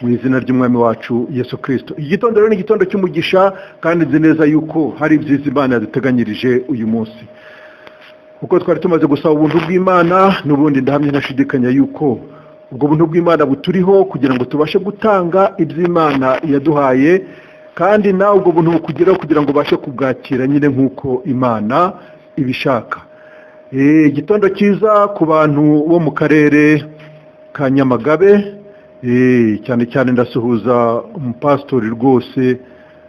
mu izina ry'Umwami wacu Yesu Kristo. Igitondo rero ni igitondo cy'umugisha, kandi nzi neza yuko hari ibyiza Imana yaduteganyirije uyu munsi. Kuko twari tumaze gusaba ubuntu bw'Imana, n'ubundi ndahamya ntashidikanya yuko ubwo buntu bw'Imana buturiho kugira ngo tubashe gutanga iby'Imana yaduhaye, kandi nawe ubwo buntu bukugeraho kugira ngo ubashe kubwakira nyine nk'uko Imana ibishaka. Igitondo cyiza ku bantu bo mu karere ka Nyamagabe, cyane cyane ndasuhuza umupasitori rwose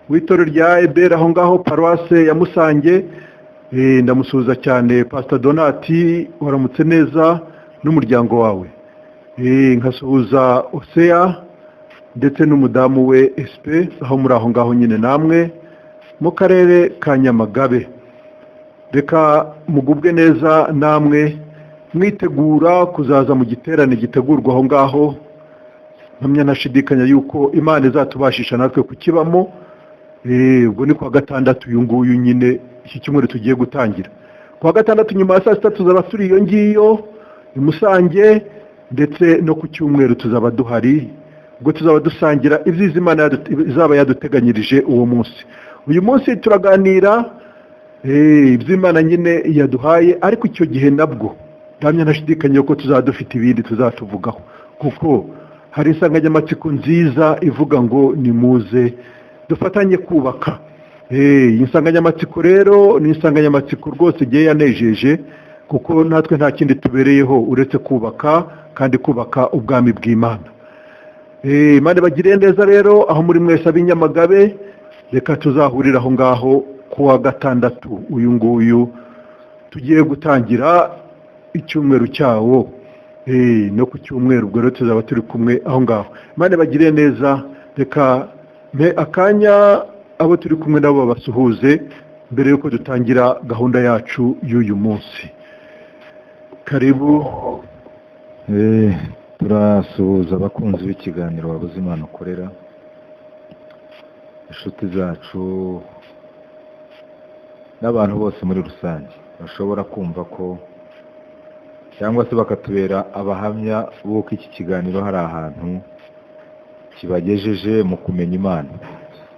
w'itorero rya Ebera aho ngaho paruwase ya Musange. Ndamusuhuza cyane Pastor Donati, waramutse neza n'umuryango wawe. Nkasuhuza Osea ndetse n'umudamu we Espe, aho muri aho ngaho nyine namwe mu karere ka Nyamagabe. Reka mugubwe neza namwe mwitegura kuzaza mu giterane gitegurwa aho ngaho. Mpamya ntashidikanya yuko Imana izatubashisha natwe kukibamo. Ubwo ni kuwa gatandatu uyu nguyu nyine, iki cyumweru tugiye gutangira kuwa gatandatu nyuma ya saa sita tuzaba turi iyo ngiyo i Musange, ndetse no ku cyumweru tuzaba duhari, ubwo tuzaba dusangira ibyiza Imana izaba yaduteganyirije uwo munsi. Uyu munsi turaganira iby'Imana nyine yaduhaye, ariko icyo gihe nabwo ndahamya ntashidikanya ko tuzaba dufite ibindi tuzatuvugaho, kuko hari insanganyamatsiko nziza ivuga ngo nimuze dufatanye kubaka. Iyi nsanganyamatsiko rero ni insanganyamatsiko rwose igiye yanejeje, kuko natwe nta kindi tubereyeho uretse kubaka, kandi kubaka ubwami bw'Imana. Imana ibagiriye neza rero aho muri mwese ab'inyamagabe, reka tuzahurira aho ngaho kuwa gatandatu uyu nguyu tugiye gutangira icyumweru cyawo. No ku cyumweru ubwo rero tuzaba turi kumwe aho ngaho. Imana ibagiriye neza, reka mpe akanya abo turi kumwe nabo babasuhuze mbere yuko dutangira gahunda yacu y'uyu munsi. Karibu. Turasuhuza abakunzi b'ikiganiro Wabuze Imana Ukorera, inshuti zacu n'abantu bose muri rusange bashobora kumva ko cyangwa se bakatubera abahamya b'uko iki kiganiro hari ahantu kibagejeje mu kumenya Imana.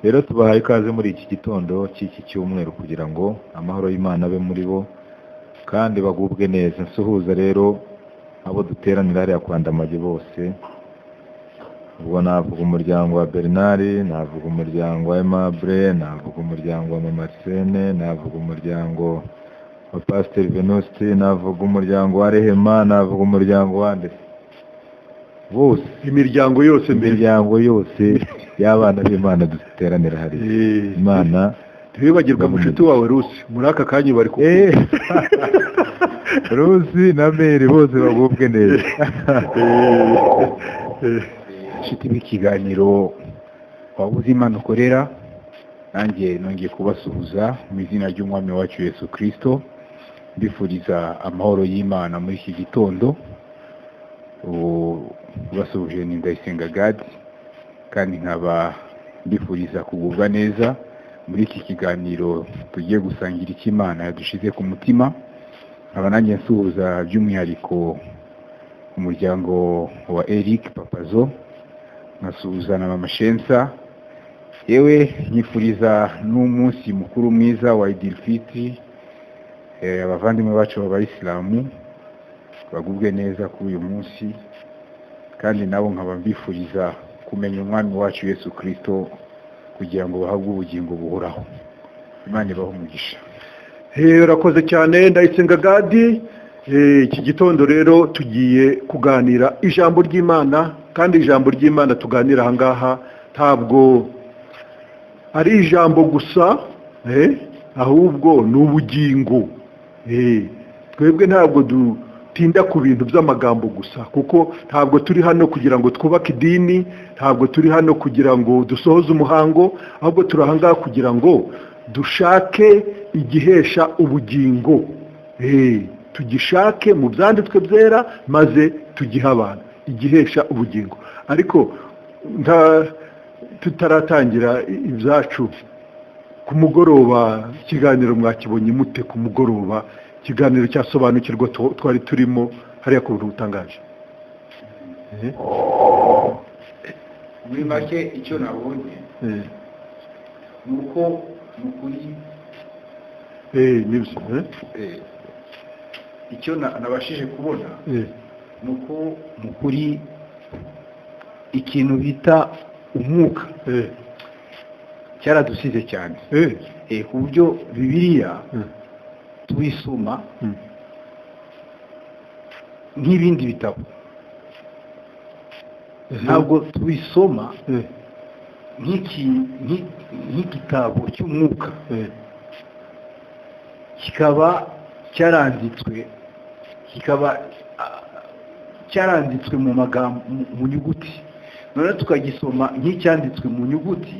Rero tubahaye ikaze muri iki gitondo cy'iki cyumweru kugira ngo amahoro y'Imana abe muri bo kandi bagubwe neza. Nsuhuza rero abo duteranira hariya kwa Ndamage bose, ubwo navuga umuryango wa Bernard, navuga umuryango wa Aimable, navuga umuryango wa Mama Arsene, navuga umuryango wa Pasteur Venuste, navuga umuryango wa Rehema, navuga umuryango wa Ndetse bose, imiryango yose, imiryango yose y'abana b'Imana duteranira hariya. Imana ntiwibagirwe mushuti wawe Rusi, muri aka kanya bari kukumva. Rusi na Meri bose bagubwe neza. Inshuti b'ikiganiro Wabuze Imana Ukorera, nanjye nongeye kubasuhuza mu izina ry'Umwami wacu Yesu Kristo, mbifuriza amahoro y'Imana muri iki gitondo. Ubasuhuje ni Ndayisenga Gadi, kandi nkaba mbifuriza kugubwa neza muri iki kiganiro tugiye gusangira icyo Imana yadushize ku mutima. Nkaba nanjye nsuhuza by'umwihariko umuryango wa Eric Papazo, nkasuhuza na Mama Shensa, yewe nyifuriza n'umunsi mukuru mwiza wa Idil Fitri. Abavandimwe bacu b'abayisilamu bagubwe neza kuri uyu munsi, kandi nabo nkaba mbifuriza kumenya Umwami wacu Yesu Kristo kugira ngo bahabwe ubugingo buhoraho. Imana ibahe umugisha. Urakoze cyane Ndayisenga Gadi. Iki gitondo rero tugiye kuganira ijambo ry'Imana, kandi ijambo ry'Imana tuganira aha ngaha ntabwo ari ijambo gusa, ahubwo ni ubugingo. Twebwe ntabwo dutinda ku bintu by'amagambo gusa, kuko ntabwo turi hano kugira ngo twubake idini, ntabwo turi hano kugira ngo dusohoze umuhango, ahubwo turi aha ngaha kugira ngo dushake igihesha ubugingo. Tugishake mu byanditswe byera maze tugihe abantu igihesha ubugingo. Ariko tutaratangira ibyacu ku mugoroba, ikiganiro mwakibonye mute ku mugoroba? Ikiganiro cyasobanukirwa twari turimo hariya ku buntu butangaje. Muri make icyo nabonye ni uko ni ukuri. Nibyo. Icyo nabashije kubona ni uko mu kuri ikintu bita umwuka cyaradusize cyane, ku buryo Bibiliya tuyisoma nk'ibindi bitabo, ntabwo tubisoma nk'igitabo cy'umwuka, kikaba cyaranditswe, kikaba cyaranditswe mu magambo, mu nyuguti, noneho tukagisoma nk'icyanditswe mu nyuguti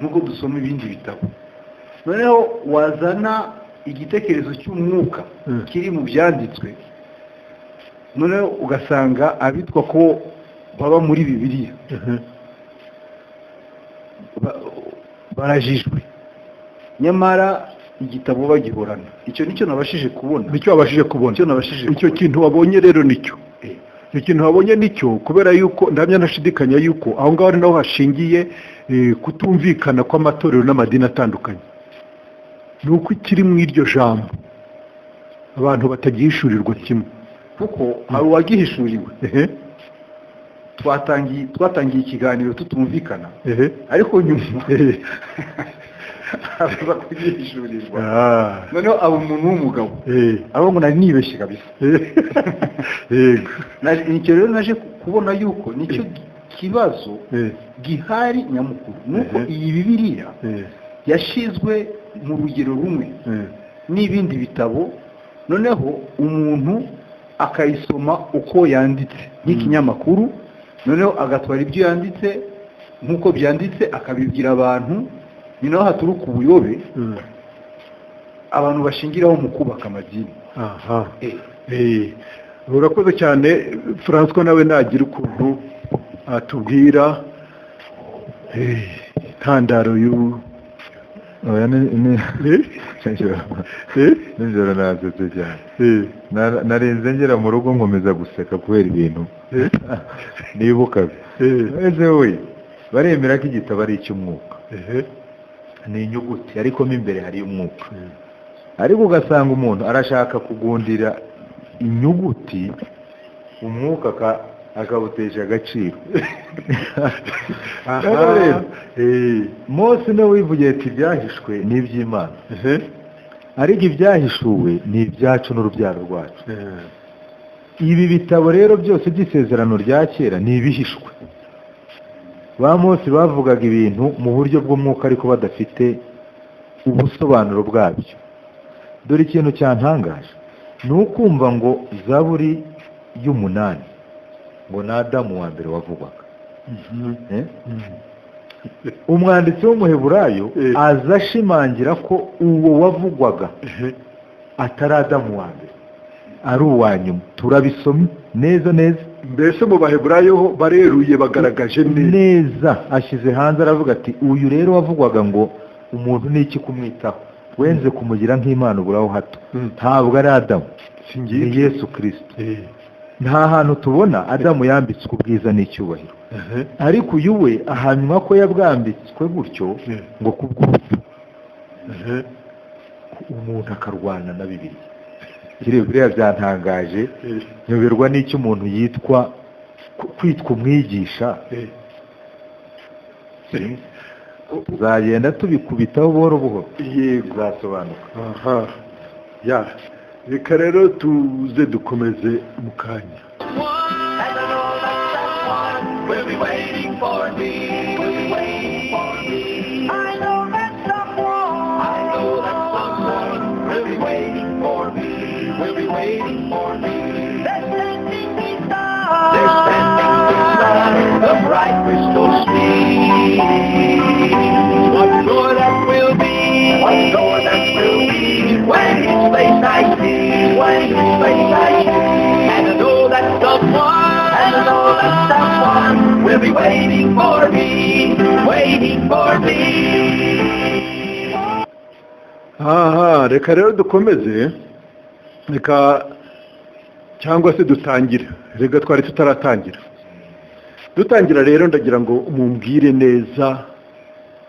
nk'uko dusoma ibindi bitabo. Noneho wazana igitekerezo cy'umwuka kiri mu byanditswe, noneho ugasanga abitwa ko baba muri Bibiliya barajijwe, nyamara igitabo bagihorana. Icyo nicyo nabashije kubona. Nicyo wabashije kubona. Icyo nabashije Icyo kubona. kintu wabonye rero nicyo, icyo kintu wabonye nicyo, kubera yuko ndamya ntashidikanya yuko aho ngaho ari naho hashingiye kutumvikana kw'amatorero n'amadini atandukanye, ni uko ikiri mu iryo jambo abantu batagihishurirwa kimwe. Kuko hari uwagihishuriwe. Twatangiye ikiganiro tutumvikana, ariko nyuma araza kugihishurirwa, noneho aba umuntu w'umugabo, abo ngo nari nibeshye kabisa. Nicyo rero naje kubona yuko nicyo kibazo gihari nyamukuru, nuko iyi Bibiliya yashizwe mu rugero rumwe n'ibindi bitabo, noneho umuntu akayisoma uko yanditse nk'ikinyamakuru, noneho agatwara ibyo yanditse nk'uko byanditse akabibwira abantu. Ni naho haturuka ubuyobe abantu bashingiraho mu kubaka amadini. Aha. Urakoze cyane, Francois. Nawe nagira ukuntu atubwira intandaro y'u Oya, nijoro nasetse cyane. Narinze ngera mu rugo nkomeza guseka kubera ibintu nibukaga. Ese we baremera ko igitabo ari icy'umwuka, ni inyuguti, ariko mo imbere hari umwuka, ariko ugasanga umuntu arashaka kugundira inyuguti, umwuka akawutesha agaciro. Rero rero, Mose niwe wivugiye ati: "Ibyahishwe ni iby'Imana, ariko ibyahishuwe ni ibyacu n'urubyaro rwacu." Ibi bitabo rero byose by'isezerano rya kera ni ibihishwe. Ba Mose bavugaga ibintu mu buryo bw'umwuka, ariko badafite ubusobanuro bwabyo. Dore ikintu cyantangaje ni ukumva ngo Zaburi y'umunani ngo ni Adamu wa mbere wavugwaga. Eh? Umwanditsi w'Umuheburayo aza ashimangira ko uwo wavugwaga atari Adamu wa mbere, ari uwa nyuma. Turabisomye neza neza. Mbese mu Baheburayo ho bareruye, bagaragaje neza. Neza, ashyize hanze, aravuga ati: "Uyu rero wavugwaga ngo umuntu ni iki kumwitaho, wenze kumugira nk'Imana uburaho hato, ntabwo ari Adamu, Si ni ngibyo. Yesu Kirisito." Nta hantu tubona Adamu yambitswe ubwiza n'icyubahiro, ariko uyu we ahamywa ko yabwambitswe gutyo ngo kubw'urupfu. Umuntu akarwana na Bibiliya. Biriya byantangaje, nyoberwa n'icyo umuntu yitwa kwitwa umwigisha. Tuzagenda tubikubitaho buhoro buhoro, bizasobanuka. Aha ya, reka rero tuze dukomeze mu kanya. And I know that someone will be waiting for me. Will be waiting for me. I know that someone. I know that someone will be waiting for me. Will be waiting for me. They're standing beside. They're standing beside the bright crystal sea. What joy that will be. What joy that will be when His face I see. When His face I see. And I know that someone, and I know that someone will be waiting for me, waiting for me. Aha, reka rero dukomeze, reka cyangwa se dutangire, reka twari tutaratangira. Dutangira rero, ndagira ngo mumbwire neza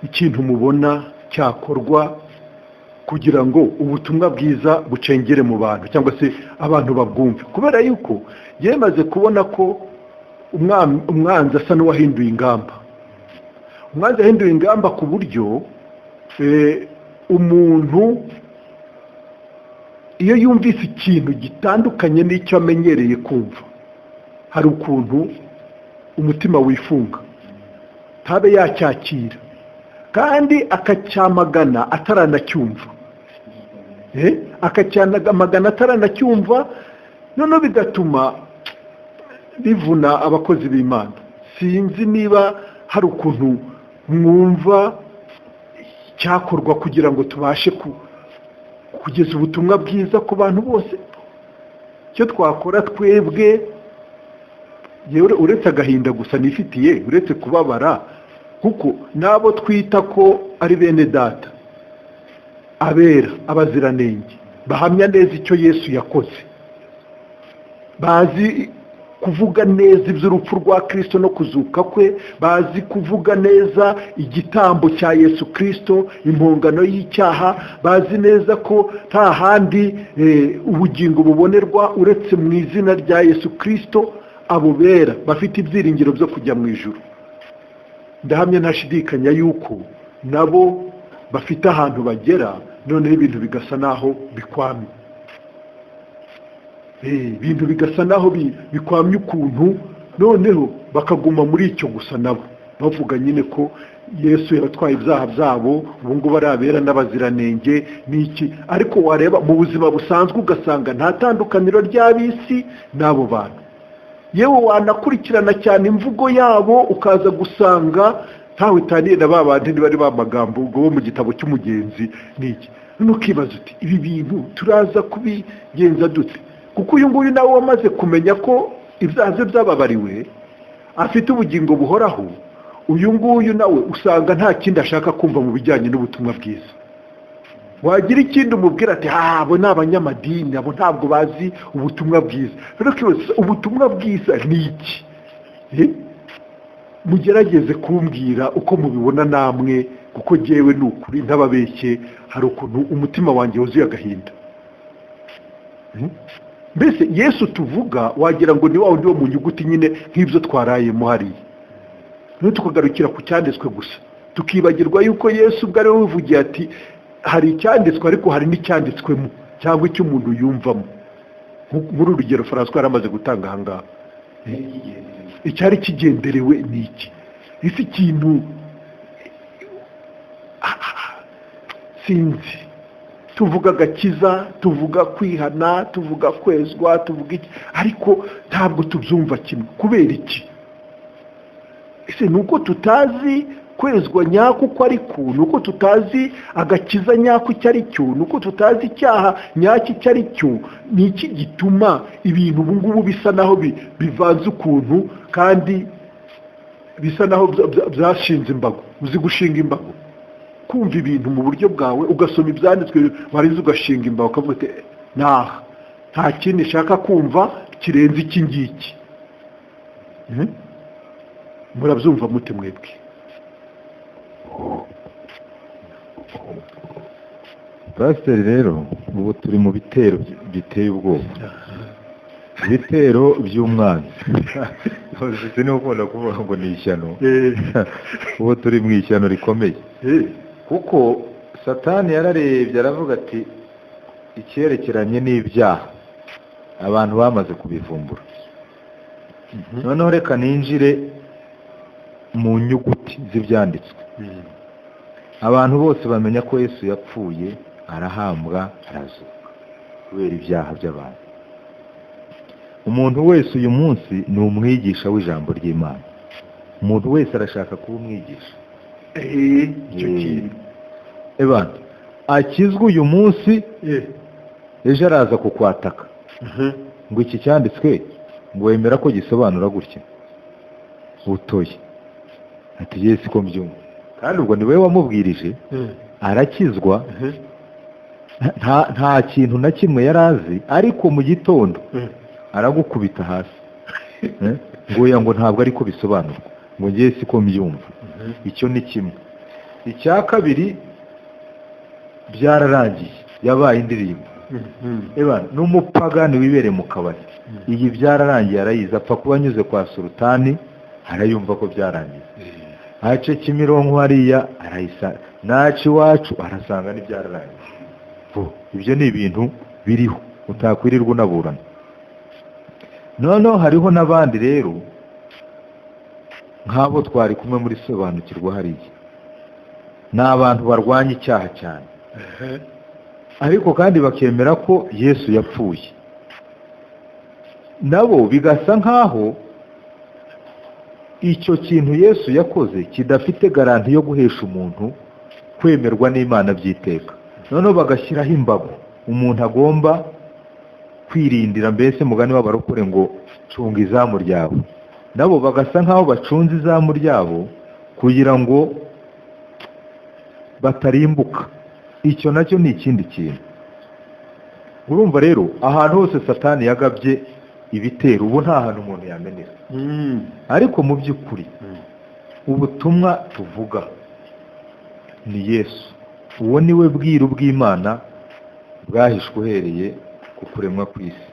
ikintu mubona cyakorwa kugira ngo ubutumwa bwiza bucengere mu bantu, cyangwa se abantu babwumve, kubera yuko yemaze kubona ko umwanzi asa n'uwahinduye ingamba. Umwanzi yahinduye ingamba ku buryo umuntu iyo yumvise ikintu gitandukanye n'icyo amenyereye kumva, hari ukuntu umutima wifunga ntabe yacyakira, kandi akacyamagana ataranacyumva. Akacyamagana ataranacyumva, noneho bigatuma bivuna abakozi b'Imana. Sinzi niba hari ukuntu mwumva cyakorwa kugira ngo tubashe kugeza ubutumwa bwiza ku bantu bose. Icyo twakora twebwe, yewe uretse agahinda gusa nifitiye, uretse kubabara, kuko n'abo twita ko ari bene data, abera, abaziranenge, bahamya neza icyo Yesu yakoze, bazi kuvuga neza iby'urupfu rwa Kristo no kuzuka kwe, bazi kuvuga neza igitambo cya Yesu Kristo, impongano y'icyaha, bazi neza ko nta handi ubugingo bubonerwa uretse mu izina rya Yesu Kristo. Abo bera bafite ibyiringiro byo kujya mu ijuru, ndahamya ntashidikanya yuko nabo bafite ahantu bagera, noneho ibintu bigasa naho bikwamye. Ibintu bigasa naho bikwamye ukuntu, noneho bakaguma muri icyo gusa, nabo bavuga nyine ko Yesu yabatwaye ibyaha byabo, ubu ngubu ari abera n'abaziranenge n'iki. Ariko wareba mu buzima busanzwe ugasanga nta tandukaniro ry'ab'isi n'abo bantu. Yewe wanakurikirana cyane imvugo yabo, ukaza gusanga ntawe itaniye na ba bandi bari ba magambo ubwo bo mu gitabo cy'umugenzi n'iki. None ukibaza uti ibi bintu turaza kubigenza dute? Kuko uyu nguyu nawe wamaze kumenya ko ibyaha bye byababariwe, afite ubugingo buhoraho, uyu nguyu nawe usanga nta kindi ashaka kumva mu bijyanye n'ubutumwa bwiza. Wagira ikindi umubwira ati abo ni abanyamadini, abo ntabwo bazi ubutumwa bwiza. Rero ukibaza ubutumwa bwiza ni iki? Mugerageze kumbwira uko mubibona namwe, kuko jyewe ni ukuri ntababeshye, hari ukuntu umutima wanjye wuzuye agahinda. Mbese Yesu tuvuga wagira ngo ni wa wundi wo mu nyuguti nyine nk'ibyo twarayemo hariya, noneho tukagarukira ku cyanditswe gusa, tukibagirwa yuko Yesu ubwo ari we wivugiye ati hari icyanditswe ariko hari n'icyanditswemo, cyangwa icyo umuntu yumvamo. Muri urugero François yari amaze gutanga aha ngaha, icyari kigenderewe ni iki? Ese ikintu sinzi, tuvuga agakiza, tuvuga kwihana, tuvuga kwezwa, tuvuga iki, ariko ntabwo tubyumva kimwe. Kubera iki? Ese ni uko tutazi kwezwa nyako uko ari ko? Ni uko tutazi agakiza nyako icyo ari cyo? Ni uko tutazi icyaha nyacyo icyo ari cyo? Ni iki gituma ibintu ubu ngubu bisa naho bivanze ukuntu, kandi bisa naho byashinze imbago? Uzi gushinga imbago, kumva ibintu mu buryo bwawe, ugasoma ibyanditswe, warangiza ugashinga imbago ukavuga uti naha nta kindi nshaka kumva kirenze iki ngiki. Murabyumva mute mwebwe? Pasiteri rero ubu turi mu bitero biteye ubwoba, ibitero by'umwanzi. Sinukunda kuvuga ngo ni ishyano, ubu turi mu ishyano rikomeye, kuko Satani yararebye aravuga ati icyerekeranye n'ibyaha abantu bamaze kubivumbura, noneho reka ninjire mu nyuguti z'ibyanditswe. Abantu bose bamenya ko Yesu yapfuye, arahambwa, arazuka kubera ibyaha by'abantu. Umuntu wese uyu munsi ni umwigisha w'ijambo ry'Imana. Umuntu wese arashaka kuba umwigisha. Icyo kintu Ebana akizwe uyu munsi, ejo araza kukwataka ngo iki cyanditswe ngo wemera ko gisobanura gutya, utoye ati Yesu ko mbyumva, kandi ubwo ni wowe wamubwirije, arakizwa, nta kintu na kimwe yari azi, ariko mu gitondo aragukubita hasi. Ngo oya, ngo ntabwo ariko bisobanurwa, ngo ngewe siko mbyumva. Icyo ni kimwe. Icya kabiri, byararangiye, yabaye indirimbo. Eba n'umupagani wibereye mu kabari, iyi byararangiye arayizi, apfa kuba anyuze kwa sultani arayumva ko byarangiye. Ace Kimironko hariya arayisa, naca iwacu arasanga n'ibyararangiye. Ibyo ni ibintu biriho utakwirirwa unaburana. Noneho hariho n'abandi rero nk'abo twari kumwe muri sobanukirwa hariya, ni abantu barwanya icyaha cyane, ariko kandi bakemera ko Yesu yapfuye. Nabo bigasa nk'aho icyo kintu Yesu yakoze kidafite garanti yo guhesha umuntu kwemerwa n'Imana by'iteka. Noneho bagashyiraho imbago umuntu agomba kwirindira, mbese mugani w'abarokore ngo cunga izamu ryawe. Nabo bagasa nk'aho bacunze izamu ryabo kugira ngo batarimbuka. Icyo nacyo ni ikindi kintu. Urumva rero ahantu hose Satani yagabye ibitero, ubu nta hantu umuntu yamenera. Ariko mu by'ukuri ubutumwa tuvuga ni Yesu. Uwo ni we bwiru bw'Imana bwahishwe uhereye ku kuremwa kw'isi.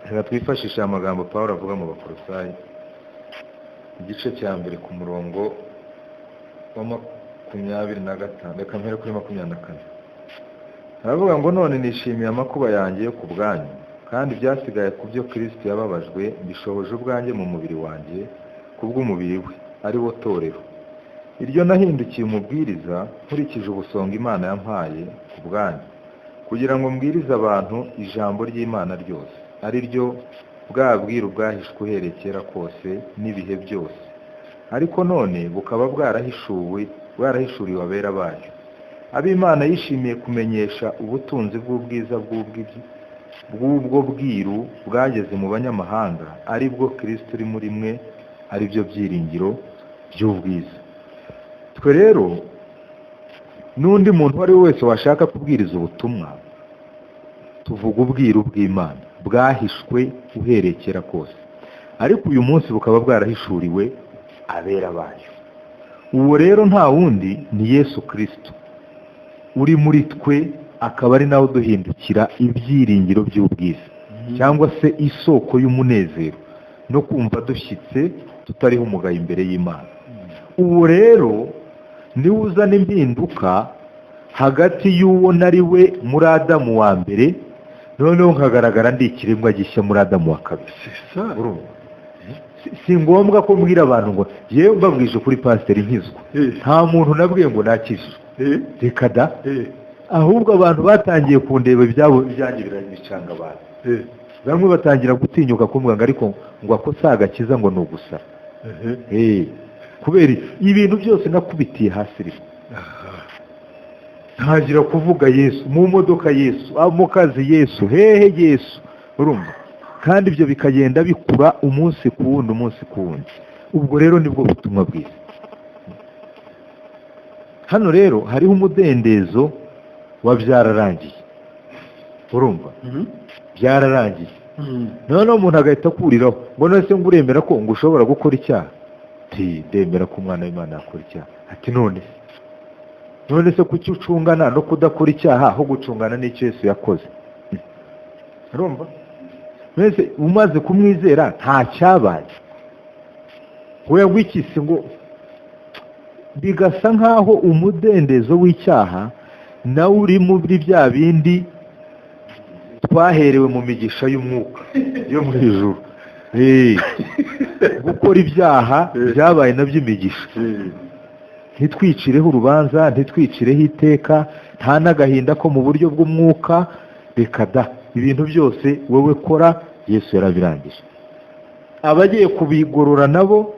Reka twifashishe amagambo Pawulo avuga mu Bakolosayi, igice cya 1 ku murongo wa 25, reka mpere kuri 24. Aravuga ngo none nishimiye amakuba yanjye yo ku bwanyu, kandi byasigaye ku byo Kristo yababajwe mbishohoje ubwanjye mu mubiri wanjye kubw'umubiri we, ari wo torero. Iryo nahindukiye umubwiriza nkurikije ubusonga Imana yampaye ku bwanyu, kugira ngo mbwirize abantu ijambo ry'Imana ryose, ari ryo bwa bwiru bwahishwe uhereye kera kose n'ibihe byose, ariko none bukaba bwarahishuriwe abera bayo. Ab'Imana yishimiye kumenyesha ubutunzi bw'ubwiza bw'ubwo bwiru bwageze mu banyamahanga, ari bwo Kristo uri muri mwe, ari byo byiringiro by'ubwiza. Twe rero n'undi muntu uwo ari we wese washaka kubwiriza ubutumwa, tuvuga ubwiru bw'Imana bwahishwe uhereye kera kose, ariko uyu munsi bukaba bwarahishuriwe abera bayo. Uwo rero nta wundi ni Yesu Kristo uri muri twe, akaba ari nawe uduhindukira ibyiringiro by'ubwiza, cyangwa se isoko y'umunezero no kumva dushyitse tutariho umugayo imbere y'Imana. Uwo rero niwe uzana impinduka hagati y'uwo nari we muri Adamu wa mbere, noneho nkagaragara ndi ikiremwa gishya muri Adamu wa kabiri. Si ngombwa ko mbwira abantu ngo yewe mbabwije kuri pasiteri nkizwa, nta muntu nabwiye ngo nakijijwe, reka da. Ahubwo abantu batangiye kundeba ibyabo ibyanjye birabicanga abantu. Bamwe batangira gutinyuka kumbwira ngo ariko ngo ako si agakiza ngo ni ugusara. Kubera ibintu byose nakubitiye hasi rimwe, ntangira kuvuga Yesu mu modoka, Yesu mu kazi, Yesu hehe, Yesu. Urumva? Kandi ibyo bikagenda bikura umunsi ku wundi, umunsi ku wundi. Ubwo rero nibwo butumwa bwiza. Hano rero hariho umudendezo wa byararangiye. Urumva? Byararangiye. Noneho umuntu agahita akuriraho ngo none se ngo uremera ko ngo ushobora gukora icyaha? Ati ndemera ko umwana w'Imana yakora icyaha. Ati none se, none se kuki ucungana no kudakora icyaha aho gucungana n'icyo Yesu yakoze? Urumva? Mbese umaze kumwizera nta cyabaye, we wikise ngo bigasa nk'aho umudendezo w'icyaha nawe uri muri bya bindi twaherewe mu migisha y'umwuka yo mu ijuru. Gukora ibyaha byabaye nabyo imigisha. Ntitwicireho urubanza, ntitwicireho iteka, nta n'agahinda ko mu buryo bw'umwuka. Reka da, ibintu byose wowe kora, Yesu yarabirangije. Abagiye kubigorora nabo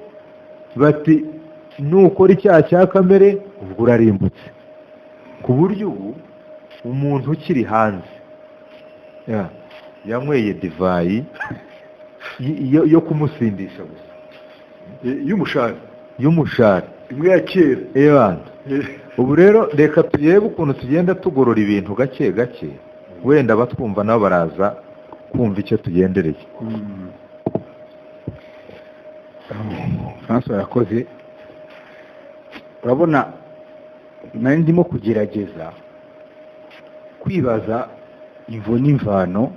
bati nukora icyaha cya kamere ubwo urarimbutse. Ku buryo ubu umuntu ukiri hanze yanyweye divayi yo kumusindisha gusa, y'umushari imwe ya kera. Ubu rero reka turebe ukuntu tugenda tugorora ibintu gake gake, wenda batwumva nabo baraza kumva icyo tugendereye. François yakoze. Urabona nari ndimo kugerageza kwibaza imvo n'imvano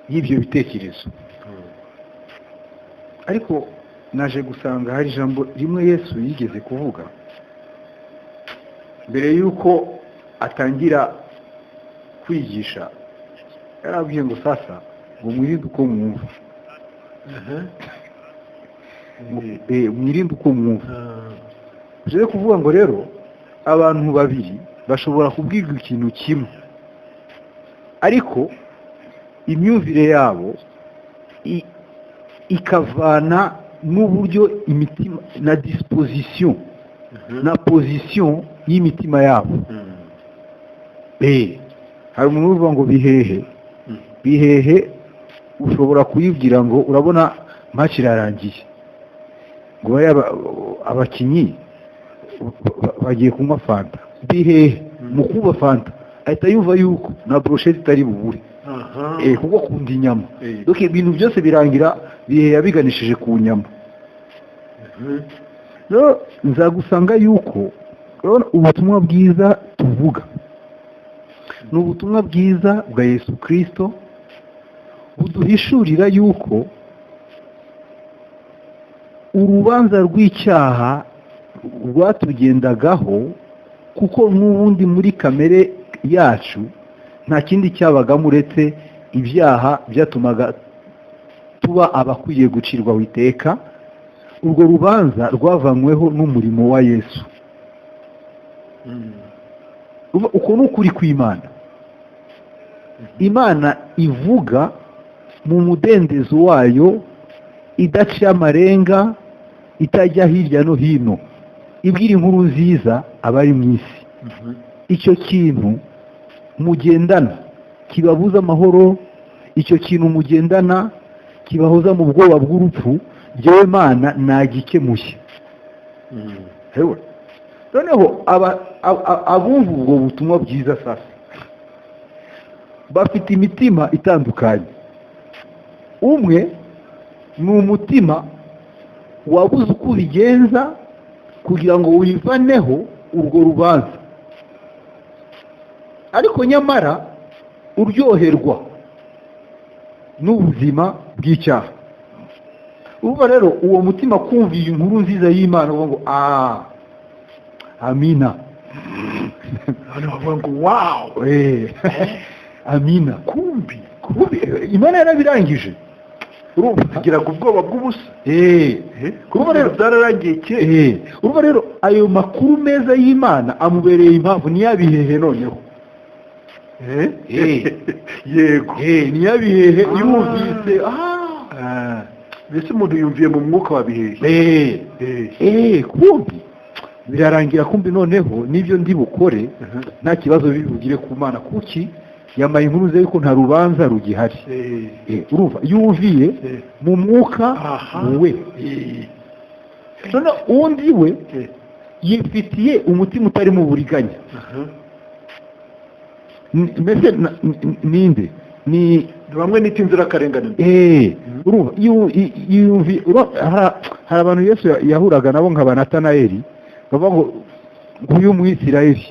y'ibyo bitekerezo, ariko naje gusanga hari ijambo rimwe Yesu yigeze kuvuga mbere y'uko atangira kwigisha. Yarabwiye ngo sasa ngo mwirinde uko mwumva, mwirinde uko mwumva. Bishatse kuvuga ngo rero abantu babiri bashobora kubwirwa ikintu kimwe, ariko imyumvire yabo ikavana n'uburyo imitima na disposition na position y'imitima yabo. Hari umuntu uvuga ngo bihehe, bihehe ushobora kuyibwira ngo urabona match irarangiye, ngo bariya abakinyi bagiye kunywa fanta, bihehe mu kuba fanta ahita yumva yuko na brochette itari bubure, kuko akunda inyama. Donc ibintu byose birangira bihehe yabiganishije ku nyama. Rero nzagusanga yuko urabona ubutumwa bwiza tuvuga ni ubutumwa bwiza bwa Yesu Kristo buduhishurira yuko urubanza rw'icyaha rwatugendagaho, kuko n'ubundi muri kamere yacu nta kindi cyabagamo uretse ibyaha byatumaga tuba abakwiye gucirwaho iteka. Urwo rubanza rwavanyweho n'umurimo wa Yesu. Uko ni ukuri kw'Imana. Imana ivuga mu mudendezo wayo, idaciye amarenga, itajya hirya no hino, ibwira inkuru nziza abari mu isi. Icyo kintu mugendana kibabuza amahoro, icyo kintu mugendana kibahoza mu bwoba bw'urupfu, jyewe Mana nagikemuye. Noneho abumva ubwo butumwa bwiza sasa bafite imitima itandukanye. Umwe ni umutima wabuze uko ubigenza kugira ngo wivaneho urwo rubanza, ariko nyamara uryoherwa n'ubuzima bw'icyaha. Ubu rero uwo mutima kumva iyi nkuru nziza y'Imana uvuga ngo amina, bavuga ngo wow, amina, kumbi Imana yarabirangije. Urumva agira ubwoba bw'ubusa. Urumva rero byararangiye kera. Urumva rero ayo makuru meza y'Imana amubereye impamvu ntiyabihehe noneho. Yego, ntiyabihehe yumvise. Mbese umuntu yumviye mu mwuka wa bihehe. Kumbi birarangira, kumbi noneho n'ibyo ndi bukore nta kibazo bibugire ku Mana, kuki yambaye inkuru ze yuko nta rubanza rugihari. Urumva yumviye mu mwuka we. None undi we yifitiye umutima utari mu buriganya. Mbese ninde ni bamwe nita inzirakarengane. Urumva yumvi. Hari abantu Yesu yahuraga nabo nka ba Natanayeli bavuga ngo nguyu Umwisirayeli,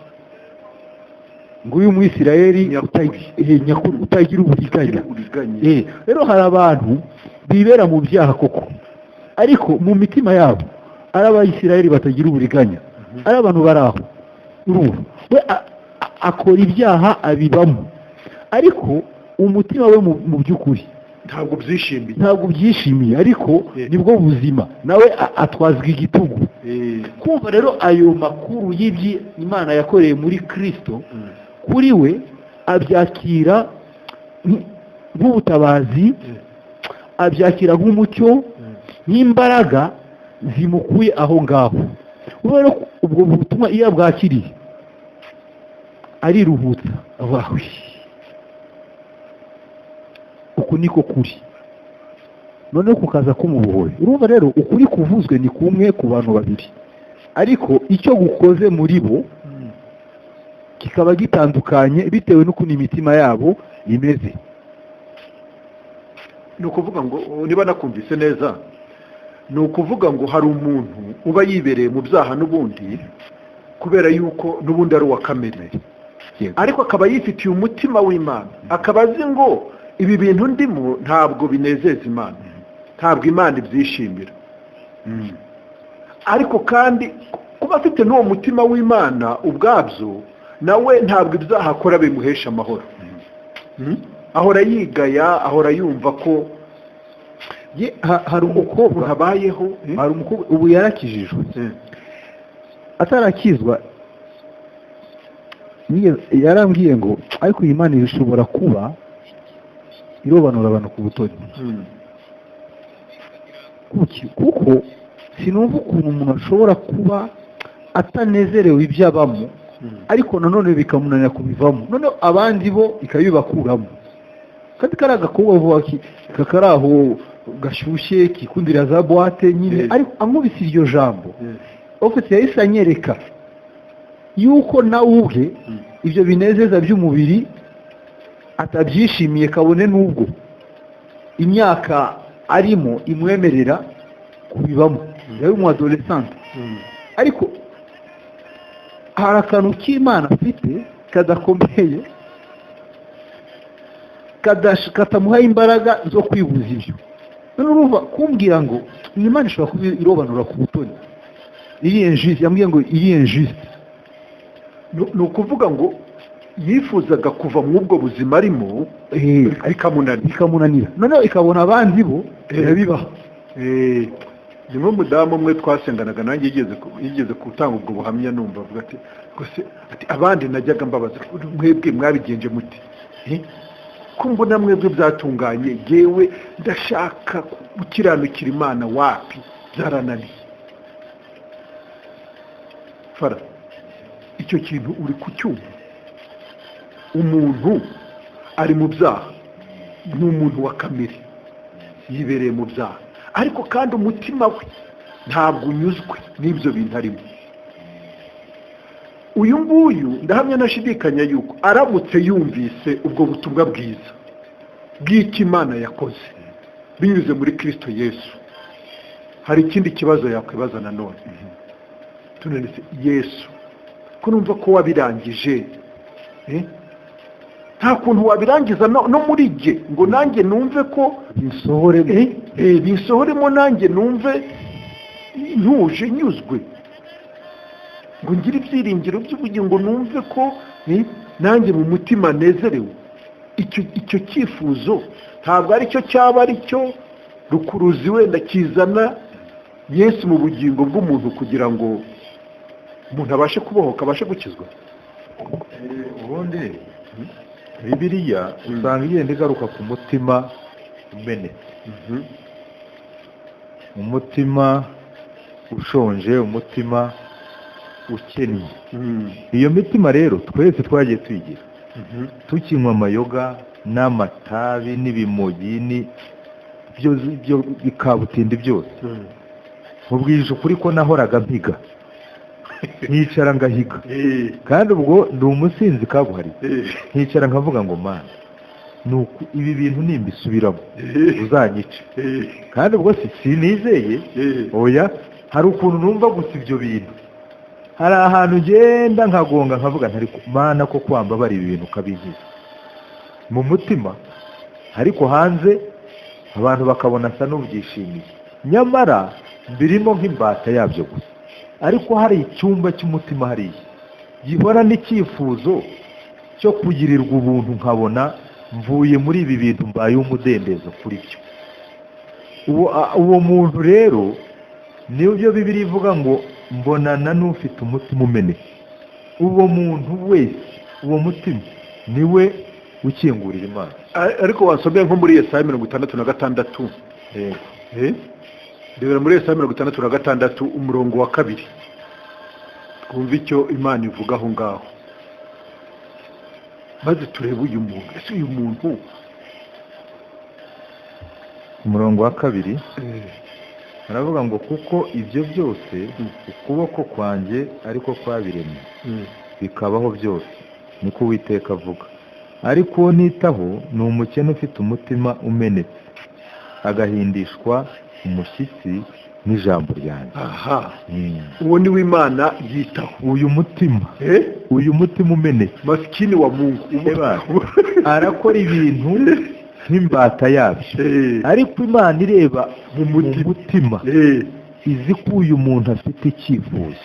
nguyu Umwisirayeli nyakuri utagira uburiganya. Rero hari abantu bibera mu byaha koko, ariko mu mitima yabo ari abayisirayeli batagira uburiganya, ari abantu bari aho. Urumva we akora ibyaha abibamo, ariko umutima we mu by'ukuri ntabwo byishimiye, ntabwo byishimiye, ariko nibwo buzima, nawe atwazwa igitugu. Kumva rero ayo makuru y'ibyo Imana yakoreye muri Kristo kuri we abyakira nk'ubutabazi, abyakira nk'umucyo, nk'imbaraga zimukuye aho ngaho. Rero ubwo butumwa iyo abwakiriye ariruhutsa, abawe uku niko kuri, noneho kukaza kumubohoye. Urumva rero ukuri kuvuzwe ni kumwe ku bantu babiri, ariko icyo gukoze muri bo kikaba gitandukanye bitewe n'ukuntu imitima yabo imeze. Ni ukuvuga ngo, niba nakumvise neza, ni ukuvuga ngo hari umuntu uba yibereye mu byaha n'ubundi kubera yuko n'ubundi ari uwa kamere, ariko akaba yifitiye umutima w'Imana, akaba azi ngo ibi bintu ndimo ntabwo binezeza Imana, ntabwo Imana ibyishimira. Ariko kandi kuba afite n'uwo mutima w'Imana ubwabyo, nawe ntabwo ibyaha akora bimuhesha amahoro. Ahora yigaya, ahora yumva ko hari umukobwa habayeho, hari umukobwa ubu yarakijijwe, atarakizwa yarambwiye ngo ariko iyi Imana ishobora kuba irobanura abantu ku butoni, kuko sinumva ukuntu umuntu ashobora kuba atanezerewe ibyo abamo, ariko nanone bikamunanira kubivamo, noneho abandi bo ikabibakuramo. Kandi kari agakobwa vuba kari aho gashyushye kikundira za boite nyine, ariko ankubise iryo jambo ofite yahise anyereka yuko nawe ubwe ibyo binezeza by'umubiri atabyishimiye, kabone n'ubwo imyaka arimo imwemerera kubibamo, yari umu adolescent. Ariko hari akantu k'Imana afite kadakomeye, katamuha imbaraga zo kwibuza ibyo. None urumva kumbwira ngo iyi Imana ishobora kuba irobanura ku butoni, iri injuste, yambwiye ngo iri injuste. Ni ukuvuga ngo yifuzaga kuva mu ubwo buzima arimo, bikamunanira, noneho ikabona abandi bo birabibaho. Ni nk'umudamu umwe twasenganaga nanjye yigeze gutanga ubwo buhamya, numva avuga ati ati abandi najyaga mbabaza mwebwe mwabigenje muti, ko mbona mwebwe byatunganye, yewe ndashaka gukiranukira Imana wapi, byarananiye. Fara, icyo kintu uri kucyumva? Umuntu ari mu byaha, ni umuntu wa kamere, yibereye mu byaha, ariko kandi umutima we ntabwo unyuzwe n'ibyo bintu arimo. Uyu nguyu ndahamya nashidikanya yuko aramutse yumvise ubwo butumwa bwiza bw'icyo Imana yakoze binyuze muri Kristo Yesu, hari ikindi kibazo yakwibaza nanone. Tunanise Yesu, ko numva ko wabirangije, nta kuntu wabirangiza no muri jye ngo nanjye numve ko binsohoremo, nanjye numve ntuje nyuzwe, ngo ngire ibyiringiro by'ubugingo, numve ko nanjye mu mutima nezerewe. Icyo cyifuzo ntabwo aricyo cyaba aricyo rukuruzi wenda kizana Yesu mu bugingo bw'umuntu kugira ngo umuntu abashe kubohoka, abashe gukizwa. Ubundi Bibiliya usanga igenda igaruka ku mutima umenetse, umutima ushonje, umutima ukennye. Iyo mitima rero twese twagiye tuyigira, tukinywa amayoga n'amatabi n'ibimogi byo bikabutindi byose. Mubwije ukuri ko nahoraga mpiga, nkicara ngahiga, kandi ubwo ndi umusinzi kabuhariwe, nkicara nkavuga ngo Mana, nuko ibi bintu nimbisubiramo uzanyice. Kandi ubwo sinizeye, oya, hari ukuntu numva gusa ibyo bintu, hari ahantu ngenda nkagonga nkavuga ntari Mana ko kwamba bari ibi bintu ukabigize mu mutima, ariko hanze abantu bakabona asa n'ubyishimiye, nyamara birimo nk'imbata yabyo gusa. Ariko hari icyumba cy'umutima hariya gihora n'icyifuzo cyo kugirirwa ubuntu, nkabona mvuye muri ibi bintu mbaye umudendezo kuri byo. Uwo muntu rero nibyo Bibiliya ivuga ngo mbonana n'ufite umutima umenetse. Uwo muntu wese, uwo mutima niwe ukingurira Imana. Ariko wasomeye nko muri Yesaya 66, yego, ndebera muri Yesaya 66 umurongo wa 2, twumve icyo Imana ivuga aho ngaho, maze turebe uyu muntu. Ese uyu muntu, umurongo wa 2 aravuga ngo kuko ibyo byose ukuboko kwanjye ariko kwabiremye, bikabaho byose, niko Uwiteka avuga. Ariko uwo nitaho ni umukene ufite umutima umenetse, Agahindishwa umushyitsi n'ijambo ryanjye. Aha, uwo ni we Imana yitaho. Uyu mutima, uyu mutima umenetse, masikini wa Mungu. Eba, arakora ibintu nk'imbata yabyo, ariko Imana ireba mu mu mutima, mutima, izi ko uyu muntu afite icyifuzo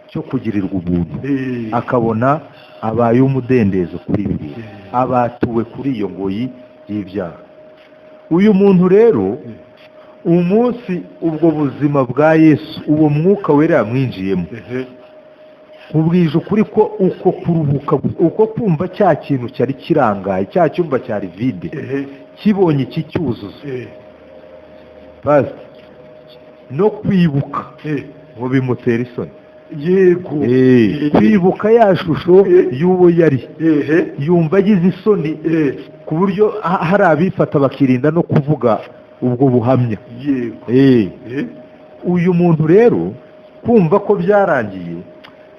cyo kugirirwa ubuntu, akabona abaye umudendezo kuri ibi bintu, abatuwe kuri iyo ngoyi y'ibyaha. Uyu muntu rero, umunsi ubwo buzima bwa Yesu, uwo Mwuka Wera yamwinjiyemo, nkubwije ukuri ko uko kuruhuka, uko kumva cya kintu cyari kirangaye, cya cyumba cyari vide, kibonye iki cyuzuzo, pastor, no kwibuka ngo bimutera isoni. Kwibuka ya shusho y'uwo yari, yumva agize isoni, ku buryo hari abifata bakirinda no kuvuga ubwo buhamya. Uyu muntu rero, kumva ko byarangiye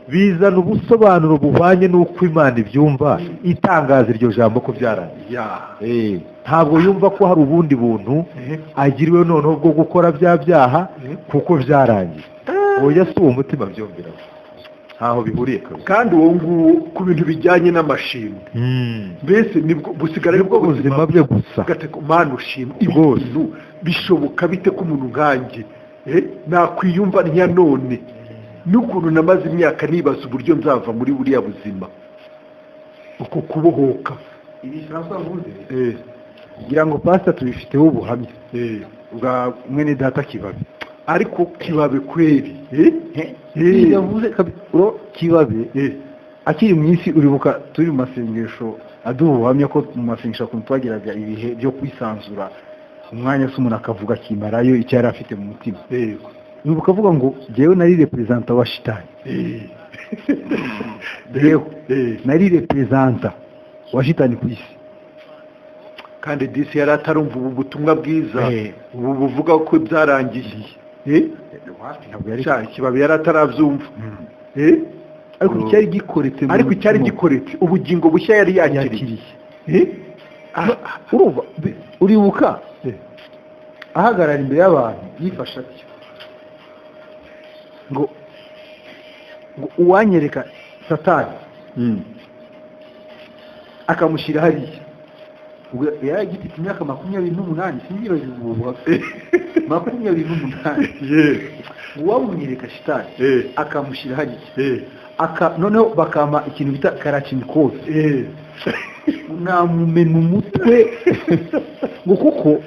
bizana ubusobanuro buhwanye n'uko Imana ibyumva, itangaza iryo jambo ko byarangiye. Ntabwo yumva ko hari ubundi buntu agiriwe noneho bwo gukora bya byaha, kuko byarangiye. Oya, si uwo mutima byumvira, ntaho bihuriye kabisa. Kandi uwo nguwo ku bintu bijyanye n'amashimwe, mbese nibwo busigara, nibwo buzima bwe gusa. Gateko, Mana ushimwe, ibi Rwose. bintu bishoboka bite ko umuntu nkanjye nakwiyumva ntya none, n'ukuntu namaze imyaka nibaza uburyo nzava muri buriya buzima, uko kubohoka? Ibi François avuze, ngira ngo pastor tubifiteho ubuhamya bwa mwene data Kibabe. Ariko Kibabe kweri, Yavuze Kibabe akiri mu isi, uribuka turi mu masengesho aduha ubuhamya ko mu masengesho ukuntu twagiraga ibihe byo kwisanzura, umwanya se umuntu akavuga akimarayo icyo yari afite mu mutima. Uribuka avuga ngo: "Jyewe nari représentant wa shitani, jyewe nari représentant wa shitani ku isi." Kandi disi yari atarumva ubu butumwa bwiza, ubu buvuga ko byarangiye. Ntabwo yari Sha, Kibabe yari atarabyumva. Ariko icyari gikoretse mu Ariko icyari mutima gikoretse, ubugingo bushya yari yakiriye. Yakiriye. Urumva, uribuka ahagarara imbere y'abantu yifashe atyo ngo uwanyereka Satani akamushyira hariya. Ubwo yari agifite imyaka 28, sinyibagiwe ubu buhamya, 28. Uwamunyereka shitani akamushyira hariya, noneho bakampa ikintu bita kalachnikov, namumena umutwe, ngo kuko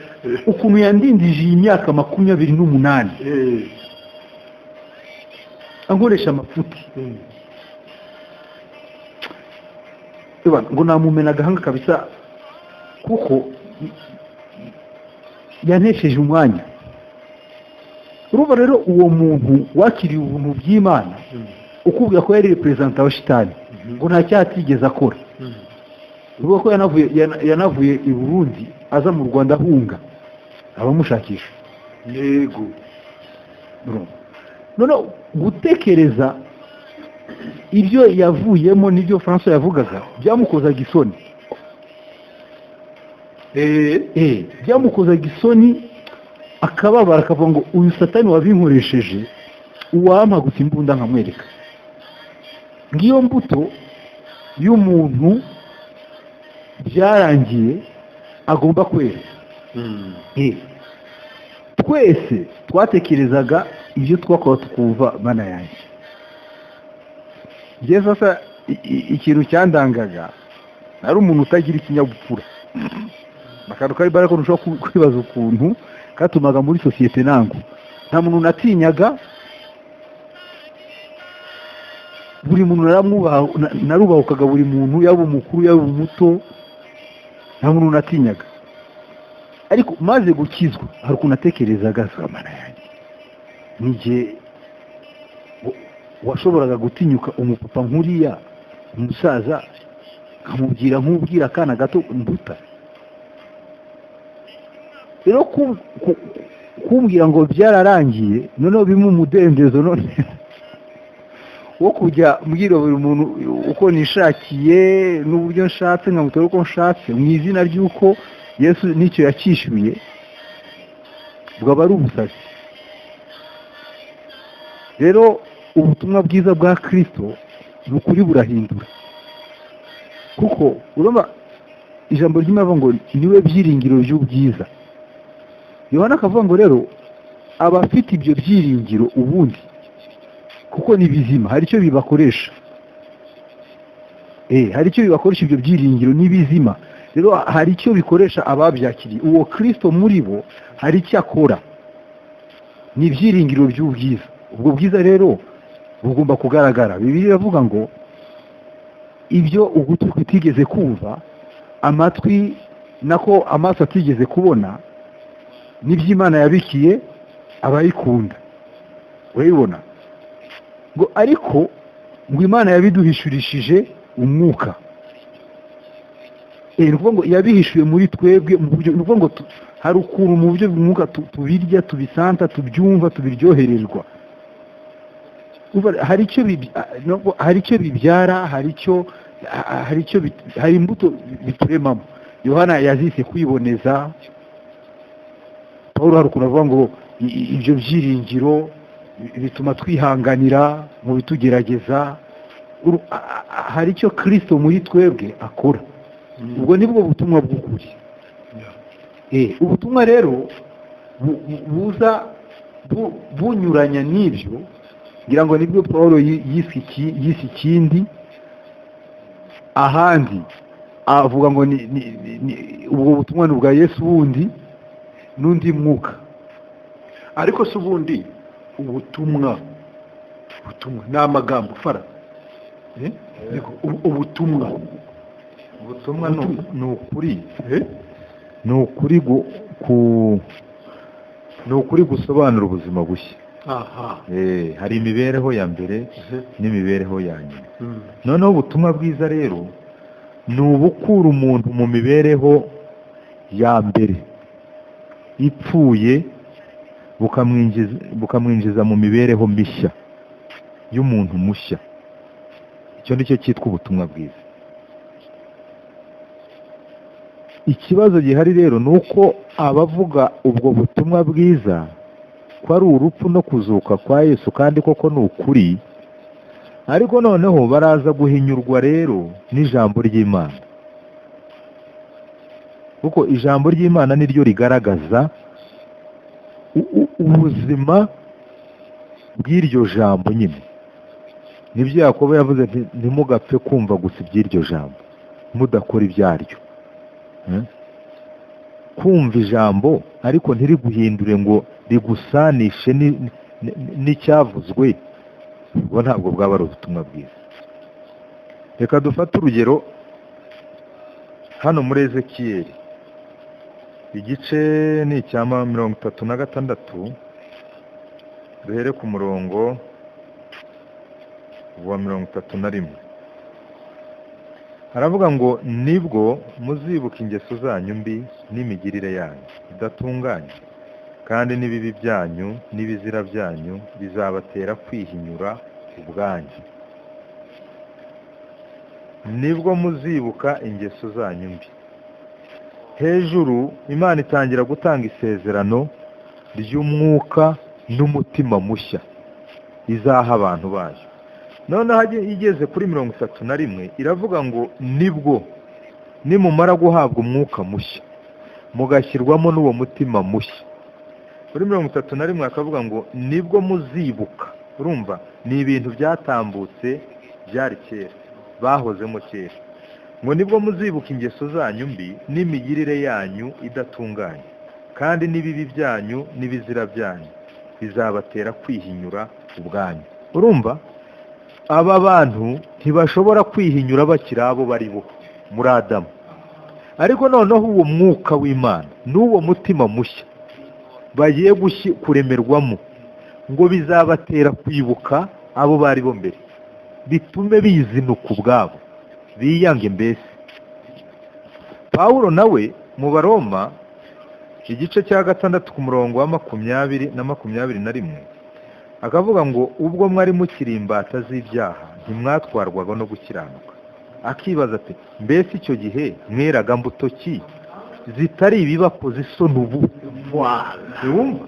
ukuntu yandindije iyi myaka 28 ankoresha amafuti. Eba, ngo namumena agahanga kabisa, kuko yantesheje umwanya. Urumva rero, uwo muntu wakiriye ubuntu bw'Imana, ukubwira ko yari représentant wa shitani, ngo nta cyaha atigeze akora, uvuga ko yanavuye i Burundi aza mu Rwanda ahunga abamushakisha. Urumva? Noneho gutekereza ibyo yavuyemo n'ibyo François yavugaga byamukozaga isoni. Byamukozaga isoni, akababara, akavuga ngo: "Uyu Satani wabinkoresheje, uwampa gusa imbunda nkamwereka." Ngiyo mbuto y'umuntu byarangiye agomba kwera. Twese twatekerezaga ibyo twakora tukumva Mana yanjye. Njye sasa ikintu cyandangaga, nari umuntu utagira ikinyabupfura, akantu kari barako ntushobora kwibaza ukuntu katumaga muri sosiyete nango nta muntu natinyaga, buri muntu naramwubaha, narubahukaga buri muntu, yaba umukuru yaba umuto, nta muntu natinyaga. Ariko maze gukizwa hari ukuntu natekerezaga: "Mana yanjye, nijye washoboraga gutinyuka umupapa nkuriya, umusaza, nkamubwira nk'ubwira akana gato mbuta?" Rero kumbwira ngo byararangiye, noneho bimwe umudendezo none wo kujya mbwira buri muntu uko nishakiye n'uburyo nshatse, nkamutora uko nshatse mu izina ry'uko Yesu nicyo yakishyuye. Bwaba ari ubusazi. Rero ubutumwa bwiza bwa Kristo ni ukuri burahindura, kuko urumva ijambo ry'Imana ngo niwe byiringiro by'ubwiza. Yohana akavuga ngo rero abafite ibyo byiringiro ubundi kuko ni bizima, hari icyo bibakoresha, hari icyo bibakoresha ibyo byiringiro ni bizima. Rero hari icyo bikoresha ababyakiriye, uwo Kristo muri bo hari icyo akora, ni ibyiringiro by'ubwiza. Ubwo bwiza rero bugomba kugaragara. Bibiliya iravuga ngo ibyo ugutwi kutigeze kumva, amatwi nako amaso atigeze kubona, n'iby'Imana yabikiye abayikunda. Urabibona ngo ariko ngo Imana yabiduhishurishije umwuka. Ni ukuvuga ngo yabihishuye muri twebwe mu buryo, ni ukuvuga ngo hari ukuntu mu buryo bw'umwuka tubirya, tubisanta, tubyumva, tubiryohererwa. Hari icyo bibyara, hari imbuto bituremamo. Yohana yazise kwiboneza. Pawulo hari ukuntu avuga ngo ibyo byiringiro bituma twihanganira mu bitugerageza. Hari icyo Kristo muri twebwe akora. Ubwo nibwo butumwa bw'ukuri. Ubutumwa rero buza bunyuranya n'ibyo, ngira ngo nibwo Pawulo yise ikindi. Ahandi avuga ngo ubwo butumwa ni ubwa Yesu wundi n'undi mwuka. Ariko se ubundi ubutumwa ni amagambo fara. Ubutumwa ni ukuri, ni ukuri ni ukuri gusobanura ubuzima bushya. Hari imibereho ya mbere n'imibereho ya nyuma. Noneho ubutumwa bwiza rero ni ubukura umuntu mu mibereho ya mbere ipfuye, bukamwinjiza mu mibereho mishya y'umuntu mushya. Icyo nicyo cyitwa ubutumwa bwiza. Ikibazo gihari rero ni uko abavuga ubwo butumwa bwiza ko ari urupfu no kuzuka kwa Yesu, kandi koko ni ukuri, ariko noneho baraza guhinyurwa rero n'ijambo ry'Imana, kuko ijambo ry'Imana niryo rigaragaza ubuzima bw'iryo jambo nyine. Nibyo Yakobo yavuze nti ntimugapfe kumva gusa iby'iryo jambo mudakora ibyaryo. Kumva ijambo ariko ntiriguhindure ngo rigusanishe n'icyavuzwe, ubwo ntabwo bwaba ari ubutumwa bwiza. Reka dufate urugero hano muri Ezekiyeli igice ni icya 36, duhere ku murongo wa 31. Haravuga ngo nibwo muzibuka ingeso zanyu mbi n'imigirire yanyu idatunganye, kandi n'ibibi byanyu n'ibizira byanyu bizabatera kwihinyura ubwanyu. Nibwo muzibuka ingeso zanyu mbi. Hejuru Imana itangira gutanga isezerano ry'umwuka n'umutima mushya izaha abantu bayo. Noneho igeze kuri 31 iravuga ngo nibwo nimumara guhabwa umwuka mushya mugashyirwamo n'uwo mutima mushya. Kuri 31 akavuga ngo nibwo muzibuka. Urumva ni ibintu byatambutse byari kera, bahozemo kera. Ngo nibwo muzibuka ingeso zanyu mbi n'imigirire yanyu idatunganye, kandi n'ibibi byanyu n'ibizira byanyu bizabatera kwihinyura ubwanyu. Urumva aba bantu ntibashobora kwihinyura bakiri abo bari bo muri Adamu, ariko noneho uwo mwuka w'Imana n'uwo mutima mushya bagiye kuremerwamo ngo bizabatera kwibuka abo bari bo mbere, bitume bizinuka ubwabo, biyange mbese. Pawulo nawe mu Baroma igice cya 6 ku murongo wa 20 na 21 akavuga ngo ubwo mwari mukiri imbata z'ibyaha ntimwatwarwaga no gukiranuka. Akibaza ati mbese icyo gihe mweraga mbuto ki Zitari ibibakoze isoni ubu. Voilà. Ntiwumva?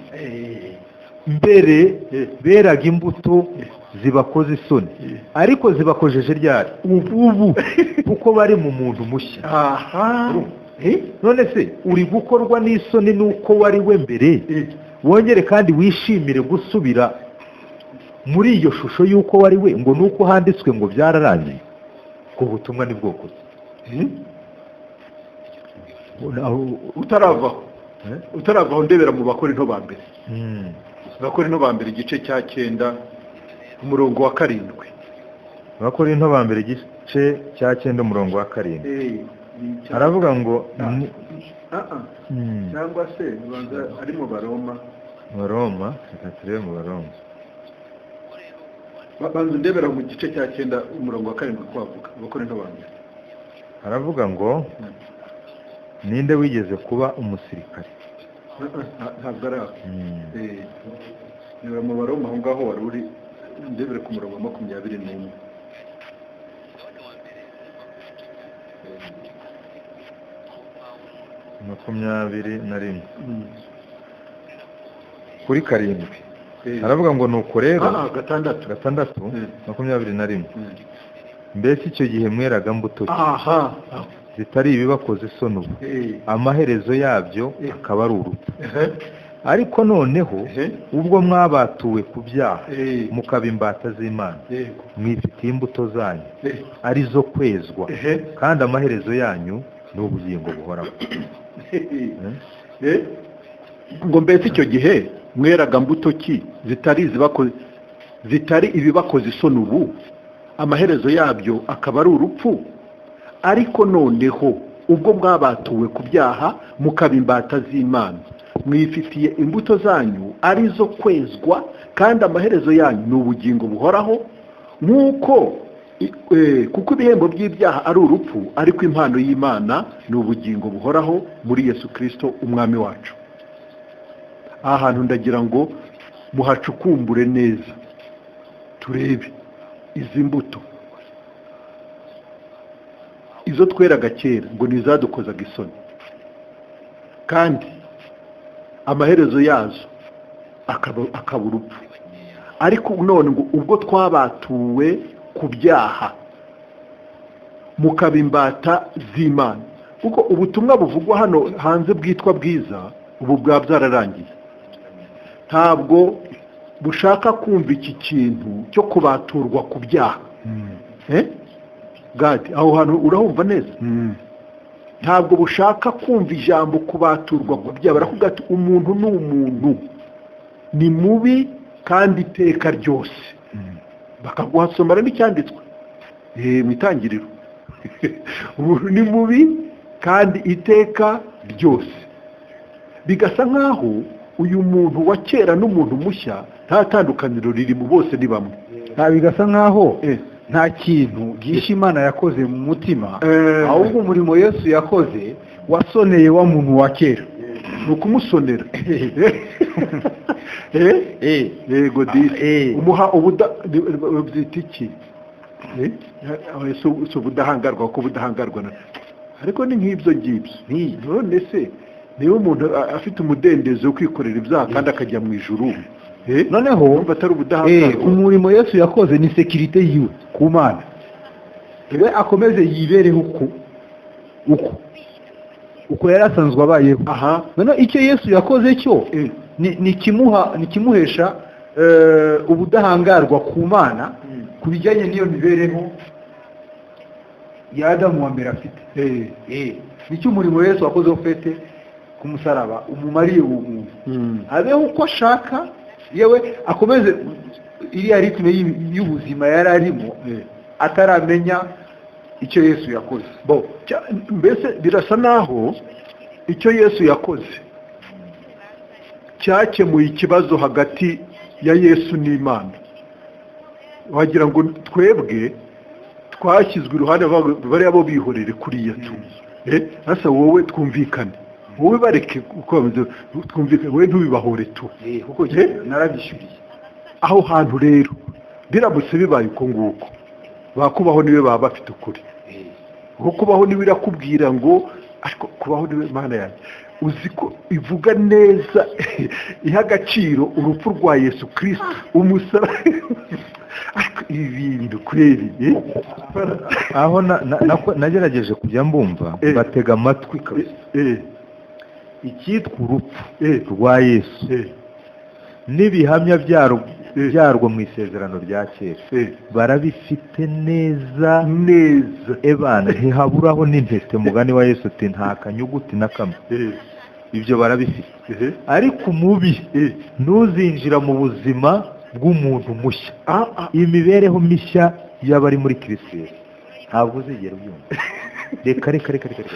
Mbere beraga imbuto zibakoze isoni, ariko zibakojeje ryari? Ubu, kuko bari mu muntu mushya. Aha. None se uri gukorwa n'isoni n'uko wari we mbere, wongere kandi wishimire gusubira muri iyo shusho y'uko wari we, ngo nuko handitswe ngo byararangiye? Ku butumwa ni bwoko ki? Utaravaho, utaravaho, ndebera mu Bakorinto ba mbere. Abakorinto ba mbere igice cya 9, umurongo wa 7. Abakorinto ba mbere igice cya 9, umurongo wa 7, aravuga ngo Cyangwa se ubanza ari mu Baroma. Baroma, reka turebe mu Baroma. Banza ndebera mu gice cya 9, umurongo wa 7, ko bavuga Abakorinto ba mbere. Aravuga ngo ninde wigeze kuba umusirikare? Ntabwo ari aho. Ndebera mu Baroma aho ngaho wari uri, ndebere ku murongo wa 21. 21 kuri 7. Aravuga ngo nuko rero 6. 6, 21. Mbese icyo gihe mweraga mbuto ki? Aha. Zitari ibibakoze isoni ubu, amaherezo yabyo akaba ari urupfu. Ariko noneho ubwo mwabatuwe ku byaha, mukaba imbata z'Imana, mwifitiye imbuto zanyu arizo kwezwa, kandi amaherezo yanyu ni ubugingo buhoraho. Ngo mbese icyo gihe mweraga mbuto ki zitari ibibakoze isoni ubu, amaherezo yabyo akaba ari urupfu? Ariko noneho ubwo mwabatuwe ku byaha, mukaba imbata z'Imana, mwifitiye imbuto zanyu arizo kwezwa, kandi amaherezo yanyu ni ubugingo buhoraho. Nk'uko kuko ibihembo by'ibyaha ari urupfu, ariko impano y'Imana ni ubugingo buhoraho muri Yesu Kristo umwami wacu. Aha hantu ndagira ngo muhacukumbure neza, turebe izi mbuto. Izo tweraga kera ngo ni izadukozaga isoni, kandi amaherezo yazo akaba urupfu. Ariko none ngo ubwo twabatuwe ku byaha, mukaba imbata z'Imana. Kuko ubutumwa buvugwa hano hanze bwitwa bwiza ubu bwa byararangiye, ntabwo bushaka kumva iki kintu cyo kubaturwa ku byaha. Gadi, aho hantu urahumva neza? Ntabwo bushaka kumva ijambo kubaturwa ku byaha. Barakubwira ati umuntu ni umuntu, ni mubi kandi iteka ryose. Bakaguhasomera n'icyanditswe mu itangiriro. Umuntu ni mubi kandi iteka ryose. Bigasa nkaho uyu muntu wa kera n'umuntu mushya nta tandukaniro riri mu bose, ni bamwe. Nta bigasa nkaho nta kintu gisha Imana yakoze mu mutima, ahubwo umurimo Yesu yakoze wasoneye wa muntu wa kera. Ni ukumusonera. Yego disi, umuha byita iki? Si ubudahangarwa, kuko ubudahangarwa ariko ni nk'ibyo ngibyo. None se niba umuntu afite umudendezo wo kwikorera ibyaha kandi akajya mu ijuru, noneho atari ubudahangarwa. Umurimo Yesu yakoze ni sekirite yiwe ku Mana, we akomeze yibereho uko uko yari asanzwe abayeho. Noneho icyo Yesu yakoze cyo ni kimuhesha ubudahangarwa ku Mana ku bijyanye n'iyo mibereho ya Adamu wa mbere afite. Nicyo umurimo Yesu wakoze ufite ku musaraba umumariye uwo muntu, abeho uko ashaka, yewe akomeze iriya ritme y'ubuzima yari arimo ataramenya icyo Yesu yakoze. Bo mbese birasa naho icyo Yesu yakoze cyakemuye ikibazo hagati ya Yesu n'Imana. Wagira ngo twebwe twashyizwe iruhande, bariya bo bihorere kuriya tu. Asa wowe twumvikane, wowe bareke twumvikane, wowe ntubibahore tu, kuko narabishyuriye. Aho hantu rero biramutse bibaye uko nguko, bakubaho niwe baba bafite ukuri. Kuko kubaho niwe irakubwira ngo Ariko kubaho niwe Mana yanjye, uzi ko ivuga neza, iha agaciro urupfu rwa Yesu Kristo umusaraba. Ariko ibi bintu kweri, eh? Aho nagerageje kujya mbumva, batega amatwi kabisa. Icyitwa urupfu rwa Yesu n'ibihamya byarwo mu isezerano rya kera, barabifite neza neza. Ebana, ntihaburaho n'intete, mugani wa Yesu uti nta kanyuguti na kamwe. Ibyo barabifite. Ariko umubi ntuzinjira mu buzima bw'umuntu mushya, imibereho mishya y'abari muri Kristo Yesu, ntabwo uzigera ubyumva. Reka reka reka reka reka.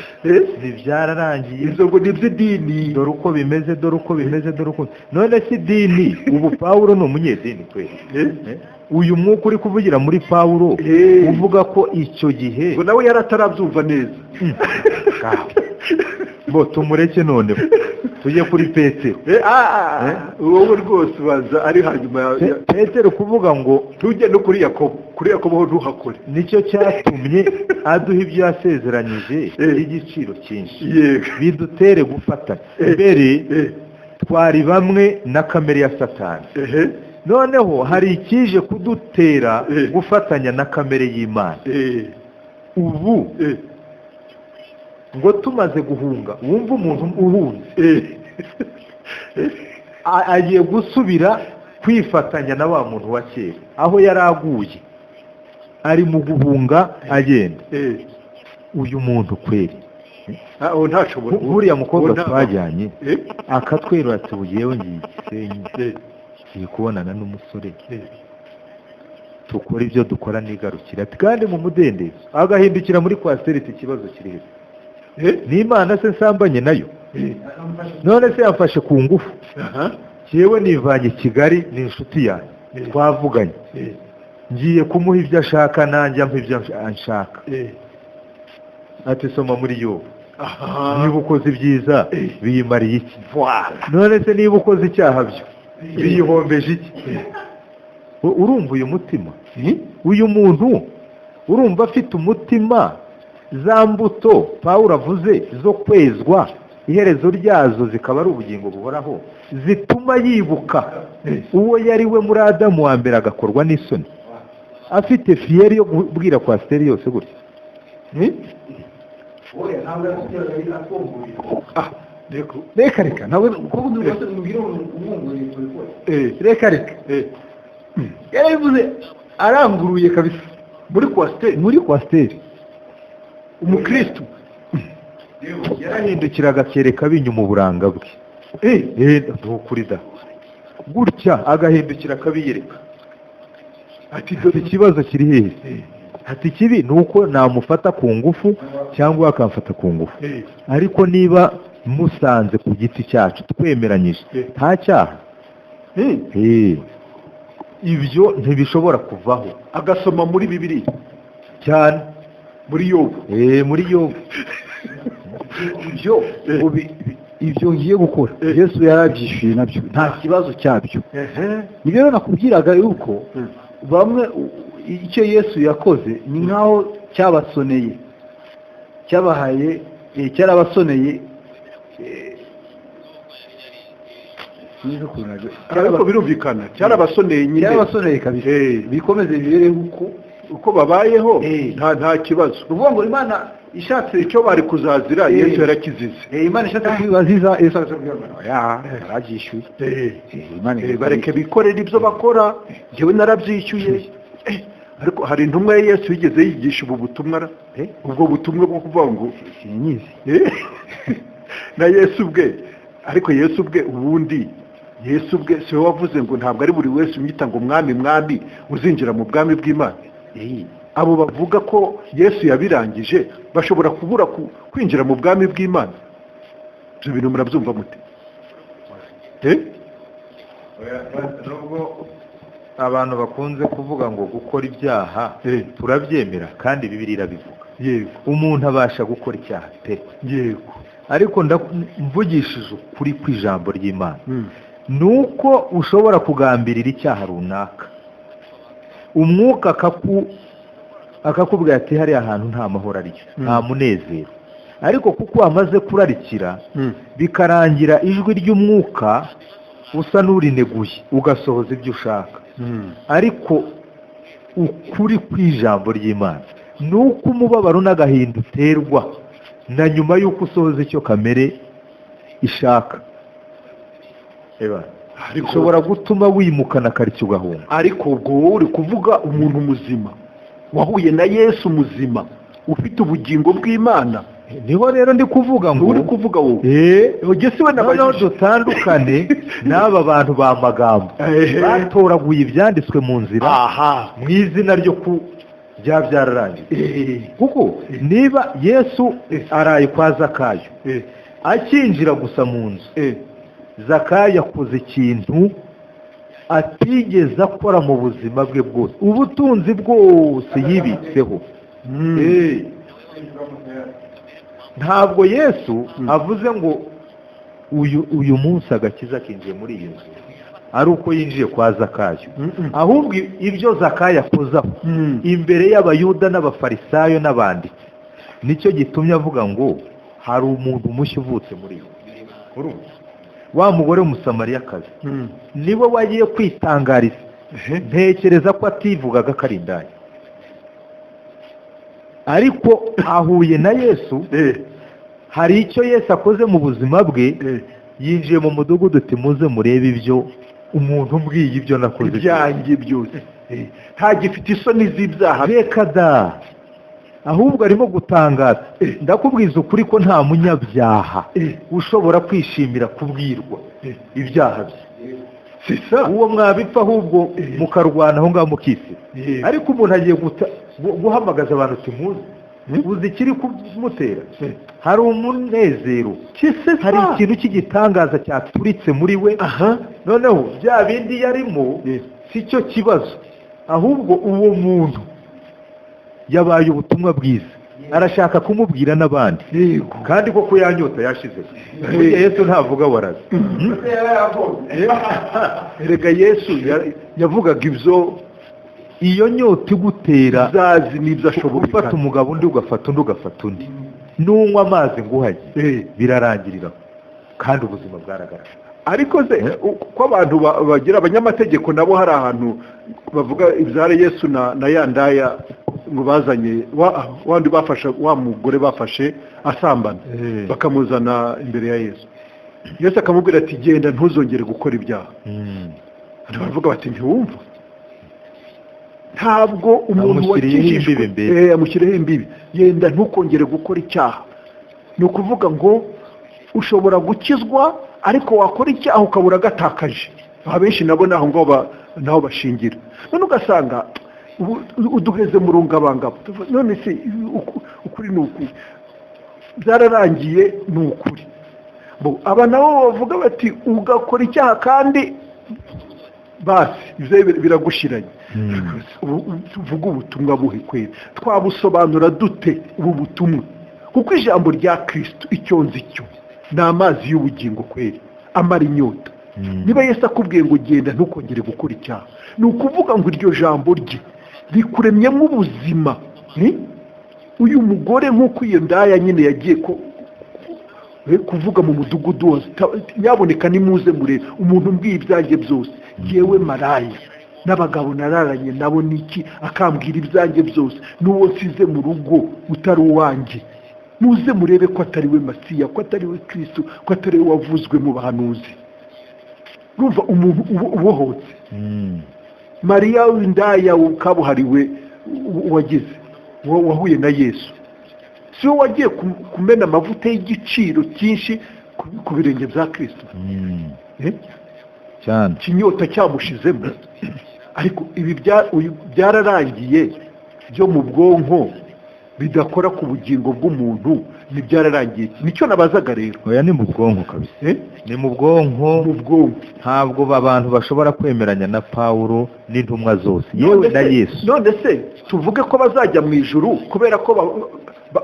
Ibi byararangiye. Ibyo ngo ni iby'idini. Dore uko bimeze, dore uko bimeze, dore uko none si idini. Ubu Pawulo ni umunyedini kweli? Uyu mwuka uri kuvugira muri Pawulo uvuga ko icyo gihe ngo nawe yari atarabyumva neza. Bo tumureke noneho tujye kuri Petero. Wowe rwose ubanza ari hanyuma Petero kuvuga ngo ntujye no kuri Yakobo, kuri Yakobo ho ntuhakore. Nicyo cyatumye aduha ibyo yasezeranyije y'igiciro cyinshi, bidutere gufatanya. Mbere twari bamwe na kamere ya Satani, noneho hari ikije kudutera gufatanya na kamere y'Imana. Ubu ngo tumaze guhunga, wumva umuntu uhunze agiye gusubira kwifatanya na wa muntu wa kera aho yari aguye, ari mu guhunga agenda. Uyu muntu kweri, Uwo ntashobora. Nk'uriya mukobwa Uwo twajyanye akatwerura ati ubu ngiye Gisenyi, ngiye kubonana n'umusore, tukora ibyo dukora nigarukira, ati kandi mu mudendezo, agahindukira muri kwasiteri ati ikibazo kiri he? N'Imana se nsambanye nayo? None se yamfashe ku ngufu? Yewe nivanye Kigali, ni inshuti yanjye, twavuganye, ngiye kumuha ibyo ashaka, nanjye ampa ibyo anshaka. Ati soma muri Yobu, niba ukoze ibyiza biyimariye iki? None se niba ukoze icyaha byo biyihombeje iki? Urumva uyu mutima, uyu muntu urumva afite umutima, za mbuto Pawulo avuze zo kwezwa, iherezo ryazo zikaba ari ubugingo buhoraho, zituma yibuka uwo yari we muri Adamu wa mbere agakorwa n'isoni, afite fiyeri yo kubwira kwasiteri yose gutya. Reka reka, ntabwo reka reka, yarabivuze aranguruye kabisa muri kwasiteri, muri kwasiteri umukristo yarahindukira agakereka abinyuma uburanga bwe, ntukuri da gutya, agahindukira akabiyereka ati dore ikibazo kiri hehe? Ati ikibi ni uko namufata ku ngufu cyangwa akamfata ku ngufu, ariko niba musanze ku giti cyacu twemeranyije nta cyaha, ibyo ntibishobora kuvaho. Agasoma muri Bibiliya cyane, muri Yobu, muri Yobu. Ibyo ngiye gukora Yesu yarabyishyuye nabyo, nta kibazo cyabyo. Nibyo rero nakubwiraga yuko bamwe icyo Yesu yakoze ni nkaho cyabasoneye, cyabahaye, cyarabasoneye. Ariko birumvikana cyarabasoneye nyine, cyarabasoneye kabisa. Bikomeze bibereho uko babayeho, nta kibazo. Uvuga ngo Imana ishatse icyo bari kuzazira, Yesu yarakizize. Imana ishatse kubibaziza, Yesu yarabyishyuye. Bareke bikorera ibyo bakora, njyewe narabyishyuye. Ariko hari intumwa ya Yesu yigeze yigisha ubu butumwa, ubwo butumwa bwo kuvuga ngo sinyizi na Yesu ubwe. Ariko Yesu ubwe, ubundi Yesu ubwe si we wavuze ngo ntabwo ari buri wese umwita ngo mwami mwami uzinjira mu bwami bw'Imana? Abo bavuga ko Yesu yabirangije bashobora kubura kwinjira mu bwami bw'Imana? Ibyo bintu murabyumva mute? Nubwo abantu bakunze kuvuga ngo gukora ibyaha turabyemera, kandi Bibiliya irabivuga. Yego, umuntu abasha gukora icyaha pe. Yego, ariko mvugishije ukuri kw'ijambo ry'Imana, nuko ushobora kugambirira icyaha runaka, umwuka akakubwira ati hariya hantu nta mahoro ariyo, nta munezero, Ariko kuko wamaze kurarikira, bikarangira ijwi ry'umwuka usa n'urineguye, ugasohoza ibyo ushaka. Ariko ukuri kw'ijambo ry'Imana ni uko umubabaro n'agahinda uterwa na nyuma y'uko usohoza icyo kamere ishaka, ushobora gutuma wimukana karitsiye ugahunga. Ariko ubwo wowe uri kuvuga umuntu muzima wahuye na Yesu, muzima ufite ubugingo bw'Imana. Niho rero ndi kuvuga ngo uri kuvuga wowe noneho dutandukane n'aba bantu ba magambo batoraguye ibyanditswe mu nzira mu izina ryo ku byararangiye. Kuko niba Yesu araye kwa Zakayo, akinjira gusa mu nzu, Zakayo yakoze ikintu atigeze akora mu buzima bwe bwose, ubutunzi bwose yibitseho. Ntabwo Yesu avuze ngo uyu munsi agakiza kinjiye muri iyi nzu ari uko yinjiye kwa Zakayo, ahubwo ibyo Zakayo akozaho imbere y'Abayuda n'Abafarisayo n'abanditsi nicyo gitumye avuga ngo hari umuntu mushya uvutse muri yo. Wa mugore w'Umusamariyakazi niwe wagiye kwitangariza, ntekereza ko ativugaga ko ari indaya, ariko ahuye na Yesu, hari icyo Yesu akoze mu buzima bwe. Yinjiye mu mudugudu uti muze murebe ibyo umuntu umbwiye ibyo nakoze ibyanjye byose, ntagifite isoni z'ibyaha. Reka da, ahubwo arimo gutangaza. Ndakubwiza ukuri ko nta munyabyaha ushobora kwishimira kubwirwa ibyaha bye. Uwo mwabipfa ahubwo mukarwana aho ngaho mukisi. Ariko umuntu agiye guhamagaza abantu uti muze, uzi ikiri kumutera? Hari umunezero, hari ikintu cy'igitangaza cyaturitse muri we. Noneho bya bindi yarimo si cyo kibazo, ahubwo uwo muntu yabaye ubutumwa bwiza, arashaka kumubwira n'abandi. Kandi koko yanyota yashize. Yesu ntavuga waraza. Erega Yesu yavugaga ibyo, iyo nyota igutera zazi n'ibyo ashoboye. Ufata umugabo undi ugafata undi ugafata undi, nunywa amazi nguhagiye birarangirira, kandi ubuzima bwaragaragara. Ariko se ko abantu bagira abanyamategeko nabo hari ahantu bavuga ibyare Yesu na yandaya ngo bazanye wandi bafashe wa mugore bafashe asambana, bakamuzana imbere ya Yesu. Yesu akamubwira ati genda ntuzongere gukora ibyaha. Baravuga bati ntiwumva, ntabwo umuntu wakijijwe amushyiriyeho imbibi, yenda ntukongere gukora icyaha. Ni ukuvuga ngo ushobora gukizwa ariko wakora icyaha ukabura gatakaje. Abenshi nabo naho ngo naho bashingira. None ugasanga uduheze mu rungabangabo. None se ukuri ni ukuri, byararangiye ni ukuri. Aba nabo bavuga bati ugakora icyaha kandi basi ibyo biragushiranye. Tuvuga ubutumwa buhe kwera, twabusobanura dute ubu butumwa? Kuko ijambo rya Kristo icyo nzi cyo ni amazi y'ubugingo kwera, amara inyota. Niba Yesu akubwiye ngo genda ntukongere gukora icyaha, ni ukuvuga ngo iryo jambo rye rikuremyemo ubuzima. Uyu mugore nk'uko iyo ndaya nyine yagiye kuvuga mu mudugudu wose, nyaboneka nimuze murebe umuntu umbwiye ibyanjye byose, yewe maraya n'abagabo nararanye nabo niki, akambwira ibyanjye byose, n'uwo nsize mu rugo utari uwanjye, muze murebe ko atari we Masiya, ko atari we Kristo, ko atari we wavuzwe mu bahanuzi. Urumva umuntu ubohotse. Mariya w'indaya kabuhariwe wagize wahuye na Yesu, si we wagiye kumena amavuta y'igiciro cyinshi ku birenge bya Kristo, cyane kinyota cyamushizemo. Ariko ibi byararangiye byo mu bwonko bidakora ku bugingo bw'umuntu, ni byararangiye. Nicyo nabazaga rero. Oya, ni mu bwonko kabisa, ni mu bwonko. Mu bwonko ntabwo abantu bashobora kwemeranya na Paulo n'intumwa zose, yewe na Yesu. None se tuvuge ko bazajya mu ijuru kubera ko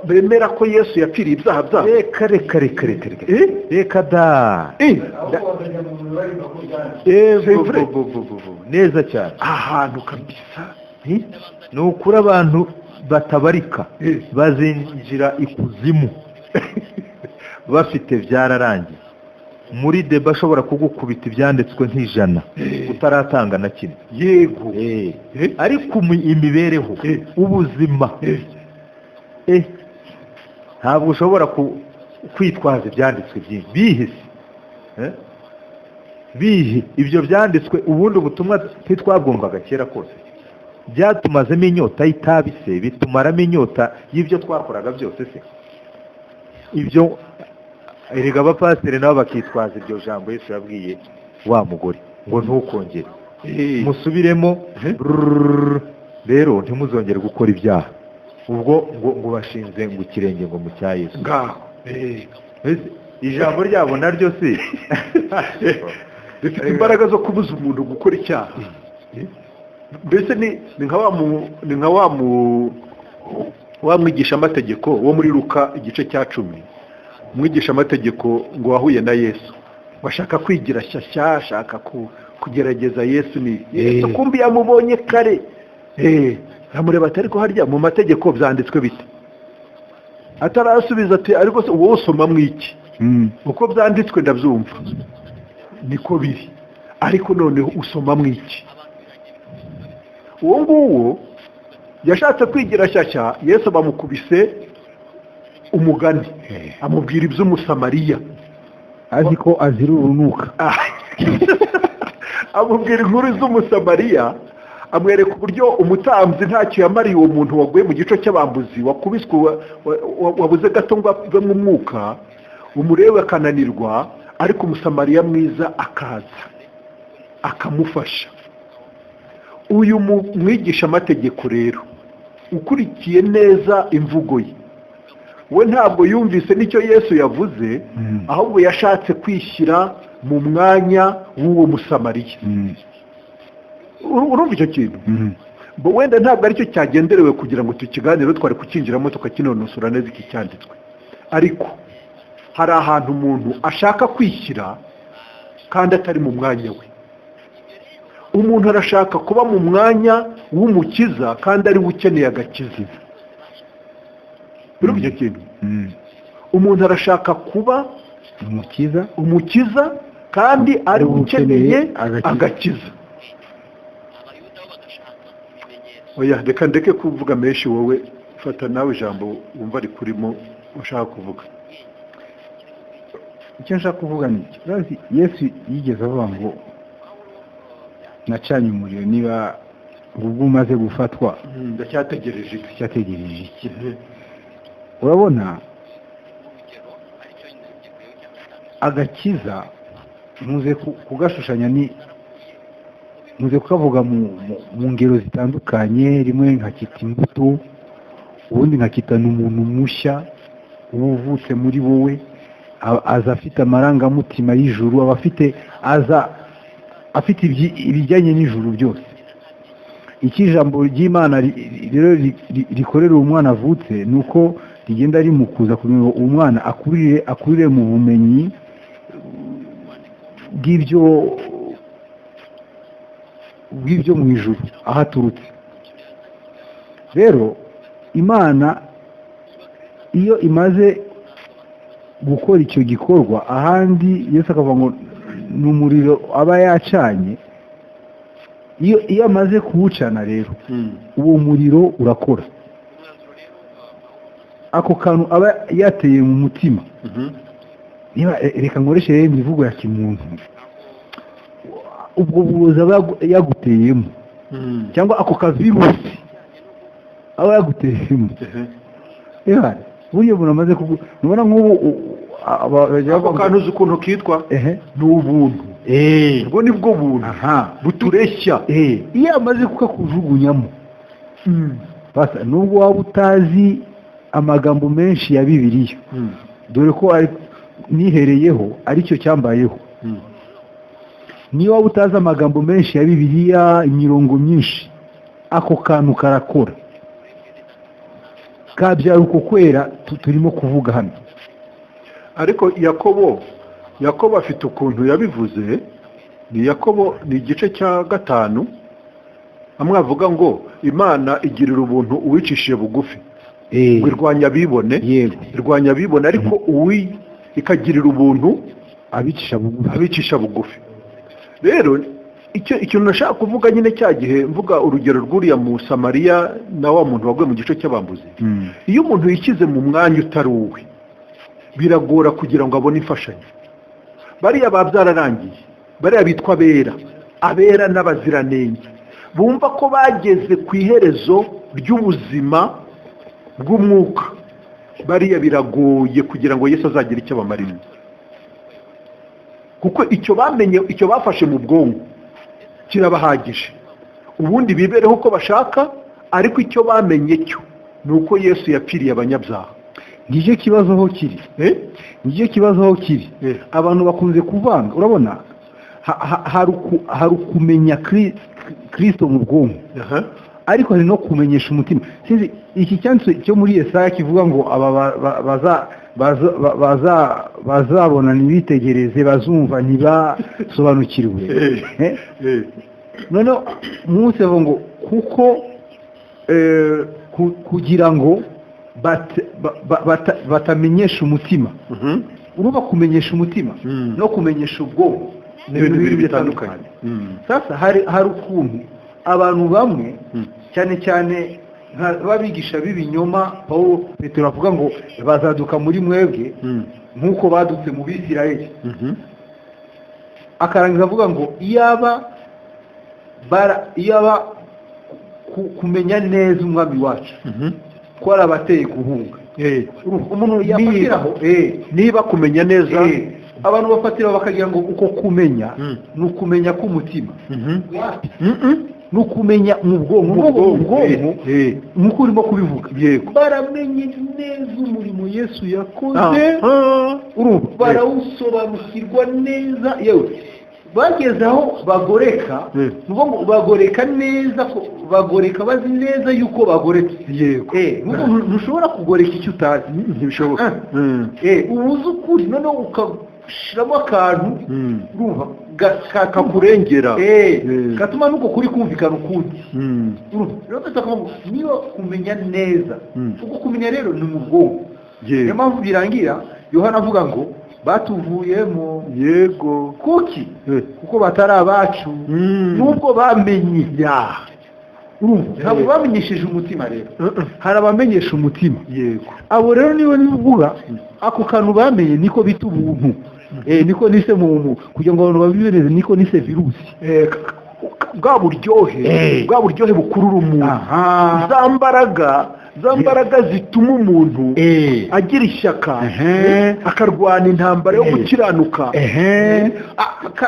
bemera ko Yesu yapfiriye ibyaha byabo? Reka reka reka reka reka da, neza cyane ahantu kabisa. Ni ukuri abantu batabarika bazinjira ikuzimu Bafite byararangiye muri débat, ashobora kugukubita ibyanditswe nk'ijana utaratanga na kimwe. Ariko imibereho, ubuzima, ntabwo ushobora kwitwaza ibyanditswe byinshi bihise. Bihe ibyo byanditswe? Ubundi ubutumwa ntitwabwumvaga kera kose? Byatumazemo inyota y'itabi se? Bitumaramo inyota y'ibyo twakoraga byose se? Ibyo erega abapasiteri nabo bakitwaza iryo jambo Yesu yabwiye wa mugore ngo ntukongere. Musubiremo rrrr, rero ntimuzongere gukora ibyaha. Ubwo ngo bashinze ngo ikirenge ngo mu cya Yesu. Ngaho. Ese ijambo ryabo naryo si Rifite imbaraga zo kubuza umuntu gukora icyaha? Mbese ni nka wa mwigisha amategeko wo muri Luka igice cya 10, umwigisha amategeko ngo wahuye na Yesu, washaka kwigira shyashya, ashaka kugerageza Yesu. Ni Yesu kumbi yamubonye kare, aramureba ati: "Ariko harya mu mategeko byanditswe bite?" Atarasubiza ati: "Ariko se wowe usoma mu iki?" "Uko byanditswe ndabyumva niko biri, ariko noneho usoma mu iki?" Uwo nguwo yashatse kwigira shyashya, Yesu bamukubise umugani, amubwira iby'Umusamariya. Azi ko azira urunuka. Amubwira inkuru z'Umusamariya, amwereka uburyo umutambyi ntacyo yamariye uwo muntu waguye mu gico cy'abambuzi, wakubiswe, wabuze gato ngo avemo umwuka, umurebe akananirwa, ariko Umusamariya mwiza akaza akamufasha. Uyu mwigisha amategeko rero, ukurikiye neza imvugo ye, we ntabwo yumvise n'icyo Yesu yavuze, ahubwo yashatse kwishyira mu mwanya w'uwo Musamariya. Urumva icyo kintu? Bo wenda ntabwo aricyo cyagenderewe kugira ngo tukiganire, twari kukinjiramo tukakinonosora neza iki cyanditswe, ariko hari ahantu umuntu ashaka kwishyira kandi atari mu mwanya we. Umuntu arashaka kuba mu mwanya w'umukiza kandi ari we ukeneye agakiza. Urumva icyo kintu? Umuntu arashaka kuba umukiza, umukiza kandi ari we ukeneye agakiza. Agakiza. Oya, reka ndeke kuvuga menshi, wowe fata nawe ijambo wumva rikurimo ushaka kuvuga. Icyo nshaka kuvuga ni iki. Urazi Yesu yigeze avuga ngo nacanye umuriro, niba ngo ubwo umaze gufatwa Ndacyategereje iki? Cyategereje iki? Urabona, agakiza ntuze kugashushanya, ni ntuze kukavuga mu ngero zitandukanye. Rimwe nkakita imbuto, ubundi nkakita ni umuntu mushya uba uvutse muri wowe, aza afite amarangamutima y'ijuru, aba afite, aza afite ibijyanye n'ijuru byose. Icyo ijambo ry'Imana rero rikorera uwo mwana avutse ni uko rigenda rimukuza kugira ngo uwo mwana akurire mu bumenyi bw'ibyo mu ijuru aho aturutse. Rero Imana iyo imaze gukora icyo gikorwa, ahandi Yesu akavuga ngo ni umuriro aba yacanye, iyo amaze kuwucana rero, uwo muriro urakora ako kantu aba yateye mu mutima. Niba reka nkoreshe rero imivugo ya kimuntu, ubwo burozi aba yaguteyemo cyangwa ako kavirusi aba yaguteyemo. Reba, burya umuntu amaze kugu nubona nk'ubu bajya Ako bavuga kantu uzi ukuntu kitwa? Ni ubuntu. Ubwo ni bwo buntu butureshya. Iyo amaze kukakujugunyamo basa, nubwo waba utazi amagambo menshi ya Bibiliya, dore ko ari nihereyeho aricyo cyambayeho, niyo waba utazi amagambo menshi ya Bibiliya, imirongo myinshi, ako kantu karakora, kabyara uko kwera turimo kuvuga hano. Ariko Yakobo afite ukuntu yabivuze. Ni Yakobo, ni igice cya 5, amwe avuga ngo Imana igirira ubuntu uwicishije bugufi. Ngo irwanya abibone, irwanya abibone, ariko uwi ikagirira ubuntu abicisha bugufi. Abicisha bugufi. Rero icyo ikintu nashaka kuvuga nyine, cya gihe mvuga urugero rw'uriya Musamariya na wa muntu waguye mu gico cy'abambuzi, iyo umuntu yishyize mu mwanya utari uwe, biragora kugira ngo abone imfashanyo. Bariya ba byararangiye, bariya bitwa abera, abera n'abaziranenge, bumva ko bageze ku iherezo ry'ubuzima bw'umwuka, bariya biragoye kugira ngo Yesu azagire icyo abamarira, kuko icyo bamenye, icyo bafashe mu bwonko kirabahagije. Ubundi bibereho uko bashaka, ariko icyo bamenye cyo ni uko Yesu yapfiriye abanyabyaha. Ngicyo kibazo aho kiri. Eh? Ngicyo kibazo aho kiri. Abantu bakunze kuvanga. Urabona, hari ukumenya Kristo mu bwonko, ariko hari no kumenyesha umutima. Sinzi iki cyanditswe cyo muri Yesaya kivuga ngo aba bazabona ntibitegereze, bazumva ntibasobanukirwe. Eh? Noneho munsi avuga ngo kuko kugira ngo batamenyesha umutima. Urumva, kumenyesha umutima no kumenyesha ubwonko ni ibintu bibiri bitandukanye. Sasa hari ukuntu abantu bamwe, cyane cyane nka babigisha b'ibinyoma, Paulo, Petero avuga ngo bazaduka muri mwebwe nk'uko badutse mu Bisirayeli, akarangiza avuga ngo iyaba kumenya neza Umwami wacu ko ari abateye guhunga. Urumva, umuntu yafatiraho Niba kumenya neza abantu bafatiraho bakagira ngo uko kumenya ni ukumenya k'umutima, ni ukumenya mu bwonko. Mu bwonko, Mu bwonko, nk'uko urimo kubivuga, baramenye neza umurimo Yesu yakoze, urumva, barawusobanukirwa neza, yewe bageze aho bagoreka. Ni ukuvuga ngo bagoreka neza, ko bagoreka bazi neza yuko bagoretse. Ni ukuvuga ngo ntushobora kugoreka icyo utazi. Ntibishoboka. Uba uzi ukuri, noneho ukashyiramo akantu, urumva, kakurengera. Gatuma nuko kuri kumvikana ukundi. Urumva rero, tukavuga ngo niba kumenya neza, uko kumenya rero ni mu bwonko. Niyo mpamvu birangira Yohana avuga ngo batuvuyemo. Kuki? Kuko batari abacu, nubwo bamenye. Urumva, ntabwo bamenyesheje umutima. Rero hari abamenyesha umutima. Abo rero niba nivuga ako kantu bamenye, niko bita ubuntu. Niko nise mu kugira ngo abantu babibereze, niko nise virusi. Bwa buryohe, bwa buryohe bukurura umuntu, za mbaraga zituma umuntu agira ishyaka, akarwana intambara yo gukiranuka.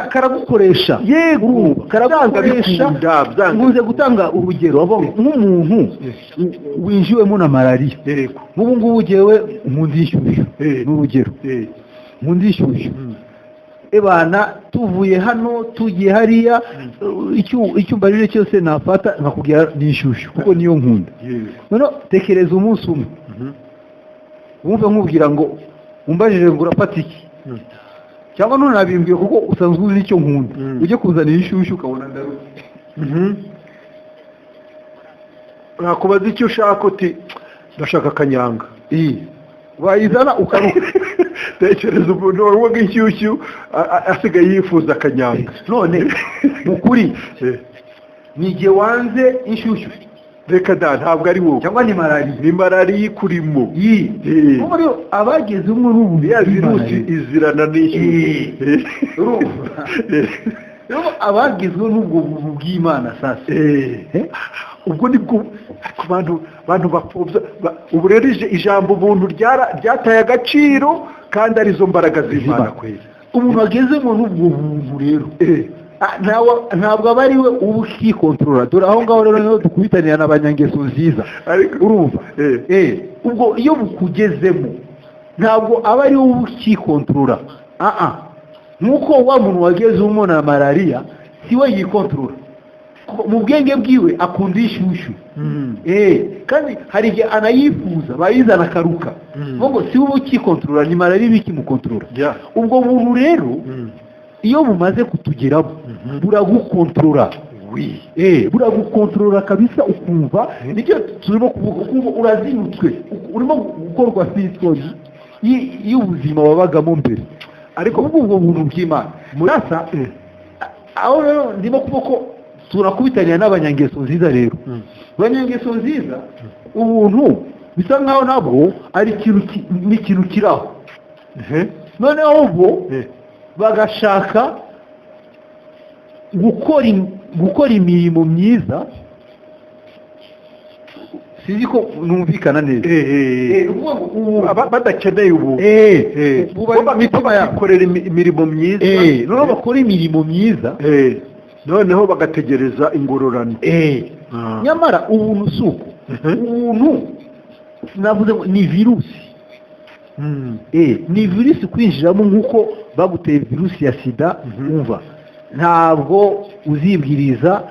Karagukoresha. Yego. Karagukoresha. Byanga bikunda, byanga. Nkunze gutanga urugero bavuga ngo nk'umuntu winjiwemo na malariya, nk'ubu ngubu jyewe nkunda inshyushyu. Ni urugero, nkunda inshyushyu. Ebana, tuvuye hano tugiye hariya, icyo rero cyose nafata nkakubwira ni inshyushyu, kuko niyo nkunda. Noneho tekereza umunsi umwe wumve nkubwira ngo, umbajije ngo urafata iki, cyangwa ntunabimbwire kuko usanzwe uzi icyo nkunda, ujye kuzanira inshyushyu ukabona ndarutse. Nakubaza icyo ushaka, uti ndashaka akanyanga. Wayizana ukaruka. Tekereza umuntu wanywaga inshyushyu asigaye yifuza akanyanga. None mu kuri, ni igihe wanze inshyushyu? Reka da, ntabwo ari wowe. Cyangwa ni malariya? Ni malariya ikurimo. Iyi Kuko rero abageze umwe n'ubu Ya virusi izirana n'inshyushyu. Urumva rero, abagizwe n'ubwo buntu bw'Imana sasa. Ubwo nibwo ku bantu bapfobya ubu rero ijambo ubuntu ryataye agaciro, kandi arizo mbaraga z'Imana kweli. Umuntu agezemo n'ubwo buntu rero, ntabwo aba ari we uba ukikontorora. Dore aho ngaho rero niho dukubitanira n'abanyangeso nziza. Urumva, ubwo iyo bukugezemo ntabwo aba ari wowe ukikontorora. Nk'uko wa muntu wagezemo na malariya si we yikontorora. Kuko mu bwenge bwiwe akunda inshyushyu. Kandi hari igihe anayifuza, bayizana akaruka. Ngo si wowe ukikontorora, ni malariya iba ikimukontorora. Ubwo buntu rero, iyo bumaze kutugeramo, buragukontorora. Oui. Buragukontorora kabisa, ukumva nicyo turimo kuvuga, ukumva urazinutswe, urimo gukorwa sisoni y'ubuzima wabagamo mbere. Ariko ubwo buntu bw'Imana sasa, aho rero ndimo kuvuga ko turakubitanira n'abanyangeso nziza rero. Abanyangeso nziza, ubuntu bisa nkaho ntabwo ari ikintu ni ikintu kiri aho. Noneho bo bagashaka gukora imirimo myiza. Sinzi ko numvikana neza. Ni ukuvuga ngo Badakeneye ubu buba bo mu mitima yabo. Bakikorera imirimo myiza. Noneho bakora imirimo myiza. Noneho bagategereza ingororano. Nyamara ubuntu si uko. Ubuntu navuze ngo ni virusi. Ni virusi kwinjiramo nk'uko baguteye virusi ya sida. Umva, ntabwo uzibwiriza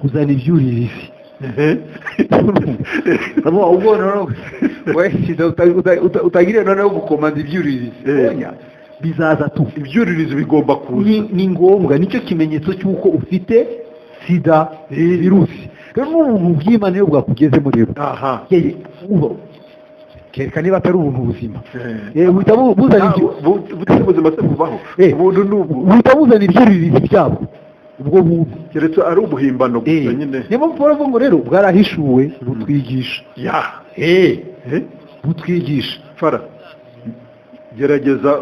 kuzana ibyuririzi. Ndavuga ubwo noneho we sida utangiriye noneho gukomanda ibyuririzi. Oya, bizaza tu. Ibyuririzi bigomba kuza. Ni ngombwa, nicyo kimenyetso cy'uko ufite sida, virusi. Rero n'ubuntu bw'Imana iyo bwakugezemo rero, yeye, uba kereka niba atari ubuntu buzima. Buhita buzana ibyo Butari ubuzima se bubaho? Ubuntu ni ubu. Buhita buzana ibyuririzi byabo ubwo buntu. Keretse ari ubuhimbano gusa nyine. Niyo mpamvu baravuga ngo rero bwarahishuwe butwigisha. Butwigisha. Fara, gerageza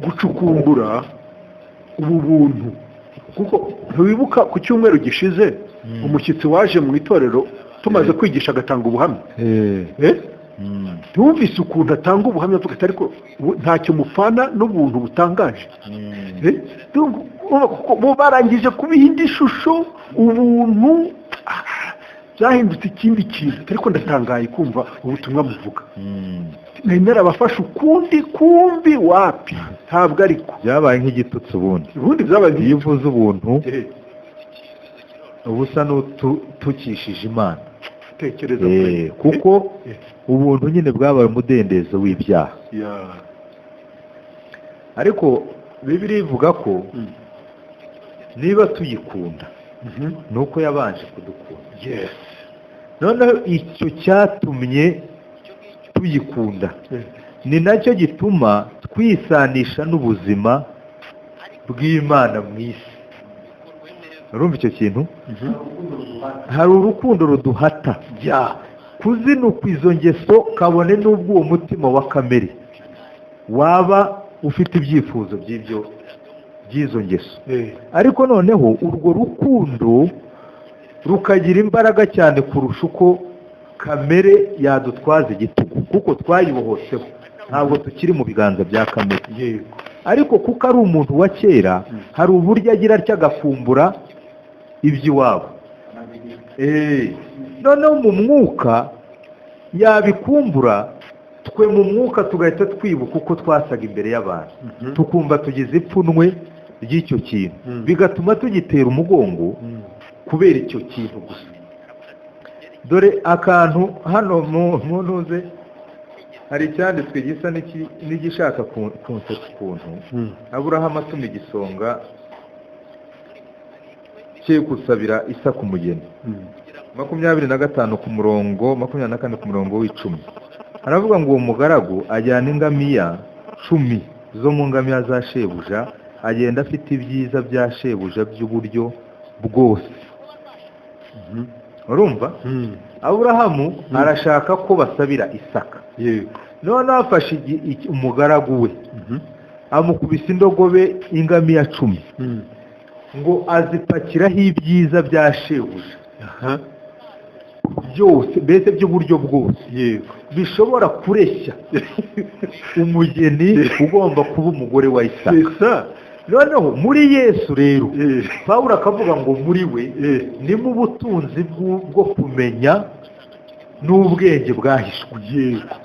gucukumbura ubu buntu, kuko ntiwibuka ku cyumweru gishize umushyitsi waje mu itorero tumaze kwigisha agatanga ubuhamya? Ntiwumvise ukuntu atanga ubuhamya avuga ati: "Ariko ntacyo mupfana n'ubuntu butangaje"? Urumva kuko bo barangije kubiha indi shusho, ubuntu byahindutse ikindi kintu. Ariko ndatangaye kumva ubutumwa muvuga, nari narabafashe ukundi, kumbi wapi, ntabwo ariko. Byabaye nk'igitutsi ubundi. Ubundi byabaye Iyo uvuze ubuntu, uba usa n'utukishije Imana. Tekereza. Kuko ubuntu nyine bwabaye umudendezo w'ibyaha. Ariko Bibiliya ivuga ko niba tuyikunda, ni uko yabanje kudukunda. Noneho icyo cyatumye tuyikunda ni nacyo gituma twisanisha n'ubuzima bw'Imana mu isi. Urumva icyo kintu? Hari urukundo ruduhata kuzinukwa izo ngeso, kabone n'ubwo uwo mutima wa kamere waba ufite ibyifuzo by'ibyo, by'izo ngeso. Ariko noneho urwo rukundo rukagira imbaraga cyane kurusha uko kamere yadutwaza igitugu, kuko twayibohotseho, ntabwo tukiri mu biganza bya kamere. Ariko kuko ari umuntu wa kera, hari uburyo agira atya agakumbura iby'iwabo. Noneho mu mwuka yabikumbura, twe mu mwuka tugahita twibuka uko twasaga imbere y'abantu, tukumva tugize ipfunwe ry'icyo kintu, bigatuma tugitera umugongo kubera icyo kintu gusa. Dore akantu hano mu ntuze, hari icyanditswe gisa n'igishaka kunsetsa ukuntu. Aburahamu atuma igisonga cye gusabira Isaka umugeni, 25 ku murongo 24, ku murongo w'10, aravuga ngo uwo mugaragu ajyana ingamiya 10 zo mu ngamiya za shebuja, agenda afite ibyiza bya shebuja by'uburyo bwose. Urumva, Aburahamu arashaka ko basabira Isaka. Noneho afashe umugaragu we, amukubise indogobe ingamiya 10, ngo azipakiraho ibyiza bya shebuja byose, mbese by'uburyo bwose bishobora kureshya umugeni ugomba kuba umugore wa Isaka. C'est ça. Noneho muri Yesu rero, Pawulo akavuga ngo muri we nimo ubutunzi bwo kumenya n'ubwenge bwahishwe.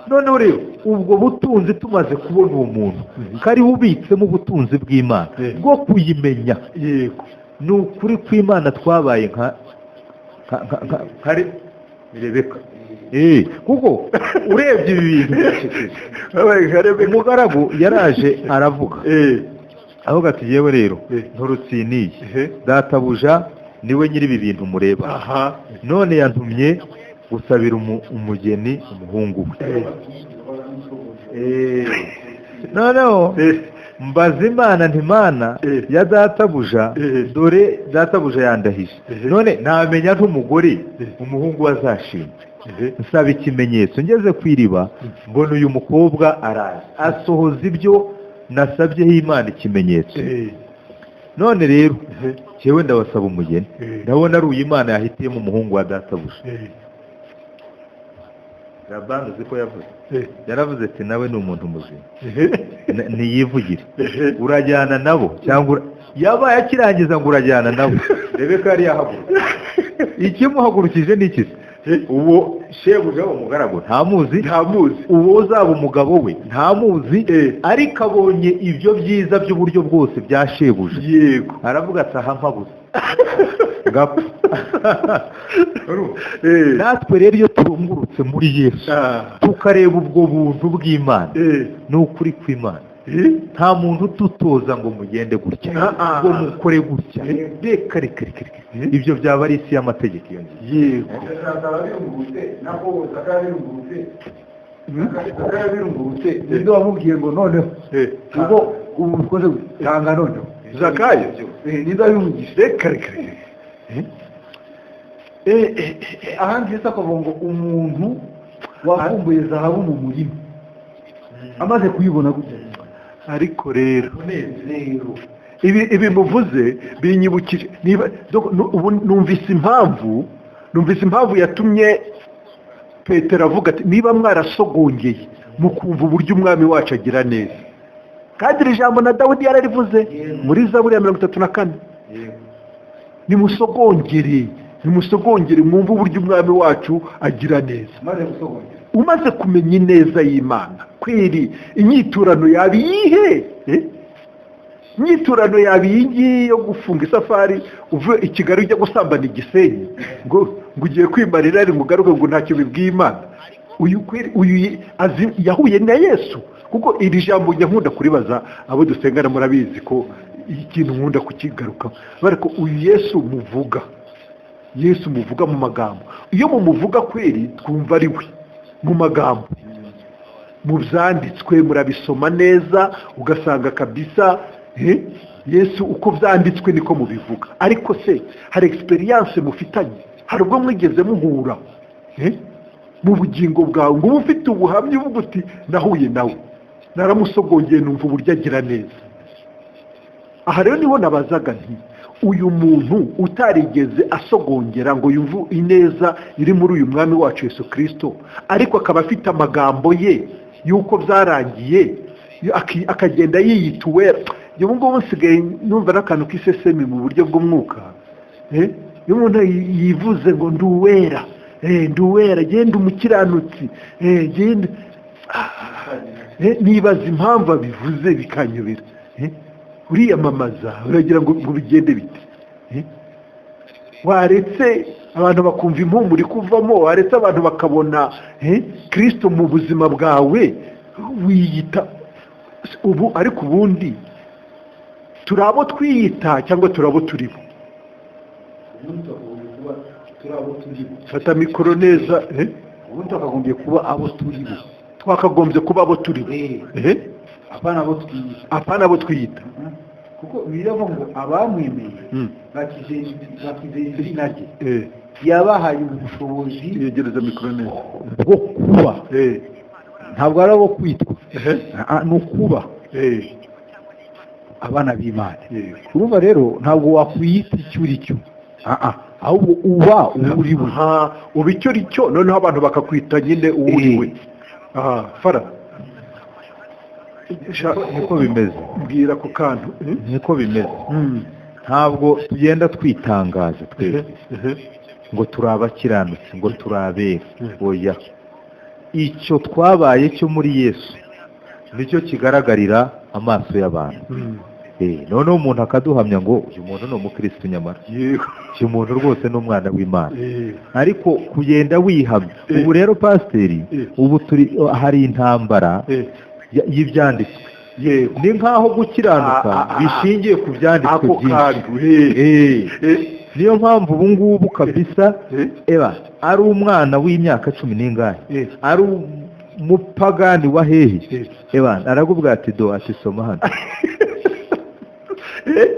Noneho rero ubwo butunzi, tumaze kubona uwo muntu kariho ubitsemo ubutunzi bw'Imana bwo kuyimenya, ni ukuri kw'Imana twabaye nka Rebeka. Kuko urebye ibi bintu birasekeje. Babaye nka Rebeka. Umugaragu yaraje aravuga. Aho ati yewe rero nturutsiniye databuja niwe nyiri ibi bintu mureba, none yantumye gusabira umugeni umuhungu we. Noneho mbaza Imana nti Mana ya databuja, dore databuja yandahije, none namenya ntumugore umuhungu we azashima. Nsaba ikimenyetso, ngeze ku iriba mbona uyu mukobwa araje asohoza ibyo nasabyeho Imana ikimenyetso. None rero jewe ndabasaba umugeni, ndabona ari uyu Imana yahitiyemo umuhungu wa databuja. Labani uzi ko yavuze, yaravuze ati nawe ni umuntu muzima, niyivugire, urajyana nabo cyangwa yabaye akirangiza ngo urajyana nabo. Rebeka yari yahaguruka, ikimuhagurukije ni iki? Uwo shebuja umugaragu ntamuzi, uwo uzaba umugabo we ntamuzi, ariko abonye ibyo byiza by'uburyo bwose bya shebuja, yego aravuga ati aha mpabuze ngapfa. Natwe rero iyo turungurutse muri Yesu tukareba ubwo buntu bw'Imana n'ukuri kw'Imana, nta muntu ututoza ngo mugende gutya ngo mukore gutya, reka reka reka, ibyo byaba ari isi y'amategeko iyo ngiyo. Yego ninde wamubwiye ngo noneho ubwo ubu bikoze tanga noneho Zakayo ninde wabimugije? Reka reka ahandi Yesu akavuga ngo umuntu wavumbuye zahabu mu murima amaze kuyibona gutya. Ariko rero ibi muvuze binyibukije, niba numvise impamvu yatumye Petero avuga ati niba mwarasogongeye mukumva uburyo umwami wacu agira neza. Kandi iri jambo na Dawidi yararivuze muri Zaburi ya 34, nimusogongere, nimusogongere mwumve uburyo umwami wacu agira neza. Umaze kumenya ineza y'Imana kweri, inyiturano yaba iyihe? Inyiturano yaba iyi ngiyi yo gufunga isafari uve i Kigali ujya gusambana Igisenyi ngo ugiye kwimarira ngo ugaruke ngo ntacyo bibwiye Imana. Uyu yahuye na Yesu, kuko iri jambo njya nkunda kuribaza abo dusengana, murabizi ko ikintu nkunda kukigarukaho, ariko uyu Yesu muvuga, Yesu muvuga mu magambo, iyo mumuvuga kweri twumva ari we mu magambo, mu byanditswe murabisoma neza ugasanga kabisa Yesu uko byanditswe niko mubivuga. Ariko se hari experience mufitanye? Hari ubwo mwigeze muhura mu bugingo bwawe ngo ube ufite ubuhamya uvuga uti nahuye nawe, naramusogongeye numva uburyo agira neza? Aha rero niho nabazaga nti uyu muntu utarigeze asogongera ngo yumve ineza iri muri uyu mwami wacu Yesu Kristo, ariko akaba afite amagambo ye yuko byarangiye akagenda yiyita uwera. Ubu ngubu nsigaye numva n'akantu k'isesemi mu buryo bw'umwuka. Iyo umuntu yivuze ngo ndi uwera, ndi uwera, genda umukiranutsi, genda, nibaza impamvu abivuze bikanyobera. Uriyamamaza uragira ngo bigende bite? Waretse abantu bakumva impumuro ikuvamo, waretse abantu bakabona Kristo mu buzima bwawe, wiyita ubu. Ariko ubundi turi abo twiyita cyangwa turi abo turibo? Fata mikoro neza. Ubundi twakagombye kuba abo turibo, twakagombye kuba abo turibo, apana abo twiyita, apana abo twiyita. Kuko biravuga ngo abamwemeye bakizeye izina rye, yabahaye ubushobozi yegereza mikoro neza bwo kuba, ntabwo ari abo kwitwa, ni ukuba abana b'Imana. Urumva rero ntabwo wakwiyita icyo uri cyo, ahubwo uba uri we, uba icyo uri cyo, noneho abantu bakakwita nyine uwo uri we. Fara niko bimeze, mbwira ku kantu niko bimeze. Ntabwo tugenda twitangaza twebwe ngo turi abakiranutsi, ngo turi abera, oya. Icyo twabaye cyo muri Yesu nicyo kigaragarira amaso y'abantu. Noneho umuntu akaduhamya ngo uyu muntu ni umukristo nyamara, uyu muntu rwose ni umwana w'Imana. Ariko kugenda wihamya ubu rero pasiteri, ubu turi hari intambara y'ibyanditswe. Yego. Ni nk'aho gukiranuka bishingiye ku byanditswe Ako byinshi. kantu. Niyo mpamvu ubu ngubu kabisa eba ari umwana w'imyaka 10 n'ingahe, ari umupagani wa hehe, eba arakubwira ati do, ati soma hano,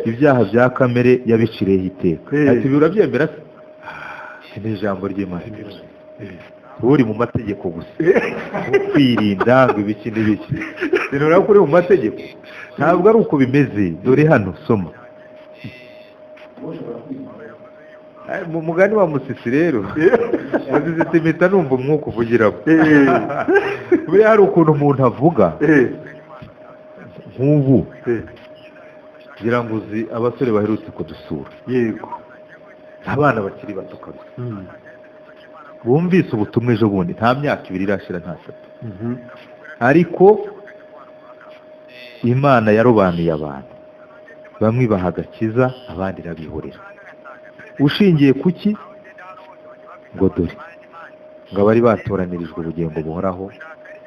ibyaha bya kamere yabiciriyeho iteka. Ati urabyemera se? Ni ijambo ry'Imana. Uri mu mategeko gusa, kwirinda ngo ibiki n'ibiki, sinura ko uri mu mategeko. Ntabwo ari uko bimeze. Dore hano soma mu mugani wa Musisi rero, Musisi mpita numva umwuka uvugiramo. Buriya hari ukuntu umuntu avuga nk'ubu, ngira ngo uzi abasore baherutse kudusura. Yego. Abana bakiri bato kabisa, bumvise ubutumwa ejo bundi, nta myaka 2 irashira, nta 3, ariko Imana yarobanuye abantu, bamwe ibaha agakiza, abandi irabihorera. Ushingiye kuki? Ngo dore ngo abari batoranirijwe ubugingo buhoraho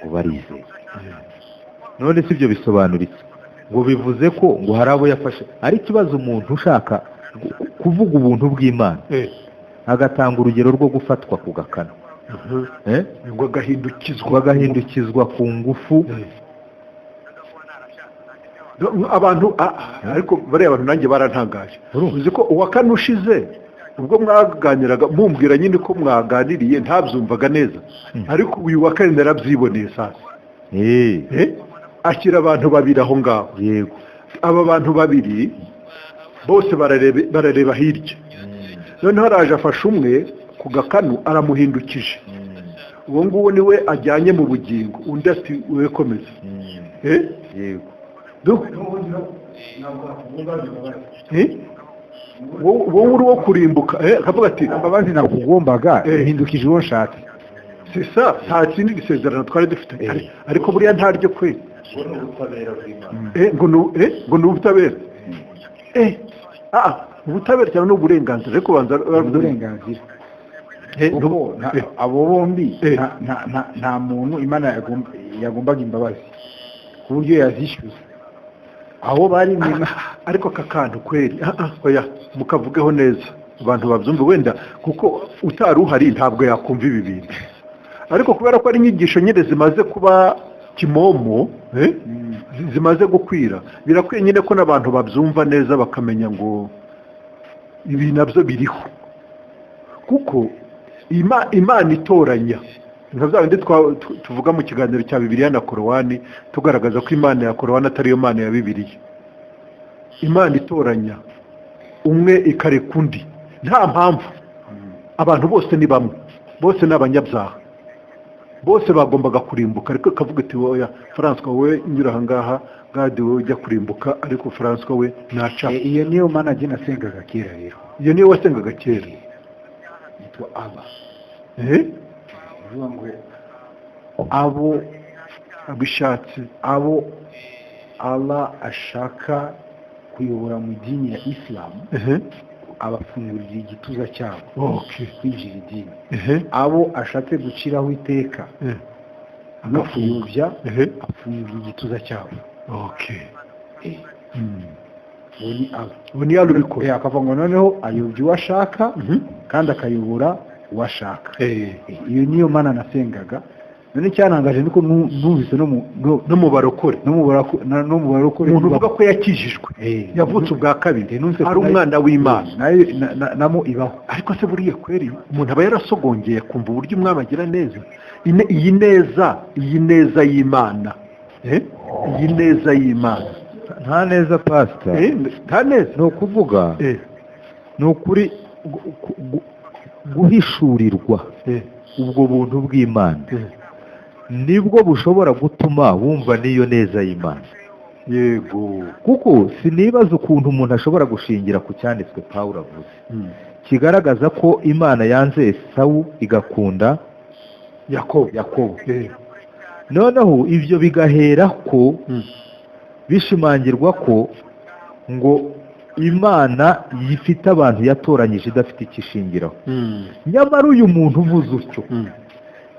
ngo barizeye. None si ibyo bisobanura iki? Ngo bivuze ko ngo hari abo yafashe. Ari ikibazo umuntu ushaka kuvuga ubuntu bw'Imana agatanga urugero rwo gufatwa ku gakano, ngo agahindukizwa, agahindukizwa ku ngufu. Abantu ariko bariya abantu nanjye barantangaje. Uzi ko uwa kane ushize ubwo mwaganiraga mumbwira nyine ko mwaganiriye ntabyumvaga neza, ariko uyu wa kane narabyiboneye sasa. Ashyira abantu babiri aho ngaho. Yego. Aba bantu babiri bose barareba hirya. Noneho araje afashe umwe ku gakanu aramuhindukije, uwo nguwo niwe ajyanye mu bugingo, undi ati we komeza. Yego. Wowe uri wo kurimbuka, akavuga ati imbabazi nakugombaga hindukije uwo nshatse. C'est ça, nta kindi gisezerano twari dufite, ariko buriya ntaryo kwe ngo ni ubutabera. Ubutabera cyane ni uburenganzira, ariko banza uburenganzira. Abo bombi nta muntu Imana yagombaga imbabazi ku buryo yazishyuza aho bari. Ariko aka kantu kweri, oya mukavugeho neza abantu babyumve, wenda kuko utari uhari ntabwo yakumva ibi bintu, ariko kubera ko ari inyigisho nyine zimaze kuba kimomo, zimaze gukwira, birakwiye nyine ko n'abantu babyumva neza bakamenya ngo ibi nabyo biriho. Kuko Imana itoranya, nka bya bindi tuvuga mu kiganiro cya Bibiliya na Korowani, tugaragaza ko Imana ya Korowani atari yo Mana ya Bibiliya. Imana itoranya umwe ikareka undi nta mpamvu. Abantu bose ni bamwe, bose ni abanyabyaha, bose bagombaga kurimbuka, ariko ikavuga iti oya François we nyura aha ngaha, Gadi we ujya kurimbuka, ariko François we naca. Iyo niyo Mana jye nasengaga kera rero. Iyo niyo wasengaga kera? Yitwa Aba. Bivuga ngo abo abishatse, abo Allah ashaka kuyobora mu dini ya Islam, abafungurira igituza cyabo kwinjira idini. Abo ashatse guciraho iteka no kuyobya, afungura igituza cyabo. Uwo ni Allah ubikora. Akavuga ngo noneho ayobya uwo ashaka kandi akayobora uwo ashaka. Iyo niyo Mana nasengaga. None icyantangaje nuko numvise no mu barokore, no mu barokore umuntu uvuga ko yakijijwe, yavutse ubwa kabiri, ari umwana w'Imana, namo ibaho. Ariko se buriya kweri umuntu aba yarasogongeye kumva uburyo umwami agira neza. Iyi neza y'Imana, iyi neza y'Imana. Nta neza pastor, nta neza. Ni ukuvuga ni ukuri guhishurirwa ubwo buntu bw'Imana nibwo bushobora gutuma wumva n'iyo neza y'Imana. Yego. Kuko sinibaza ukuntu umuntu ashobora gushingira ku cyanditswe Pawulo avuze kigaragaza ko Imana yanze Esawu igakunda Yakobo. Noneho ibyo bigahera ko bishimangirwa ko ngo Imana yifite abantu yatoranyije idafite ikishingiraho. Nyamara uyu muntu uvuze utyo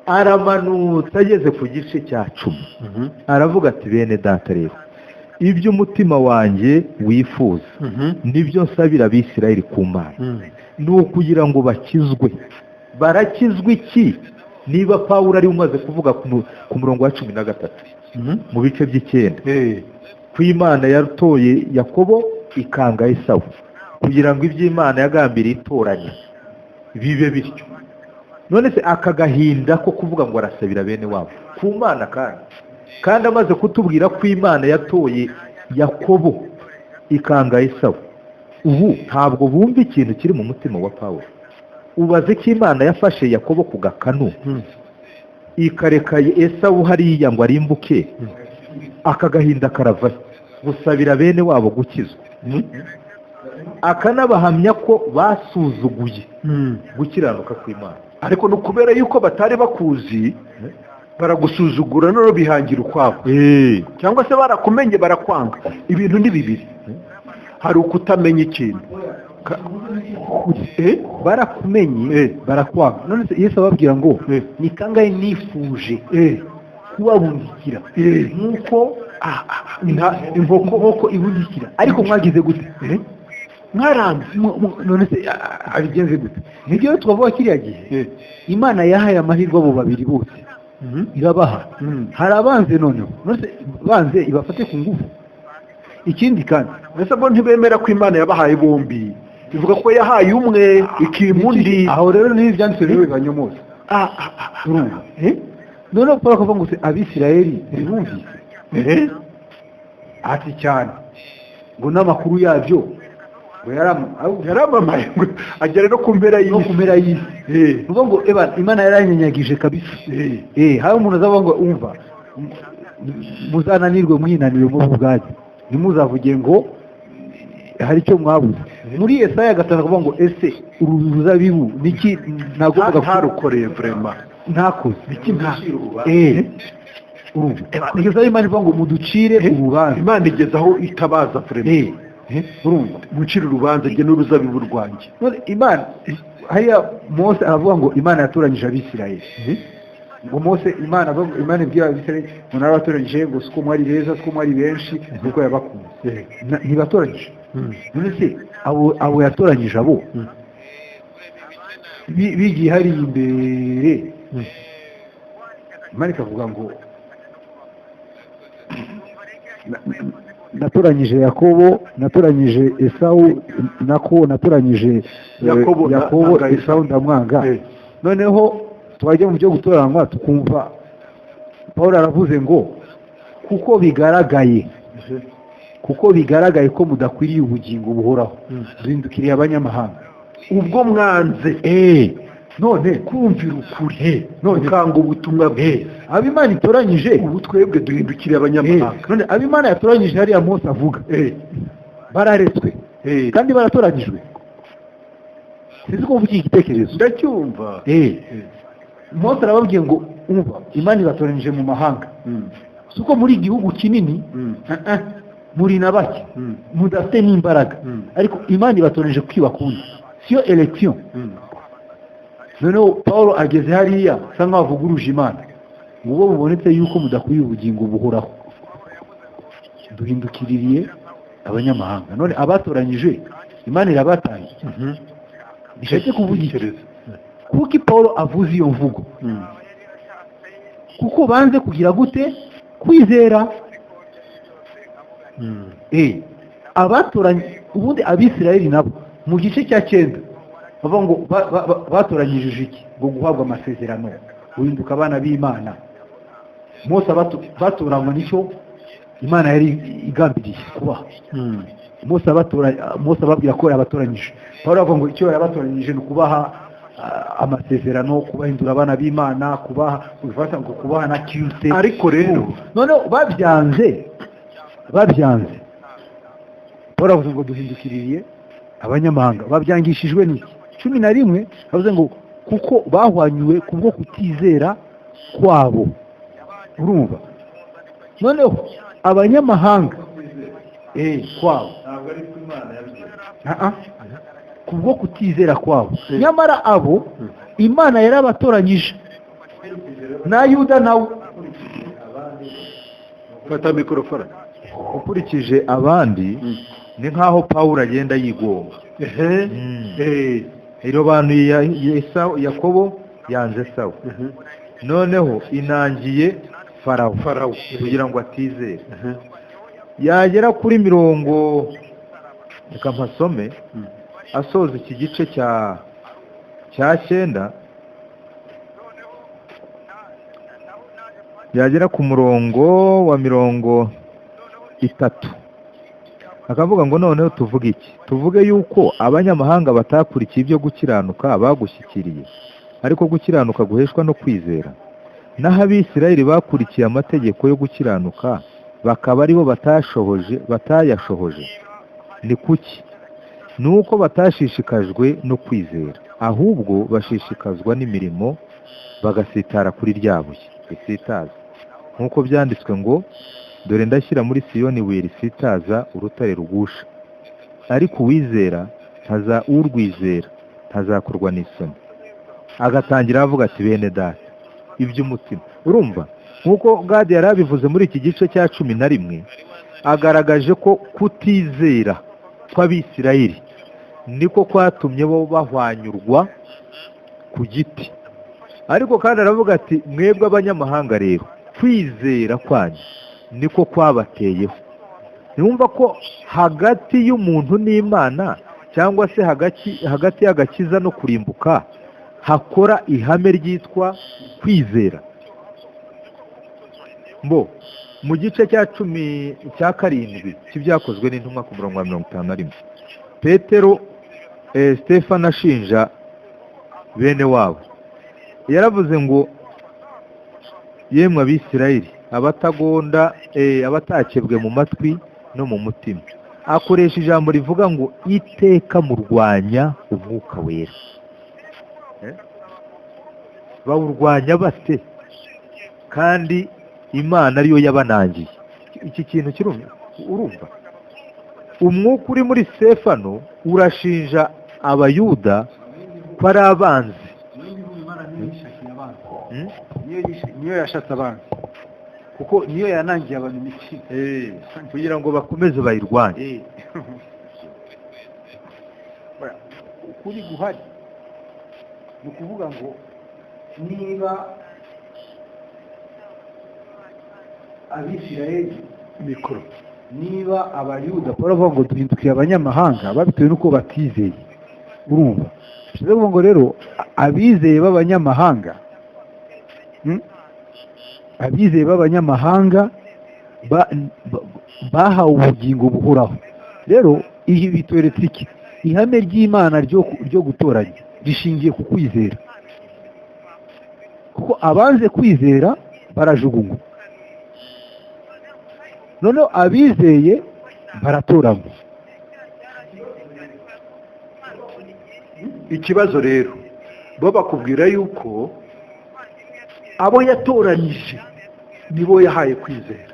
aramanutse ageze ku gice cya 10, aravuga ati bene data rero Ibyo umutima wanjye wifuza nibyo nsabira Abisirayeli ku Mana, ni ukugira ngo bakizwe. Barakizwa iki niba Pawulo ari umaze kuvuga ku murongo wa 13 mu bice by'icyenda ko Imana yatoye Yakobo ikanga Esawu kugira ngo iby'Imana yagambiriye itoranya bibe bityo? None se aka gahinda ko kuvuga ngo arasabira bene wabo ku Mana, kandi amaze kutubwira ko Imana yatoye Yakobo ikanga Esawu, ubu ntabwo bumva ikintu kiri mu mutima wa Pawulo. Ubaze ko Imana yafashe Yakobo ku gakanu ikareka Esawu hariya ngo arimbuke, aka gahinda karava gusabira bene wabo gukizwa, akanabahamya ko basuzuguye gukiranuka kw'Imana. Ariko ni ukubera yuko batari bakuzi, baragusuzugura, noneho bihangira ukwabo, cyangwa se barakumenye barakwanga. Ibintu ni bibiri, hari ukutamenya ikintu. Barakumenye barakwanga. None se Yesu ababwira ngo ni kangahe nifuje kubabundikira nk'uko inkoko ibundikira, ariko mwagize gute? Mwaranze. None se abigenze gute? Nibyo twavuga kiriya gihe, Imana yahaye amahirwe abo babiri bose irabaha. Hari abanze, noneho none se banze ibafate ku ngufu. Ikindi kandi, mbese bo ntibemera ko Imana yabahaye bombi, bivuga ko yahaye umwe ikima undi. Aho rero niba ibyanditswe rero bibanyomoza, urumva? Noneho Paul akavuga ngo se Abisirayeli ntibumvise? Ati cyane, ngo n'amakuru yabyo ngo yaramamaye ngo agera no ku mpera no ku y'isi. mpera y'isi. Ni ukuvuga ngo eba Imana yaranyanyagije kabisa. Hari umuntu azavuga ngo umva, muzananirwe mwinanire mu ubwanyu, ntimuzavuge ngo hari icyo mwabuze. Muri Yesaya 5 akavuga ngo ese uru ruzabibu niki nagombaga Ntarukoreye vraiment? Ntakoze. Niki nta Urumva, nigeze Imana ivuga ngo muducire urubanza. Imana igeze aho itabaza vraiment. Urumva? Mucire urubanza jye n'uruzabibu rwanjye. None Imana hariya Mose aravuga ngo Imana yatoranyije Abisirayeli, ngo Mose Imana avuga ngo Imana ibwira Abisirayeli ngo narabatoranyije, ngo siko mwari beza, siko mwari benshi, kuko yabakunze. Ntibatoranyije. None se abo yatoranyije, abo bigiye hariya imbere, Imana ikavuga ngo natoranyije Yakobo, natoranyije Esawu, nako natoranyije Yakobo Yakobo, nanga Esawu. Esawu ndamwanga. Noneho twajya mu byo gutoranywa tukumva Paul aravuze ngo kuko bigaragaye ko mudakwiriye ubugingo buhoraho, duhindukiriye abanyamahanga. Ubwo mwanze None kumvira ukuri, none mukanga ubutumwa bwiza, abo Imana itoranyije, ubu twebwe duhindukiriye abanyamahanga. None abo Imana yatoranyije hariya Mose avuga bararetswe kandi baratoranyijwe. Sinzi ko mvuga iki gitekerezo. Ndacyumva. Mose arababwiye ngo umva, Imana ibatoranyije mu mahanga, si uko muri igihugu kinini, muri na bake, mudafite n'imbaraga, ariko Imana ibatoranyije kuko ibakunda, siyo élection. Noneho Paul ageze hariya asa nkaho avuguruje Imana ngo ubwo bubonetse yuko mudakwiye ubugingo buhoraho, duhindukiririye abanyamahanga. None abatoranyije Imana irabataye. Bishatse kuvuga iki? Kuko Paul avuze iyo mvugo, kuko banze kugira gute? Kwizera. Abatoranye ubundi Abisirayeli nabo mu gice cya 9 bavuga ngo batoranyijije iki? Ngo guhabwa amasezerano, guhinduka abana b'Imana. Mose batoranywa nicyo Imana yari igambiriye kubaha. Mose Mose ababwira ko yabatoranyije. Pawulo avuga ngo icyo yabatoranyije ni ukubaha amasezerano, kubahindura abana b'Imana, kubaha gufata, ngo kubaha na culte. Ariko rero noneho babyanze, Paul avuze ngo duhindukiririye abanyamahanga. Babyangishijwe n'iki? 11 bavuze ngo kuko bahwanyuwe kubwo kutizera kwabo. Urumva, noneho abanyamahanga kwabo. Ah, ah. Kubwo kutizera kwabo, nyamara abo Imana yarabatoranyije, na Yuda nawe. Fata mikorofone. Ukurikije abandi ni nkaho Pawulo agenda yigomba. Irobanuye Yakobo, yanze Esawu, noneho inangiye Farawo kugira ngo atizere. Yagera kuri mirongo, reka mpasome, asoza iki gice cya 9, yagera ku murongo wa 30 akavuga ngo noneho tuvuge iki? Tuvuge yuko abanyamahanga batakurikiye ibyo gukiranuka bagushyikiriye, ariko gukiranuka guheshwa no kwizera. Naho Abisirayeli bakurikiye amategeko yo gukiranuka bakaba aribo batayashohoje. Ni kuki? Nuko batashishikajwe no kwizera, ahubwo bashishikazwa n'imirimo, bagasitara kuri rya buye risitaza, nk'uko byanditswe ngo dore ndashyira muri Siyoni ibuye risitaza, urutare rugusha, ariko uwizera urwizera ntazakorwa n'isoni. Agatangira avuga ati bene data, iby'umutima. Urumva nk'uko Gadi yari abivuze muri iki gice cya 11, agaragaje ko kutizera kw'Abisirayeli niko kwatumye bo bahwanyurwa ku giti. Ariko kandi aravuga ati mwebwe abanyamahanga rero kwizera kwanyu niko kwabateyeho. Niwumva ko hagati y'umuntu n'Imana, cyangwa se hagati y'agakiza no kurimbuka, hakora ihame ryitwa kwizera. Mbo mu gice cya 17 cy'ibyakozwe n'intumwa ku murongo wa 51, Petero Stefano ashinja bene wabo, yaravuze ngo yemwe Abisirayeli abatagonda, abatakebwe mu matwi no mu mutima. Akoresha ijambo rivuga ngo iteka murwanya umwuka wera. Bawurwanya bate kandi Imana ariyo yabanangiye? Iki kintu kirumva, urumva umwuka uri muri Stefano urashinja Abayuda ko ari abanzi. Niyo yashatse abanzi, kuko niyo yanangiye abantu imitima kugira ngo bakomeze bayirwanye. Ukuri guhari ni ukuvuga ngo niba Abisirayeli mikoro, niba Abayuda baravuga ngo duhindukiye abanyamahanga babitewe nuko batizeye, urumva bishatse kuvuga ngo rero abizeye b'abanyamahanga, abizeye b'abanyamahanga bahawe ubugingo buhoraho. Rero ibi bitweretse iki? Ihame ry'Imana ryo gutoranya rishingiye ku kwizera, kuko abanze kwizera barajugunywa, noneho abizeye baratoranywa. Ikibazo rero bo bakubwira yuko abo yatoranyije nibo yahaye kwizera.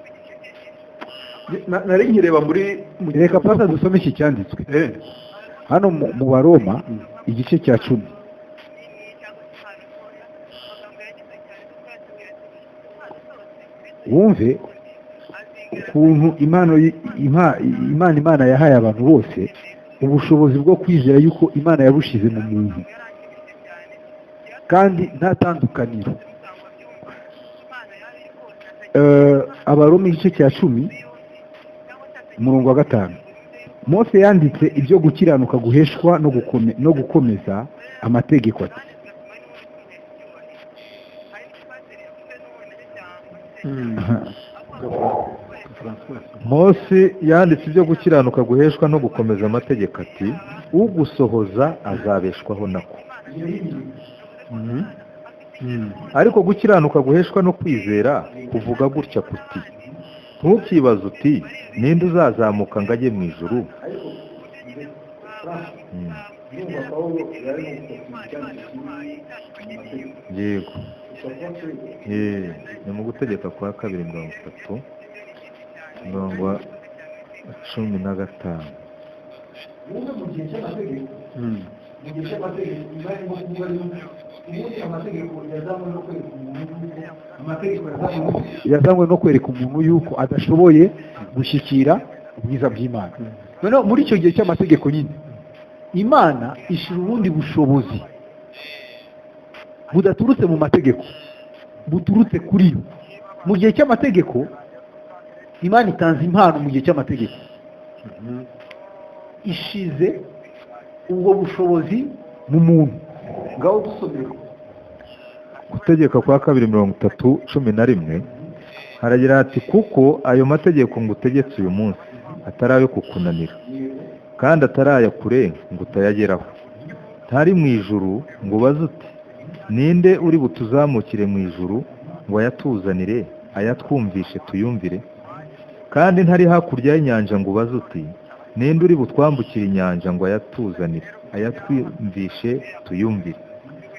Nari nkireba muri reka pasa dusome iki cyanditswe hano mu Baroma igice cya 10. Wumve ukuntu Imana yahaye abantu bose ubushobozi bwo kwizera yuko Imana yabushize mu muntu, kandi nta tandukaniro. Abaroma igice cya 10 umurongo wa 5, Mose yanditse ibyo gukiranuka guheshwa no gukomeza amategeko ati Mose yanditse ibyo gukiranuka guheshwa no gukomeza amategeko ati ugusohoza azabeshwaho nako. Ariko gukiranuka guheshwa no kwizera kuvuga gutya kuti ntukibaze uti ninde uzazamuka ngo ajye mu ijuru. Yego, ni mu gutegeka kwa 2 30 mirongo 15. Yazanywe no kwereka umuntu yuko adashoboye Gushyikira ubwiza bw'Imana. Noneho muri icyo gihe cy'amategeko nyine, Imana ishyira ubundi bushobozi budaturutse mu mategeko, buturutse kuri yo. Mu gihe cy'amategeko Imana itanze impano, mu gihe cy'amategeko ishize ubwo bushobozi mu muntu. Ngaho dusomere. Gutegeka kwa kabiri 30:11, haragira hati: "Kuko ayo mategeko ngutegetse uyu munsi atari ayo kukunanira, kandi atari aya kure ngo utayageraho. Ntari mu ijuru ngo ubaze uti: 'Ninde uri butuzamukire mu ijuru ngo ayatuzanire, ayatwumvishe tuyumvire?' Kandi ntari hakurya y'inyanja ngo ubaze uti: 'Ninde uri butwambukire inyanja ngo ayatuzanire, ayatwumvishe tuyumvire?'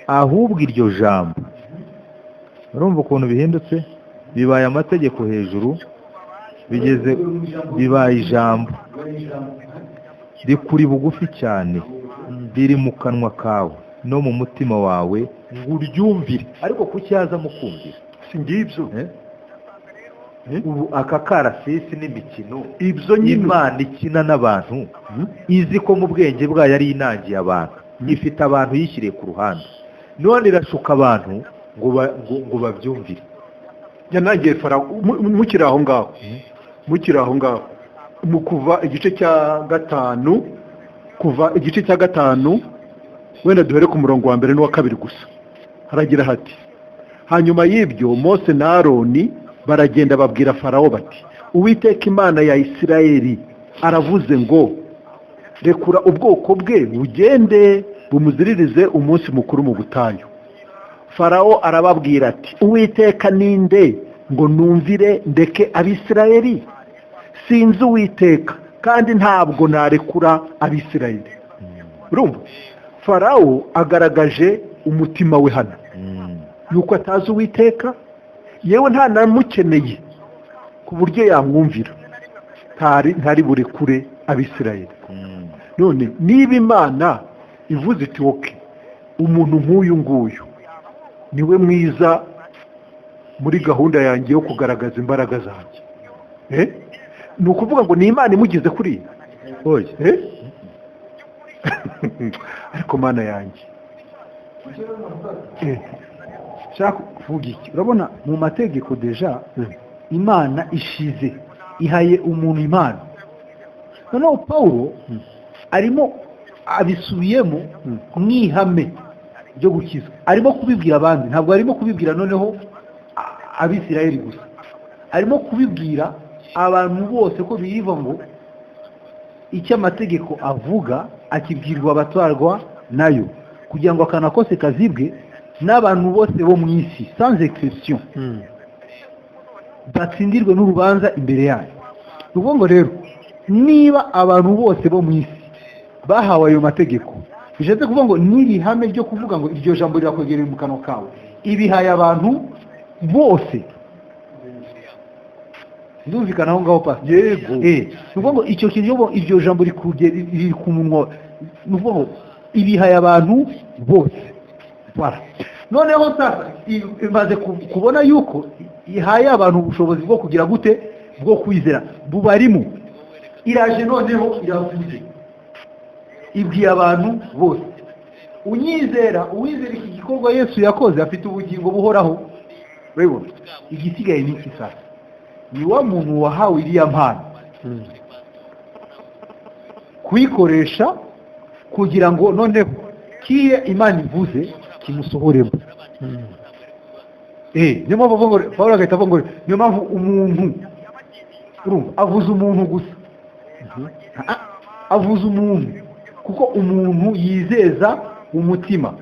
Ahubwo iryo jambo," urumva ukuntu bihindutse, bibaye amategeko hejuru, bigeze bibaye ijambo, "rikuri bugufi cyane, riri mu kanwa kawe no mu mutima wawe ngo uryumvire." Ariko kuki yazamo kumvira? Si ngibyo? Ubu aka karasisi n'imikino ibyo nyine Imana ikina n'abantu, izi ko mu bwenge bwayo ari inangiye abantu, ifite abantu yishyiriye ku ruhande, none irashuka abantu ngo babyumvire. Yanangiye Farawo. Mukiri aho ngaho, mukiri aho ngaho, mu Kuva igice cya 5, Kuva igice cya 5, wenda duhere ku murongo wa mbere n'uwa kabiri gusa. Haragira hati: "Hanyuma y'ibyo Mose na Aroni baragenda, babwira Farawo bati: 'Uwiteka Imana ya Isirayeli aravuze ngo: Rekura ubwoko bwe bugende bumuziririze umunsi mukuru mu butayu.' Farawo arababwira ati: 'Uwiteka ninde ngo numvire ndeke Abisirayeli? Sinzi Uwiteka, kandi ntabwo narekura Abisirayeli.'" Urumva Farawo agaragaje umutima we hano yuko atazi Uwiteka, yewe ntanamukeneye ku buryo yamwumvira, ntari burekure Abisirayeli. None niba Imana ivuze iti: "Okay, umuntu nk'uyu nguyu niwe mwiza muri gahunda yanjye yo kugaragaza imbaraga zanjye," ni ukuvuga ngo ni Imana imugize kuri Oya. Ariko Mana yanjye! Nshaka kuvuga iki? Urabona mu mategeko déjà Imana ishize ihaye umuntu impano. Noneho Pawulo arimo abisubiyemo mu ihame ryo gukizwa, arimo kubibwira abandi. Ntabwo arimo kubibwira noneho Abisirayeli gusa, arimo kubibwira abantu bose, ko biriva ngo icyo amategeko avuga akibwirwa abatwarwa nayo, kugira ngo akanwa kose kazibwe, n'abantu bose bo mu isi sans exception batsindirwe n'urubanza imbere yayo. Ni ukuvuga ngo rero niba abantu bose bo mu isi bahawe ayo mategeko, bishatse kuvuga ngo n'iri hame ryo kuvuga ngo iryo jambo rirakwegereye mu kanwa kawe, ibihaye abantu bose. Ndumvikana aho ngaho, pasi? Yego. Ni ukuvuga ngo icyo kintu, iryo jambo riri ku munwa, ni ukuvuga ngo ibihaye abantu bose. Voilà. Noneho sasa imaze kubona yuko ihaye abantu ubushobozi bwo kugira gute? Bwo kwizera bubarimo. Iraje noneho iravuze, ibwiye abantu bose: unyizera, uwizera iki gikorwa Yesu yakoze, afite ubugingo buhoraho. Urabibona, igisigaye ni iki sasa? Ni wa muntu wahawe iriya mpano kuyikoresha kugira ngo noneho kiye Imana ivuze kimusohoremo. Niyo mpamvu avuga ngo, Pawulo agahita avuga ngo niyo mpamvu umuntu, urumva avuze umuntu gusa. Ah, avuze umuntu kuko umuntu yizeza umutima,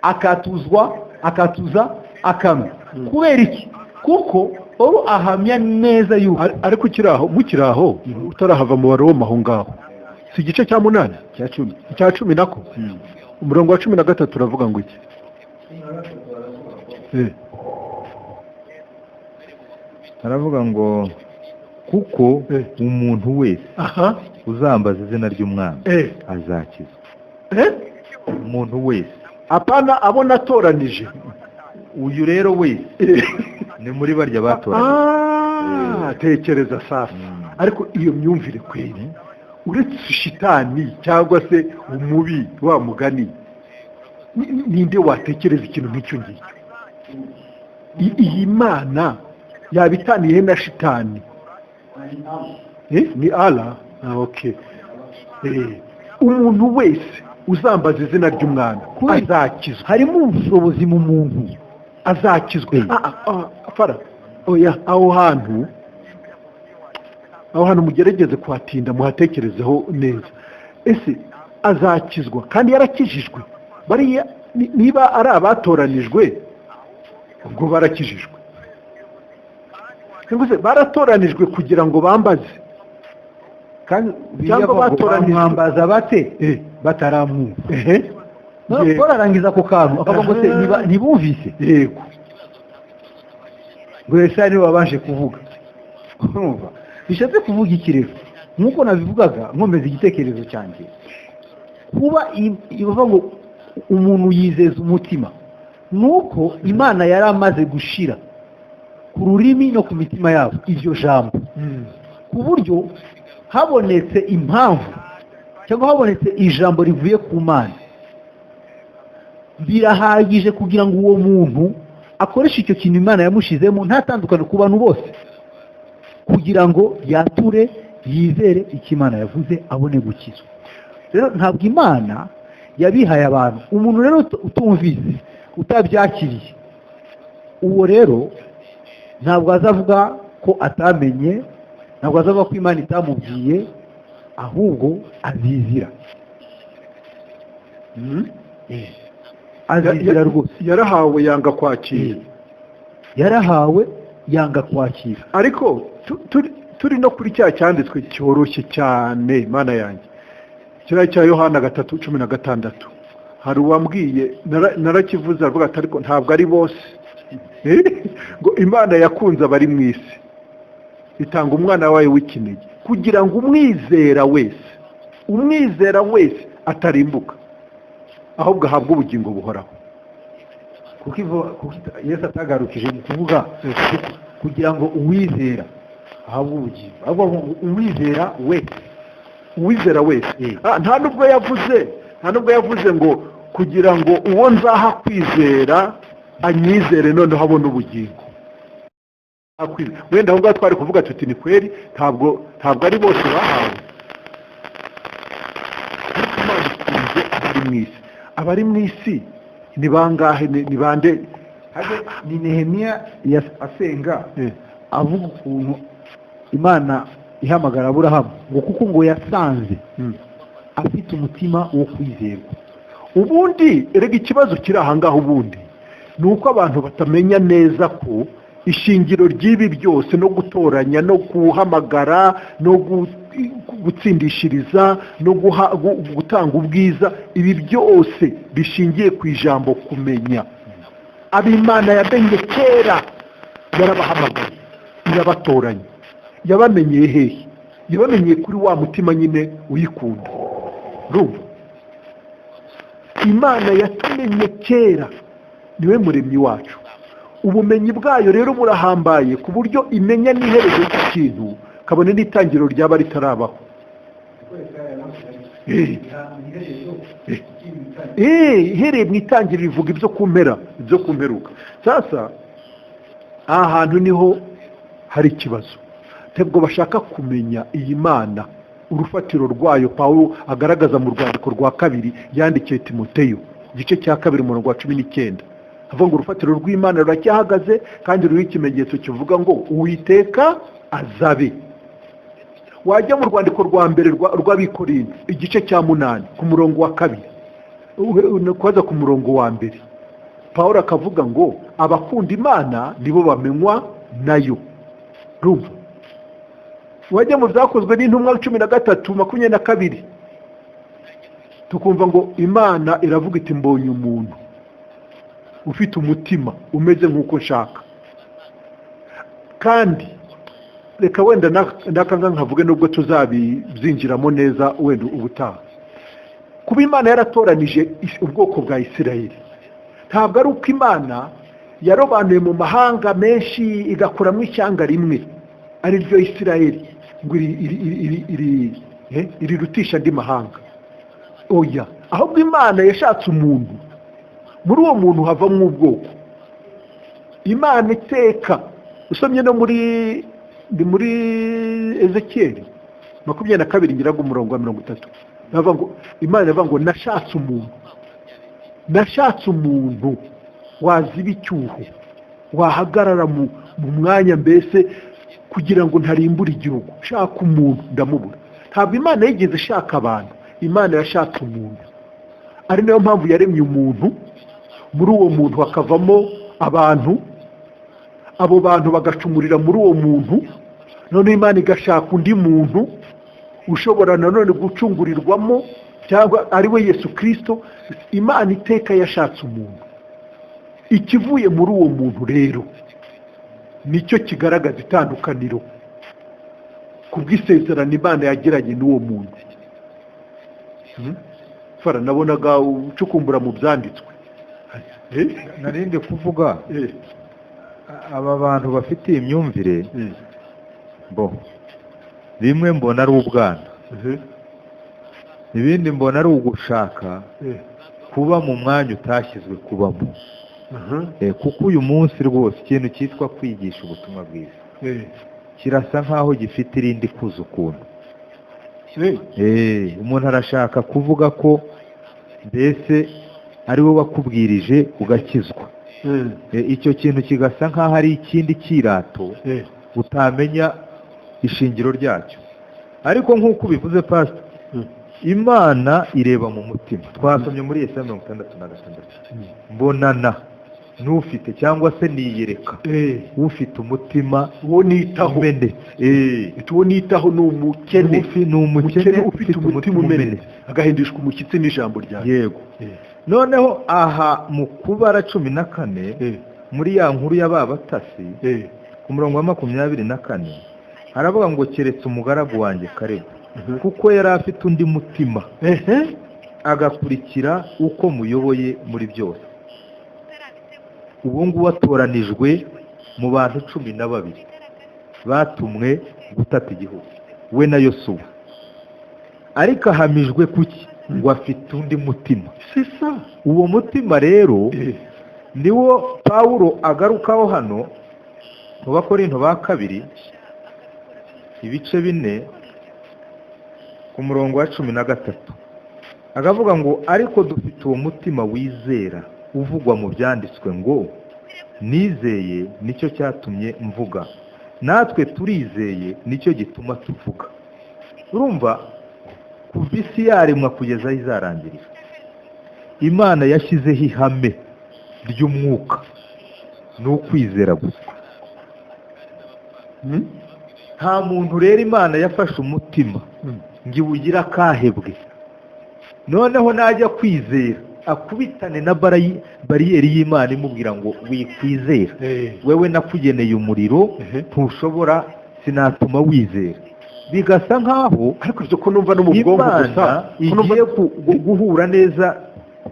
akatuzwa, akatuza akanwa. Kubera iki? Kuko Pawulo ahamya neza yuko Ariko ukiri aho, mukiri aho, utarahava mu Baroma aho ngaho, si igice cya 8? Cya 10. Icya 10 nako, umurongo wa 13 uravuga ngo iki? Aravuga ngo: "Kuko umuntu wese uzambaza izina ry'Umwami azakizwa." Umuntu wese. Apana abo natoranije. Uyu rero wese ni muri barya batoranije. Ah, tekereza sasa. Ariko iyo myumvire kweri, uretse shitani cyangwa se umubi wa mugani, ninde watekereza ikintu nk'icyo ngicyo? Iyi mana yaba itaniye na shitani? Ni Allah. Ah, okay. Umuntu wese uzambaza izina ry'umwana azakizwa. Harimo ubushobozi mu muntu. Azakizwa. Fara, oya, aho hantu mugerageze kuhatinda, muhatekerezeho neza. Ese azakizwa kandi yarakijijwe? Bariya niba ari abatoranijwe, ubwo barakijijwe, cyangwa se baratoranijwe kugira ngo bambaze? Kandi Cyangwa cyangwa batoranijwe. Bamwambaza bate bataramwumva? No, Paul arangiza ako kantu akavuga ngo se ntibumvise? Ngo Yesaya niwe wabanje kuvuga. Urumva bishatse kuvuga iki rero? Nk'uko nabivugaga, nkomeza igitekerezo cyanjye, kuba ivuga ngo umuntu yizeza umutima, nuko Imana yari amaze gushira ku rurimi no ku mitima yabo iryo jambo, ku buryo habonetse impamvu cyangwa habonetse ijambo rivuye ku Mana, birahagije kugira ngo uwo muntu akoreshe icyo kintu Imana yamushizemo, ntatandukane ku bantu bose, kugira ngo yature, yizere icyo Imana yavuze, abone gukizwa. Rero ntabwo Imana yabihaye abantu. Umuntu rero utumvise, utabyakiriye, uwo rero ntabwo azavuga ko atamenye, ntabwo azavuga ko Imana itamubwiye, ahubwo azizira. Azizira rwose. Yarahawe yanga kwakira. Yarahawe yanga kwakira. Ariko turi no kuri cya cyanditswe cyoroshye cyane, Mana yanjye, kiriya cya Yohana 3:16, hari uwambwiye, narakivuze, aravuga ati: "Ariko ntabwo ari bose." Ngo Imana yakunze abari mu isi, itanga umwana wayo w'ikinege, kugira ngo umwizera wese atarimbuka, ahubwo ahabwe ubugingo buhoraho. Kuko Yesu atagarukije mu kuvuga kugira ngo uwizera ahabwe ubugingo, ahubwo avuga ngo uwizera wese. Uwizera wese. Ah, nta nubwo yavuze ngo kugira ngo uwo nzaha kwizera anyizere, noneho abone ubugingo. Wenda aho ngaho twari kuvuga tuti: "Ni kweri, ntabwo ari bose bahawe." Ariko Imana ikunze abari mu isi. Abari mu isi ni bangahe? Ni bande? Ni Nehemiya asenga, avuga ukuntu Imana ihamagara Aburahamu, ngo kuko ngo yasanze afite umutima wo kwizerwa. Ubundi erega ikibazo kiri aha ngaha ubundi ni uko abantu batamenya neza ko ishingiro ry'ibi byose, no gutoranya, no guhamagara, no gutsindishiriza, no gutanga ubwiza, ibi byose bishingiye ku ijambo kumenya. Ab'Imana yamenye kera, yarabahamagaye, irabatoranya. Yabamenyeye hehe? Yabamenyeye kuri wa mutima nyine uyikunda. Urumva, Imana yatumenye kera, niwe muremyi wacu. Ubumenyi bwayo rero burahambaye, ku buryo imenya n'iherezo ry'ikintu, kabone n'itangiriro ryaba ritarabaho. Ihereye mu itangiriro ivuga ibyo ku mpera, ibyo ku mperuka. Sasa aha hantu niho hari ikibazo. Ntabwo bashaka kumenya iyi Mana, urufatiro rwayo Pawulo agaragaza mu rwandiko rwa kabiri yandikiye Timoteyo, igice cya 2, umurongo wa 19, avuga ngo urufatiro rw'Imana ruracyahagaze, kandi ruriho ikimenyetso kivuga ngo: "Uwiteka azabe." Wajya mu rwandiko rwa mbere rw'Abikorinto, igice cya 8, ku murongo wa 2 kwaza ku murongo wa 1, Paul akavuga ngo abakunda Imana nibo bamenywa nayo. Rumva, wajya mu Byakozwe n'Intumwa 13:22, tukumva ngo Imana iravuga iti: "Mbonye umuntu ufite umutima umeze nk'uko nshaka." Kandi reka wenda n'aka nkavuge, nubwo tuzabizinjiramo neza wenda ubutaha. Kuba Imana yaratoranije ubwoko bwa Isirayeli, ntabwo ari uko Imana yarobanuye mu mahanga menshi igakuramo ishyanga rimwe ari ryo Isirayeli. ngo irirutisha andi mahanga. Oya, ahubwo Imana yashatse umuntu, muri uwo muntu havamo ubwoko. Imana iteka, usomye no muri Ezekiyeli 22 ngirago umurongo wa 30, bavuga ngo Imana ivuga ngo nashatse umuntu, nashatse umuntu waziba icyuho, wahagarara mu mwanya mbese kugira ngo ntarimbure igihugu. Shaka umuntu ndamubura. Ntabwo Imana yigeze ishaka abantu, Imana yashatse umuntu. Ari nayo mpamvu yaremye umuntu, muri uwo muntu hakavamo abantu, abo bantu bagacumurira muri uwo muntu, none Imana igashaka undi muntu ushobora nanone gucungurirwamo, cyangwa ari we Yesu Kristo. Imana iteka yashatse umuntu. Ikivuye muri uwo muntu rero nicyo kigaragaza itandukaniro kubw'isezerano Imana yagiranye n'uwo muntu. Fara nabonaga ucukumbura mu byanditswe. Narinde kuvuga aba bantu bafite imyumvire bo rimwe mbona ari ubwana, ibindi mbona ari ugushaka kuba mu mwanya utashyizwe kubamo. Kuko uyu munsi rwose ikintu cyitwa kwigisha ubutumwa bwiza kirasa nkaho gifite irindi kuzo ukuntu. Umuntu arashaka kuvuga ko mbese ari we wakubwirije ugakizwa. Icyo kintu kigasa nkaho ari ikindi kirato utamenya ishingiro ryacyo. Ariko nk'uko ubivuze pastor, Imana ireba mu mutima. Twasomye muri Yesaya 66, mbonana n'ufite cyangwa se niyereka ufite umutima uwo nitaho umenetse. Uwo nitaho ni umukene, ni umukene ufite umutima umenetse, agahindishwa umushyitsi n'ijambo ryawe. Yego. Noneho aha mu Kubara 14 muri ya nkuru y'ababatasi ku murongo wa 24 haravuga ngo keretse umugaragu wanjye Kalebu, kuko yari afite undi mutima agakurikira uko muyoboye muri byose. Ubu ngubu atoranijwe mu bantu 12 batumwe gutata igihugu, we na Yosuwa. Ariko ahamijwe kuki? Ngo afite undi mutima. Uwo mutima rero niwo Pawulo agarukaho hano mu Bakorinto ba kabiri ibice 4 ku murongo wa 13, akavuga ngo ariko dufite uwo mutima wizera uvugwa mu byanditswe ngo nizeye nicyo cyatumye mvuga, natwe turizeye nicyo gituma tuvuga. Urumva kuva isi yaremwa kugeza aho izarangirira, Imana yashyizeho ihame ry'umwuka, ni ukwizera gusa. Nta muntu rero Imana yafashe umutima ngo iwugire akahebwe, noneho najya kwizera akubitane na bariyeri y'Imana imubwira ngo wikwizera, wewe nakugeneye umuriro ntushobora, sinatuma wizera. Bigasa nkaho ariko ibyo ko numva no mu bwonko gusa igiye guhura neza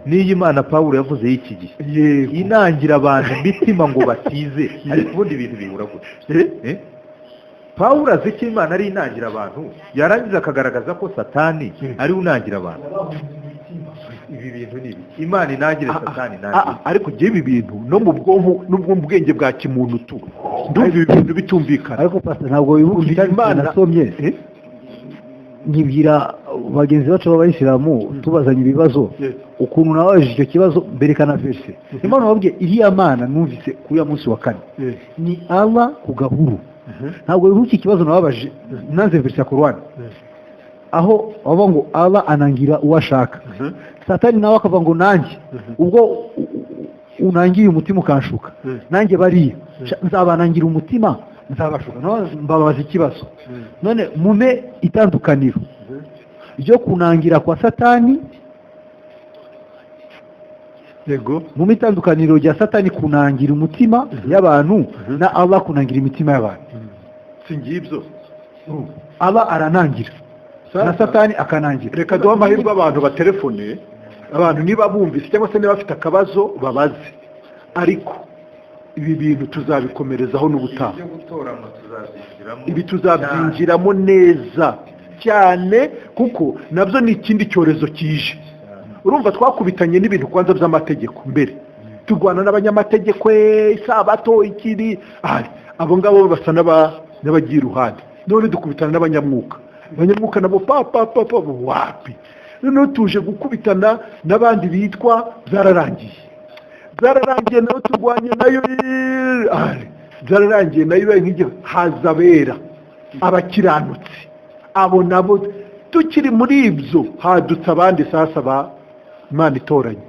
n'iyi Imana Pawulo yavuze y'iki gihe, inangira abantu imitima ngo batize. Ariko ubundi ibintu bihura gute? Pawulo azi ko Imana ari inangira abantu, yarangiza akagaragaza ko Satani ari unangira abantu. Ibi bintu ni ibiki? Imana inangire, Satani inangire. Ariko giye ibi bintu no mu bwonko n'ubwo mu bwenge bwa kimuntu tu ndumva ibi bintu bitumvikana. Ariko pastor ntabwo wibuka Imana nasomye nkibwira bagenzi bacu b'abayisilamu tubazanye ibibazo, ukuntu nababajije icyo kibazo mberekana verse. Imana babwiye iriya Mana numvise kuri ya munsi wa kane ni Allah ku gahuru. Ntabwo wibuka ikibazo nababaje nanze verse ya Qur'an aho bavuga ngo Allah anangira uwashaka, Satani nawe akavuga ngo nanjye ubwo unangiye umutima ukanshuka, nanjye bariya nzabanangira umutima nzabashuka. Mbabaza ikibazo none mume itandukaniro ryo kunangira kwa Satani, yego, mume itandukaniro rya Satani kunangira umutima y'abantu na Allah kunangira imitima y'abantu. Singibyo Allah aranangira na Satani akanangira. Reka duhe amahirwe abantu batelefone, abantu niba bumvise cyangwa se niba bafite akabazo babaze. Ariko Ibi bintu tuzabikomerezaho n'ubutaha, ibi tuzabyinjiramo neza cyane, kuko nabyo ni ikindi cyorezo kije. Urumva twakubitanye n'ibintu kwanza by'amategeko mbere, turwana n'abanyamategeko, isabato ikiri abo ngabo basa n'abagiye iruhande. None dukubitana n'abanyamwuka, abanyamwuka nabo pa pa pa pa wapi. Noneho tuje gukubitana n'abandi bitwa byararangiye, byararangiye nayo turwanye nayo, byararangiye nayo nk'igihe hazabera abakiranutsi, abo nabo tukiri muri ibyo hadutse abandi sasa ba Imana itoranye.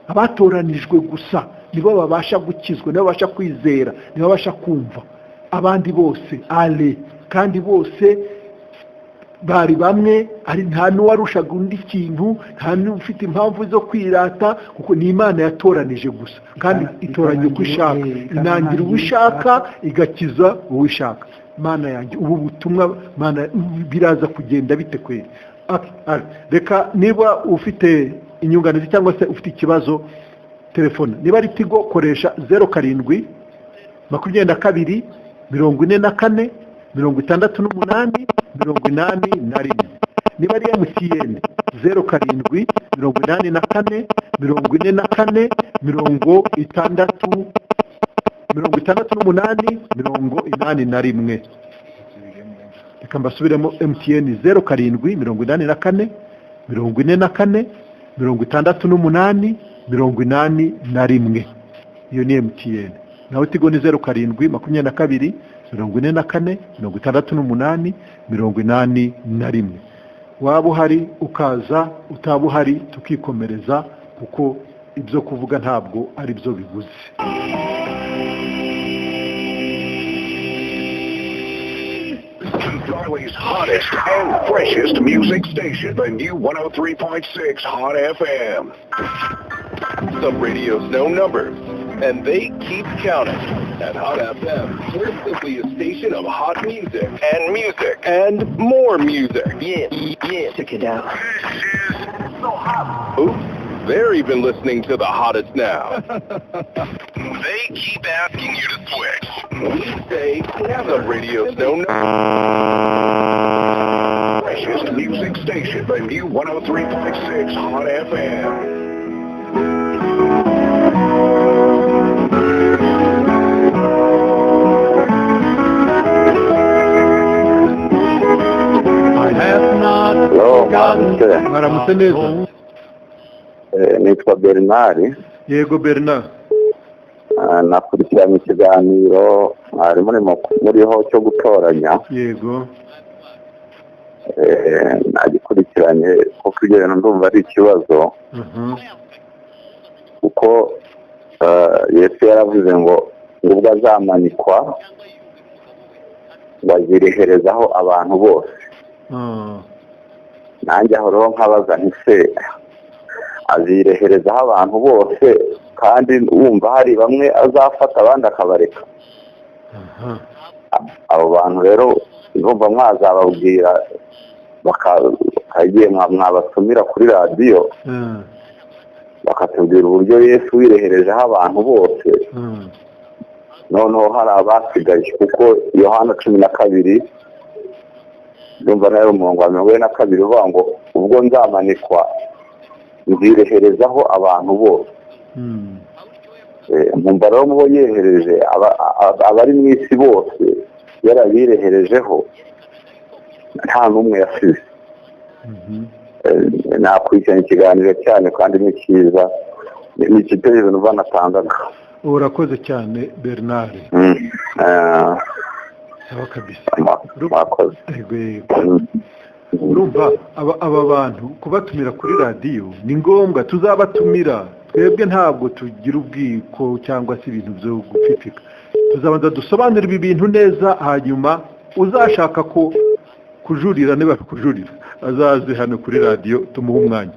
Abatoranijwe gusa nibo babasha gukizwa, nibo babasha kwizera, nibo babasha kumva. Abandi bose ale, kandi bose bari bamwe, ari nta n'uwarushaga undi kintu, nta n'ufite impamvu zo kwirata, kuko ni Imana yatoranije gusa, kandi itoranya uko ishaka, inangira uwo ishaka, igakiza uwo ishaka. Mana yanjye, ubu butumwa Mana biraza kugenda bite kweri? Reka niba ufite inyunganizi cyangwa se ufite ikibazo, telefone niba ari Tigo koresha 07 22 44 68 81. Niba ari MTN 07 84 44 6 68 81. Reka mbasubiremo MTN 07 84 44 68 81. Iyo ni MTN. Naho Tigo ni 07 22 44 68 81. Waba uhari ukaza, utaba uhari tukikomereza, kuko ibyo kuvuga ntabwo ari byo bibuze. Darley's hottest and freshest music station, the new 103.6 Hot FM. Some radios know numbers, and they keep counting. At Hot FM, we're simply a station of hot music and music and more music. Yeah, yeah, check it out. This is so hot. Oops, they're even listening to the hottest now. They keep asking you to switch. We say never. Some radios know numbers. Freshest music station, the new 103.6 Hot FM. Mwaramutse neza. Nitwa Bernard. Yego Bernard. Nakurikiranye ikiganiro mwari muriho cyo gutoranya. Yego. Nagikurikiranye kuko ibyo bintu ndumva ari ikibazo. Kuko Yesu yaravuze ngo ubwo azamanikwa ngo azireherezaho abantu bose. Nanjye aho rero nkabaza nti se azireherezaho abantu bose, kandi wumva hari bamwe azafata abandi akabareka? Abo bantu rero ndumva mwazababwira, bakagiye mwabatumira kuri radiyo, bakatubwira uburyo Yesu wireherejeho abantu bose, noneho hari abasigaye. Kuko Yohana 12 ndumva nayo umurongo wa 42 uvuga ngo ubwo nzamanikwa nzireherezaho abantu bose. Nkumva rero mubo yehereje abari mu isi bose yarabireherejeho, nta n'umwe yasize. Nakurikiranye ikiganiro cyane kandi ni cyiza, ni igitekerezo numva natangaga. Urakoze cyane Bernard. Sawa kabisa. Urumva aba bantu kubatumira kuri radiyo ni ngombwa, tuzabatumira. Twebwe ntabwo tugira ubwiko cyangwa se ibintu byo gupfipfika. Tuzabanza dusobanura ibi bintu neza, hanyuma uzashaka ko kujurira niba kujurira azaze hano kuri radiyo tumuhe umwanya.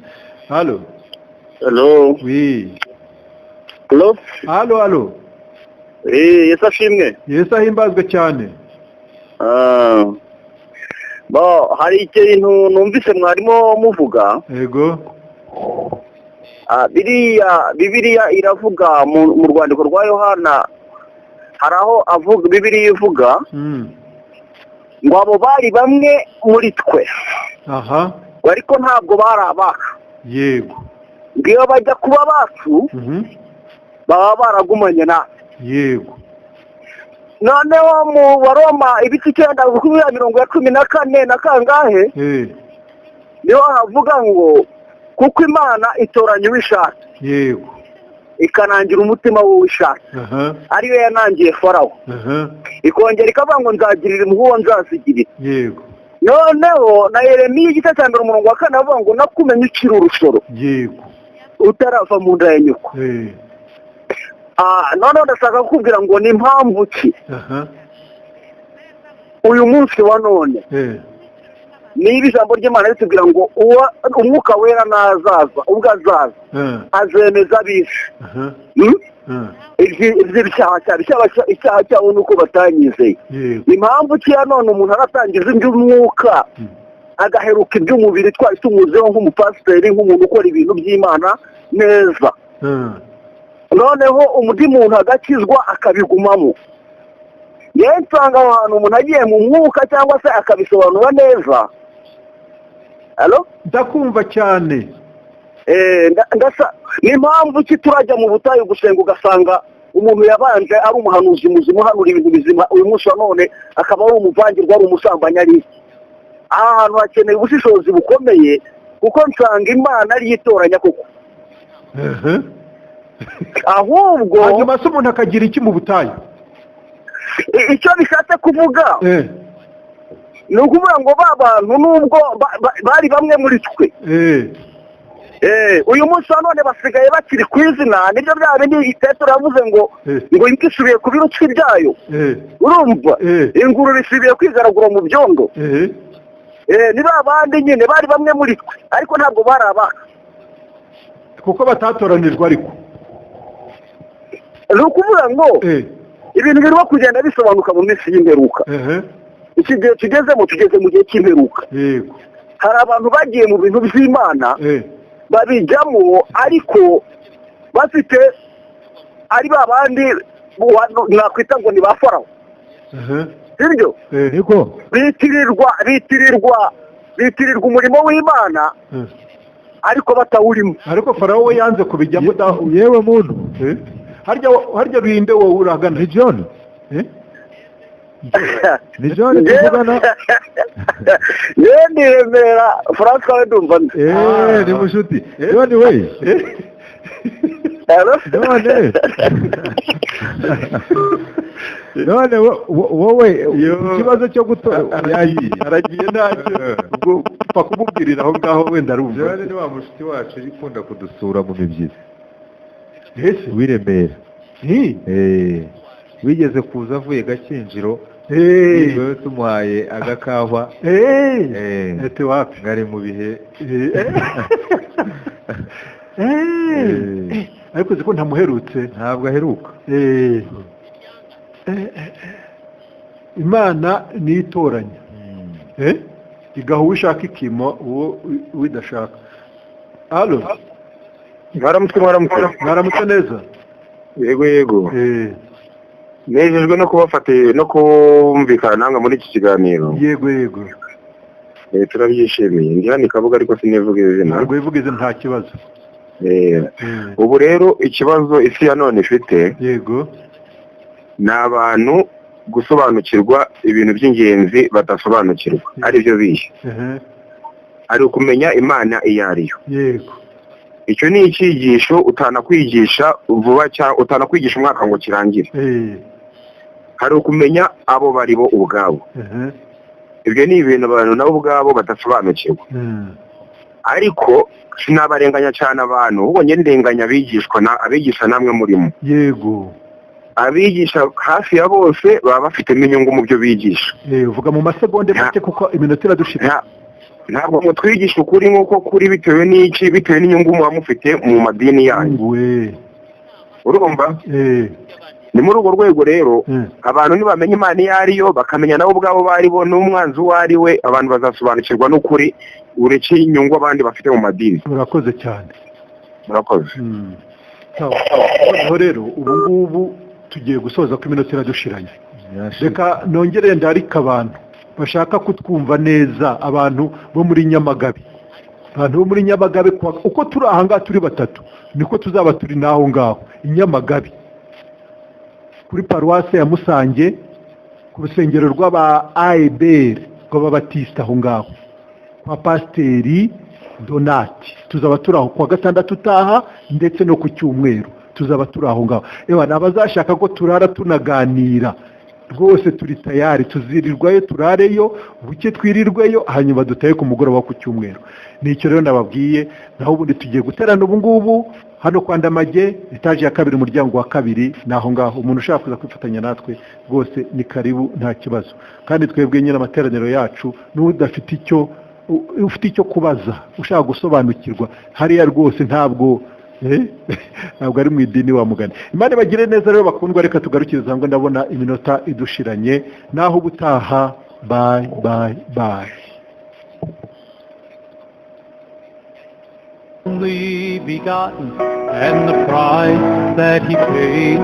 Halo. Hello. Oui. Hello. Halo, halo. Yesu ashimwe. Yesu ahimbazwe cyane. Bo hari ikintu numvise mwarimo muvuga. Yego. Biriya Bibiliya iravuga mu rwandiko rwa Yohana, hari aho avuga, Bibiliya ivuga ngo abo bari bamwe muri twe, aha, ariko ntabwo bari abacu. Yego. Ngo iyo bajya kuba abacu baba baragumanye natwe. Yego. Noneho mu Baroma ibice 9 kuri 14 na kangahe, niho havuga ngo kuko Imana itoranya uwishaka. Yego. Ikanangira umutima w'uwishaka, ariyo yanangiye Farawo. Ikongera ikavuga ngo nzagirira impuhwe uwo nzazigirira. Yego. Noneho na Yeremiya igice cya 1 umurongo wa 4 avuga ngo nakumenye ukiri urusoro. Yego. Utarava mu nda ya nyoko. Noneho ndashaka kukubwira ngo ni impamvu ki uyu munsi wa none niba ijambo ry'Imana ritubwira ngo umwuka wera nazaza, ubwo azaza azemeza abishe iby'icyaha cyabo, icyaha cyabo ni uko batanyizeye. Impamvu ki ya none umuntu aratangiza iby'umwuka agaheruka iby'umubiri twari tumuzeho nk'umupasiteri, nk'umuntu ukora ibintu by'Imana neza, noneho undi muntu agakizwa akabigumamo. Yewe nsanga aho hantu umuntu agiye mu mwuka cyangwa se akabisobanura neza. Alo? Ndakumva cyane. Ndasa ni impamvu ki turajya mu butayu gusenga ugasanga umuntu yabanje ari umuhanuzi muzima uhanura ibintu bizima, uyu munsi wa none akaba ari umuvangirwa, ari umusambanyi, ari iki? Aha hantu hakeneye ubushishozi bukomeye, kuko nsanga Imana ariyo itoranya koko. Ahubwo hanyuma se umuntu akagira iki mu butayu? Icyo bishatse kuvuga ni ukuvuga ngo ba bantu nubwo bari bamwe muri twe, uyu munsi wa none basigaye bakiri ku izina. Nibyo bya bindi Petero yavuze ngo ngo imbwa isubiye ku birutsi byayo, urumva, ingurube isubiye kwigaragura mu byondo. Ni ba bandi nyine bari bamwe muri twe, ariko ntabwo bari abacu, kuko batatoranijwe. Ariko ni ukuvuga ngo ibintu birimo kugenda bisobanuka mu minsi y'imperuka. Iki gihe tugezemo, tugeze mu gihe cy'imperuka. Yego. Hari abantu bagiye mu bintu by'Imana, babijyamo ariko bafite ari ba bandi nakwita ngo ni ba Farawo, sibyo? Niko. Bitirirwa umurimo w'Imana ariko batawurimo. Ariko Farawo we yanze kubijyamo. Yewe muntu. Harya binde wowe uragana? Ni John. Ni John tuvugana. Yewe ndi Remera Francois, we ndumva nzi. Ni mushuti John we. Hello? None wowe ikibazo cyo gutora Aragiye, aragiye, ntacyo. Ubwo upfa kumubwirira aho ngaho wenda arumva. John ni wa mushuti wacu ukunda kudusura mu mibyizi. Ese w'i Remera. Ni wigeze kuza avuye Gakinjiro, wewe tumuhaye agakahwa. Ete wapi ngari mu bihe. Ariko uzi ko ntamuherutse? Ntabwo aheruka. Imana nitoranya, igaha uwo ishaka, ikima uwo idashaka. Alo? Mwaramutse, mwaramutse. Mwaramutse neza. Yego, yego. Nejejwe no kubafata no kumvikana namwe muri iki kiganiro. Yego, yego. Turabyishimiye. Ndi hano i Kabuga ariko sinivuga izina. Ntabwo wivuga izina, nta kibazo. Ubu rero ikibazo isi ya none ifite, yego, ni abantu gusobanukirwa ibintu by'ingenzi badasobanukirwa, ari byo bihe ari ukumenya Imana iyo ari yo. Yego. Icyo ni icyigisho utanakwigisha vuba cyangwa utanakwigisha umwaka ngo kirangire. Hari ukumenya abo bari bo ubwabo. Ibyo ni ibintu abantu nabo ubwabo badasobanukirwa, ariko sinabarenganya cyane abantu, ahubwo njye ndenganya abigishwa na abigisha namwe murimo. Yego. Abigisha hafi ya bose baba bafitemo inyungu mu byo bigisha. Uvuga mu masegonde make kuko iminota iradushira. Ntabwo mutwigisha ukuri nk'uko kuri, bitewe n'iki? Bitewe n'inyungu muba mufite mu madini yanyu, urumva? Ni muri urwo rwego rero abantu nibamenya Imana iyo ari yo, bakamenya nabo ubwabo bari bo n'umwanzi uwo ari we, abantu bazasobanukirwa n'ukuri, ureke inyungu abandi bafite mu madini. Urakoze cyane. Murakoze. Noneho rero ubu ngubu tugiye gusoza ko iminota iradushiranye. Reka nongere ndarika abantu bashaka kutwumva neza, abantu bo muri Nyamagabe, abantu bo muri Nyamagabe, uko turi aha ngaha turi batatu niko tuzaba turi naho ngaho i Nyamagabe kuri paruwase ya Musange, ku rusengero rw'aba AEBR rw'ababatista aho ngaho kwa Pasiteri Donati. Tuzaba turi aho kuwa gatandatu utaha ndetse no ku cyumweru tuzaba turi aho ngaho. Ewa abazashaka ko turara tunaganira rwose turi tayari, tuzirirwayo turareyo buke twirirweyo, hanyuma dutaye ku mugoroba ku cyumweru. Nicyo rero nababwiye. Naho ubundi tugiye guterana ubu ngubu hano kwa Ndamage, etaje ya kabiri, umuryango wa kabiri, naho ngaho. Umuntu ushaka kuza kwifatanya natwe rwose ni karibu, nta kibazo. Kandi twebwe nyine amateraniro yacu, n'udafite icyo, ufite icyo kubaza, ushaka gusobanukirwa, hariya rwose ntabwo ari mu idini wa mugani. Imana ibagire neza rero bakundwa, reka tugarukiriza ngo ndabona iminota idushiranye. Naho ubutaha, bye bye bye. Only begotten, and the price that he paid.